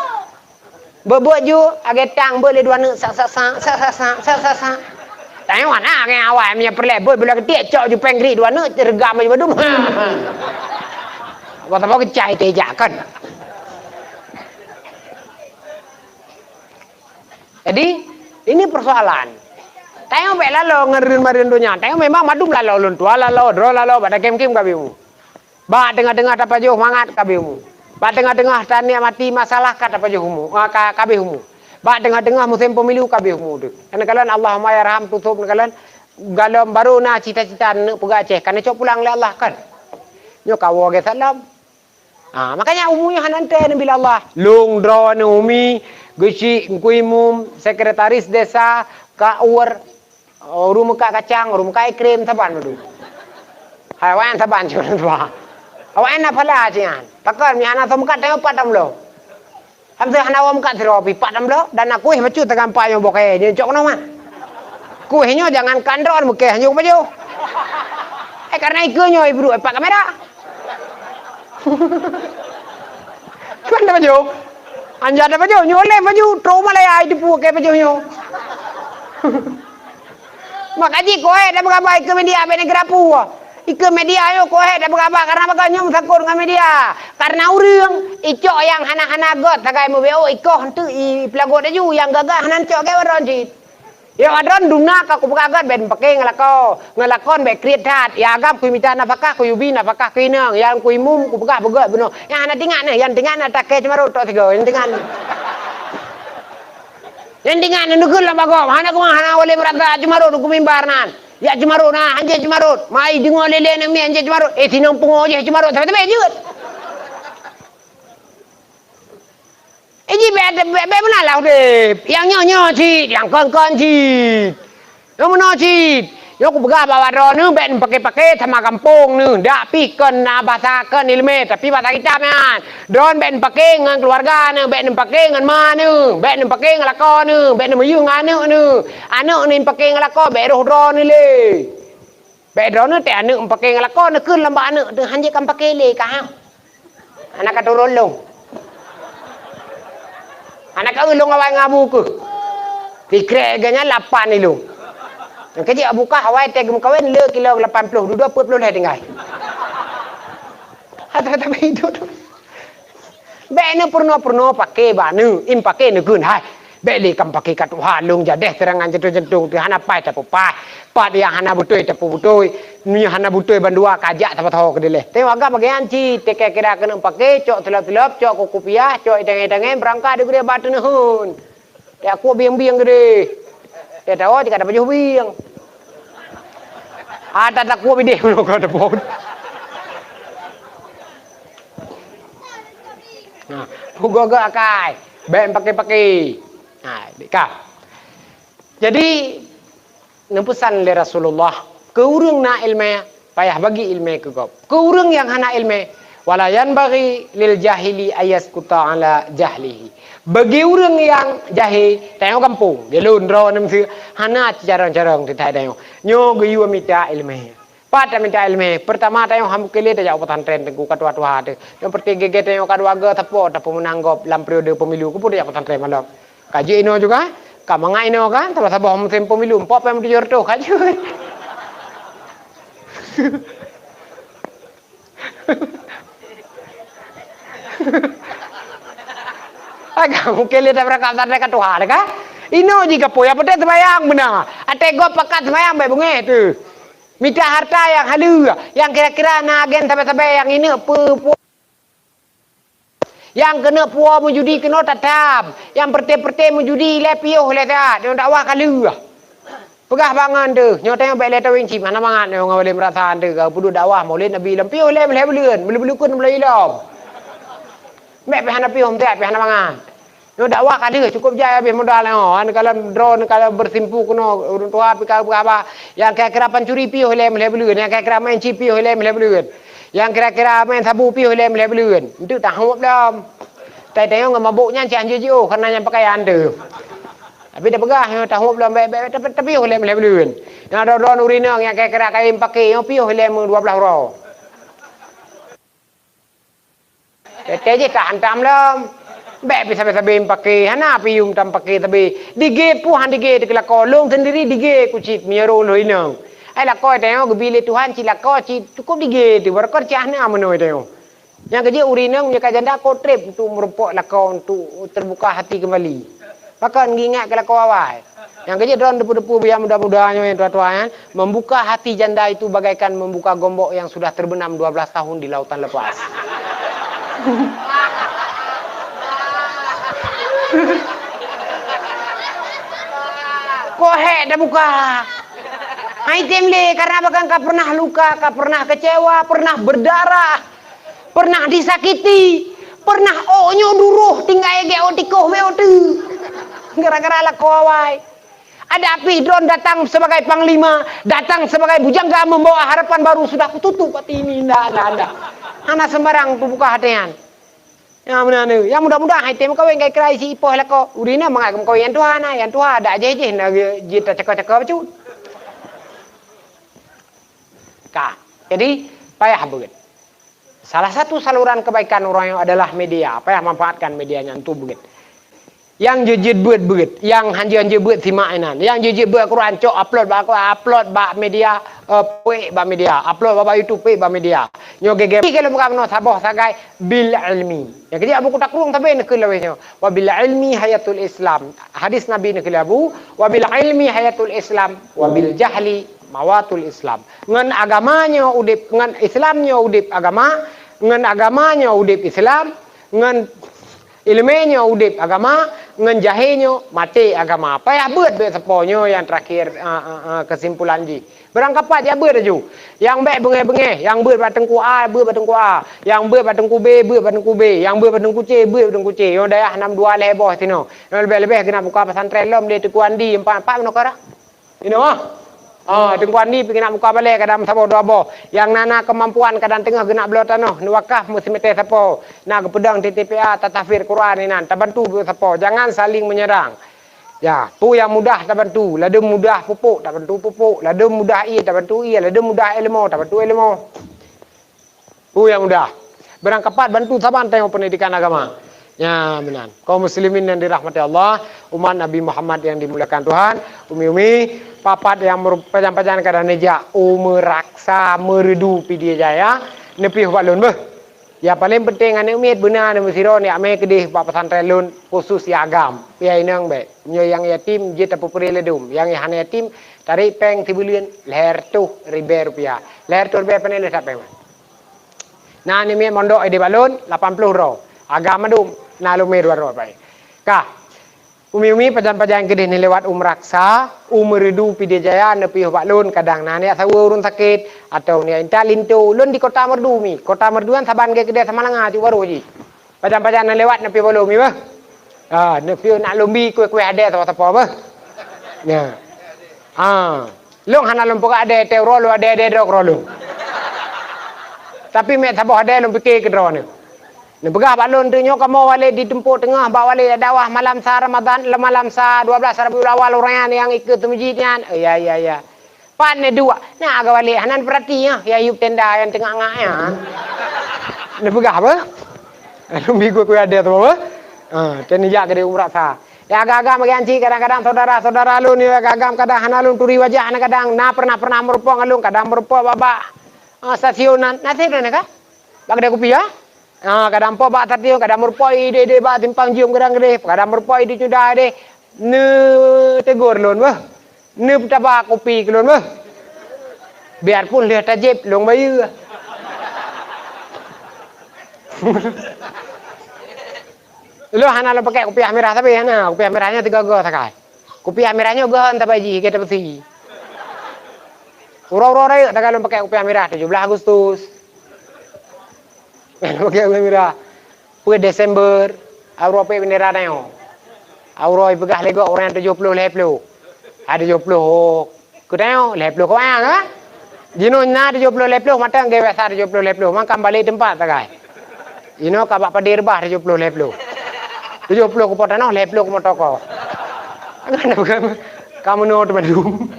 Beuet-beuet ju, agèe tang beuet lé dua neuk, sak, sak, sak. Tanyoe na agèe awai, meunyoe peureulèe beuet, beuet lé keutiek, cok ju péng grik dua neuk, reugam ju badum. Apa saboh keucai teuh jak kan. Jadi, ini persoalan. Tanyoe bèk laloe ngon rheun-marheun donya. Tanyoe memang mandum laloe, lôn tuha laloe, droe laloe, bak dakém-kém ka bingung. Bak teungoh-teungoh tapajoh mangat ka abéh umu. Bak teungoh-teungoh tanikmati masalah ka tapajoh umu, ah, ka, ka abéh umu. Bak teungoh-teungoh musém pemilu ka abéh umu teuh. Kan kalon Allahumma yarham tutôb kan kalon, galom barô na cita-cita neuk peugah Aceh, ka neucok pulang lé Allah kan. Nyoe ka woe gét salam. Ah, makanya umu nyoe hana teuntèe neubi lé Allah. Lôn droeneuh umi, geuchik Teungku Imum, sekretaris desa, ka uwer. Oh, ureueng meukat kacang, ureueng meukat ikrém, saban madu. Hai, awaknyan saban cit ureueng tuha. Awaknyan na phala cit nyan. Pakon, meunyo hana soe meukat, tanyoe pat tam bloe. Hamzah hana woe meukat sidroe pih, pat tam bloe, dan na kueh bacut tagampa nyoe boh kayèe, nyoe cok keunoe mah. Kueh nyoe jangankan droe meukéh nyoe pajoh. Eh, karena ikeue nyoe ibruk pat kamera. Kan tapajoh. Anja tapajoh, nyoe lé pajoh, trok Malaya ai teupue keu pajoh nyoe. Maka jih keuhai dak beugaba ikeue media bak negara pue. Ikeue media nyoe keuhai dak beugaba karena bagaih nyoe meusangkot ngon media. Karena ureueng icok nyang hana-hana göt sagai meubeue ikoh enteuk ipeulagot laju, nyang gagah hana icok gét baron cit. Yoh adron duna ka kupeugah göt ben paké ngeulakon, ngeulakon bèk kriet that. Ya agam kumita nafakah kuyubi nafakah keu inong, nyang kuimum kupeugah beugöt bunoe. Nyang hana tingat neh, nyang tingat na takée ceumarot tok sigoe, nyang tingat. Nyang tingat na neugeul lam bagom, hana keumah hana boleh meurasa ceumarot huköm mimbar nan. Ya ceumarot na, hanjeuet ceumarot. Mai deungoe lé-lé nang mi hanjeuet ceumarot. Eh, sinong pungo jih ceumarot, sabe-sabe jeuet. Eh, ji bèk, bèk, bèk meunan lah udép. Nyang nyoe-nyoe cit, nyang kon-kon cit. Nyoe meunoe cit. Nyoe kupeugah bak droeneuh bèk neupaké-paké sama gampông neuh. Dak pih kon na basa kon ileumèe, tapi basa kitab nyan. Droeneuh bèk neupaké ngon keuluwarga neuh, bèk neupaké ngon ma neuh, bèk neupaké ngon lakoe neuh, bèk neumiyueng ngon aneuk neuh. Aneuk neuh neupaké ngon lakoe, bèk roh droeneuh lé. Bèk droeneuh teuh aneuk meupaké ngon lakoe, neukheun lom bak aneuk teuh, "Han jeuet kamoe paké lé kah." Hana ka turun lôn. Hana ka eu lôn awai ngon abu keuh. Sikrek geuh nyan lapan ilôn. Nyang keujeuet abu kah awai teuh geumeukawen le kilo lapan ploh, dudoe peuet ploh lhèe tinggai. Hana tapi itu tu. Bèk neupeurunoe-peurunoe paké bak neuh, in paké neukheun hai. Bèk lé kamoe paké ka tuha lôn jadeh seurangan jantung-jantung teuh hana paih tapeupaih. Pat nyang hana beutôi tapeubeutôi, nyang hana beutôi bandua kajak saboh tho keudilèh. Teuh agam bagian cit, teuh kira-kira keuneuk paké, cok teulop-teulop, cok kukupiah, cok itangèe-tangèe, beurangkat di gurèe bak teuneuhon. Teuh aku bieng-bieng keudéh. Teuh tawoe cit ka tapajoh bieng. Ata takue bidéh unoe ka teupot. Nah, pugoe-goe akai, bèk paké-paké. Nah, deka. Jadi, neupeusan lé Rasulullah, keu ureueng na ileumèe, payah bagi ileumèe keu gob. Keu ureueng nyang hana ileumèe, "Wala yanbaghi lil jahili ayaskuta ala jahlihi." Bagi ureueng nyang jahé, tanyoe gampông, di lôn droeneuh miseue, hana carông-carông teutai tanyoe. Nyoe geuyue mita ileumèe. Pat tamita ileumèe? Peurtama tanyoe han mungken lé tajak u pesantren teungku ka tuha-tuha teuh. Nyang peureutée gét-gét tanyoe ka dua goe sapo tapeumeunang gob lam periode pemilu, keupeue tajak pesantren malom? Ka jeuet inoe juga, ka mangat inoe kan, saboh-saboh musém pemilu, empat puluh tujuh ratus ka jeuet. Agak mungken lé tabeurangkat pesantren ka tuha teuh kan? Inoe jih ka peue, nyang peunteng seumayang beuna. Até gob pakat seumayang bèk beungéh teuh. Mita harta nyang haleue, nyang kira-kira na agen sabe-sabe nyang ineuk peu-, peu-, nyang keuneuk puwoe meujudi keunoe tatam, nyang peureute-peureute meujudi ilèe piôh ilèe that, nyang dakwah ka lheueh. Peugah bak ngon teuh, nyoe tanyoe bèk lé taweng cit, hana mangat nyoe ngon lé meurasa teuh ka peuduek dakwah Maulid Nabi lom piôh ilèe meulhèe buleuen, meulhèe buleuen kon meulhèe ilom. Bèk pih hana piôh, bèk pih hana mangat. Nyoe dakwah ka deuh, cukôp jai habéh modal nyoe. An kalau droe, kalau bersimpu keunoe, ureueng tuha pih ka peugah bah, nyang kira-kira pancuri piôh ilèe meulhèe buleuen, nyang kira-kira main chip piôh ilèe meulhèe buleuen. Nyang kira-kira main sabu piôh ilèe meulhèe buleuen. Enteuk tahôb lom. Tai-tai ngon mabôk nyan cit han jeuet jiôh, kareuna nyan pakaian teuh. Tapi tapeugah nyoe tahôb lom bèk, bèk, bèk, tapi piôh ilèe meulhèe buleuen. Nyang droe-droe ureueng inong nyang kira-kira kayém paké nyoe piôh ilèe meudua blaih uroe. Teuntèe jih tahantam lom. Bèk pih sabe-sabe paké, hana pih yum tam paké sabe. Digé pih han digé teuh keu lakoe, lôn seundiri digé ku cit meunyoe lôn inong. Ai lakoe tanyoe geubi lé Tuhan cit lakoe cit cukôp digé teuh, barokon cit hana meunoe tanyoe. Nyang keujeuet ureueng inong meunyoe ka janda kot trép untuk meurumpok lakoe untuk terbuka hati kembali. Pakon geuingat keu lakoe awai. Nyang keujeuet droen depu-depu nyang muda-muda nyoe, nyang tuha-tuha nyan, membuka hati janda itu bagaikan membuka gombok yang sudah terbenam dua belas tahun di lautan lepas. Kok hék tabuka? Hai tem lé, karena bahkan ka pernah luka, ka pernah kecewa, pernah berdarah. Pernah disakiti, pernah ôk nyoe duroh tinggai gét ôk tikoh mé ôk teue. Gara-gara lakoe awai. Adak pih droen datang sebagai panglima, datang sebagai bujangga membawa harapan baru sudah kututup hati ini. Ndak, ndak, ndak. Hana sembarang kubuka hati nyan. Ya, meunan tu. Ya, mudah-mudahan hai tem meukawen kai krai si ipoh lakoe. Ureueng inong mangat meukawen nyang tuha na, nyang tuha adak jih-jih na jih tacaka-caka bacut. Ka. Jadi, payah beuet. Salah satu saluran kebaikan ureueng nyoe adalah media. Payah manfaatkan media nyan tu beuet. Nyang jeuet-jeuet beuet, beuet. Nyang hanjeuet-hanjeuet beuet simak inan. Nyang jeuet-jeuet beuet Quran cok upload bak, upload bak media, eh, peuék bak media. Upload bak, bak YouTube peuék bak media. Nyoe gègèe. Kalau bukan meunoe saboh sagai bil ilmi. Nyang keujeuet Abu Kuta Krueng sabe neukheun laweh nyoe. Wa bil ilmi hayatul Islam. Hadis Nabi neukheun lé Abu, wa bil ilmi hayatul Islam, wa bil jahli mawatul Islam. Ngon agama nyoe udép, ngon Islam nyoe udép agama, ngon agama nyoe udép Islam, ngon ileumèe nyoe udép agama, Ngon jahé nyoe maté agama. Payah beuet bék sapo nyoe nyang terakhir, a, a, a, kesimpulan jih. Beurangkapat jak beuet laju. Nyang bék beungéh-beungéh, nyang beuet bak teungku A, beuet bak teungku A. Nyang beuet bak teungku B, beuet bak teungku B. Nyang beuet bak teungku C, beuet bak teungku C. Nyoe dayah nam dua lhée boh sinoe. Nyoe leubeh-leubeh keuneuk buka pesantren lom lé Teungku Andi empat, empat meunoe karah. Inoe. Ah, Teungku Andi pih keuneuk buka balée kadang saboh dua boh. Nyang na, na keumampuan kadang teungoh geuneuk bloe tanoh, neuwakaf meusimeté sapo. Na geupeudong T T P A, tatahfiz Quran inan, tabantu sapo. Jangan saling menyerang. Ya, peue nyang mudah tabantu, ladôm mudah pupuk, tabantu pupuk, ladôm mudah ié, tabantu ié, ladôm mudah ilmu, tabantu ilmu. Peue nyang mudah. Beurangkapat bantu saban teuh pendidikan agama. Nya meunan. Kaum muslimin yang dirahmati Allah, umat Nabi Muhammad yang dimuliakan Tuhan, umi-umi, papat yang meru-, pajan-pajan kadang neujak u Meuraksa, Meureudu, Pidie Jaya, neupiôh bak lôn beuh. Ya paling penting aneuk miet beuna aneuk meusidroe neujak mé keudeh bak pesantren lôn khusus ya agam. Ya inong bék. Nyoe nyang yatim jeuet tapeubri ladôm, nyang hana yatim tarék péng sibuleuen lhée reutôh ribée rupiah. Lhée reutôh ribée pane lé that péng. Na aneuk miet mondok di bak lôn lapan ploh droe. Agam mandum na lôn mé dua droe pai. Ka. Umi-umi pajan-pajan keudeh neulewat u Meuraksa, u Meureudu, Pidie Jaya neupiôh bak lôn kadang na neujak saweue ureuëng sakét atau neujak intat linto. Lôn di Kota Meureudu mi. Kota Meureudu nyan saban gét keudeh Samalanga cit baroe jih. Pajan-pajan neulewat neupiôh bak lôn mi beuh. Ha, neupiôh nak lôn bi kueh-kueh adée sapo-sapo beuh. Nya. Ha. Lôn hana lôn peugah adée teuh uroe lôn adée-adée droe keudroe lôn. Tapi meuet saboh adée lôn pike keudroe neuh. Neupeugah bak lôn teuh nyoe kamoe walét di Tumpok Teungoh bak walét dakwah malam sa Ramadan, malam sa dua belas Rabiul Awal ureuëng nyan nyang ikeu teumeujiet nyan. Oh, ya, ya, ya. Pat neuduek, na geuwalét hana neupeurati nyan, ya yup tenda nyang teungoh ngak nyan. Neupeugah apa? Lôn bi kueh-kueh adée tu apa? Ha, teuh neujak keudeh u Meuraksa. Ya agam-agam bagian cit kadang-kadang saudara-saudara lôn ya agam-agam kadang hana lôn turi wajah, hana kadang na pernah-pernah meurumpok ngon lôn, kadang meurumpok bak, bak, ah, stasiun nan. Na sidroe na ka? Bak kedai kupi ya? Ah, kadang po bak stasiun, kadang meurumpok idéh-idéh bak simpang jeuem kadang keudeh, kadang meurumpok idéh cuda deh. Neutegur lôn beuh. Neupeutaba kupi keu lôn beuh. Biarpun lheueh tajép lôn bayeue. Lôn hana lôn pakèk kupiah mirah sabe hana, kupiah mirah nyoe tiga go sakai. Kupiah mirah nyoe geuhon sabai jih gata beusi. Uroe-uroe rayeuk taga lôn pakèk kupiah mirah tujoh belas Agustus. Pakèk kupiah mirah. Peuet Desember, uroe peuet bendera tanyoe. Uroe peugah lé gob ureuëng tujoh ploh lhèe ploh. Hai tujoh ploh, oh, keutanyoe lhèe ploh keuwayang, ha? Jinoe na tujoh ploh lhèe ploh, mantong geubiasa tujoh ploh lhèe ploh, mangkam balik teumpat sagai. Jinoe ka bak padé reubah tujoh ploh lhèe ploh. Tujoh ploh keupoh tanoh, lhèe ploh keupoh toko. Kamoe teumandum.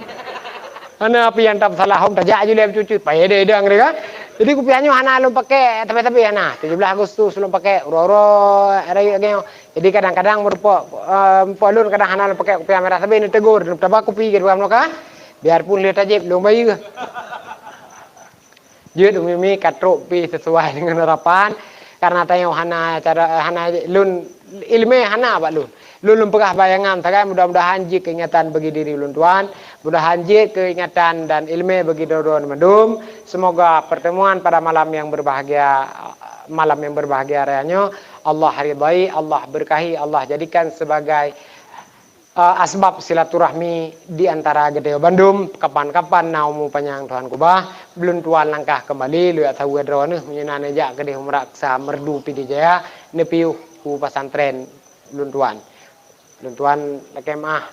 Hana api nyang tam salah hom tajak aju lé cucut, payah deh dang deh kan. Jadi kupiah nyoe hana lôn pakèk sabe-sabe hana. Tujoh belas Agustus lôn pakèk, uroe-uroe rayeuk lagèe nyoe. Jadi kadang-kadang meureumpok, eh, meureumpok lôn kadang hana lôn pakèk kupiah mirah sabe neutegur, taba kupi geupeugah meunokah. Biarpun lheueh tajép lôn bayeue. Jeuet umi-umi ka trok pih sesuai dengan harapan, karena tanyoe hana cara, hana lôn ileumèe hana bak lôn. Lôn, lôn peugah bayangan sagai, mudah-mudahan jeuet keuingatan bagi diri ulôn tuan, mudahan jeuet keuingatan dan ileumèe bagi droe-droe mandum. Semoga pertemuan pada malam yang berbahagia, malam yang berbahagia raya nyoe, Allah ridai, Allah berkahi, Allah jadikan sebagai eh, asbab silaturahmi di antara geutanyoe bandum. Kapan-kapan na umu panyang Tuhan keubah, ulôn tuan langkah keumbali, lôn jak saweue droeneuh meunyoe na neujak keudeh u Meuraksa Meureudu Pidie Jaya, neupiôh u pesantren ulôn tuan. Ulôn tuan lakèe meu'ah.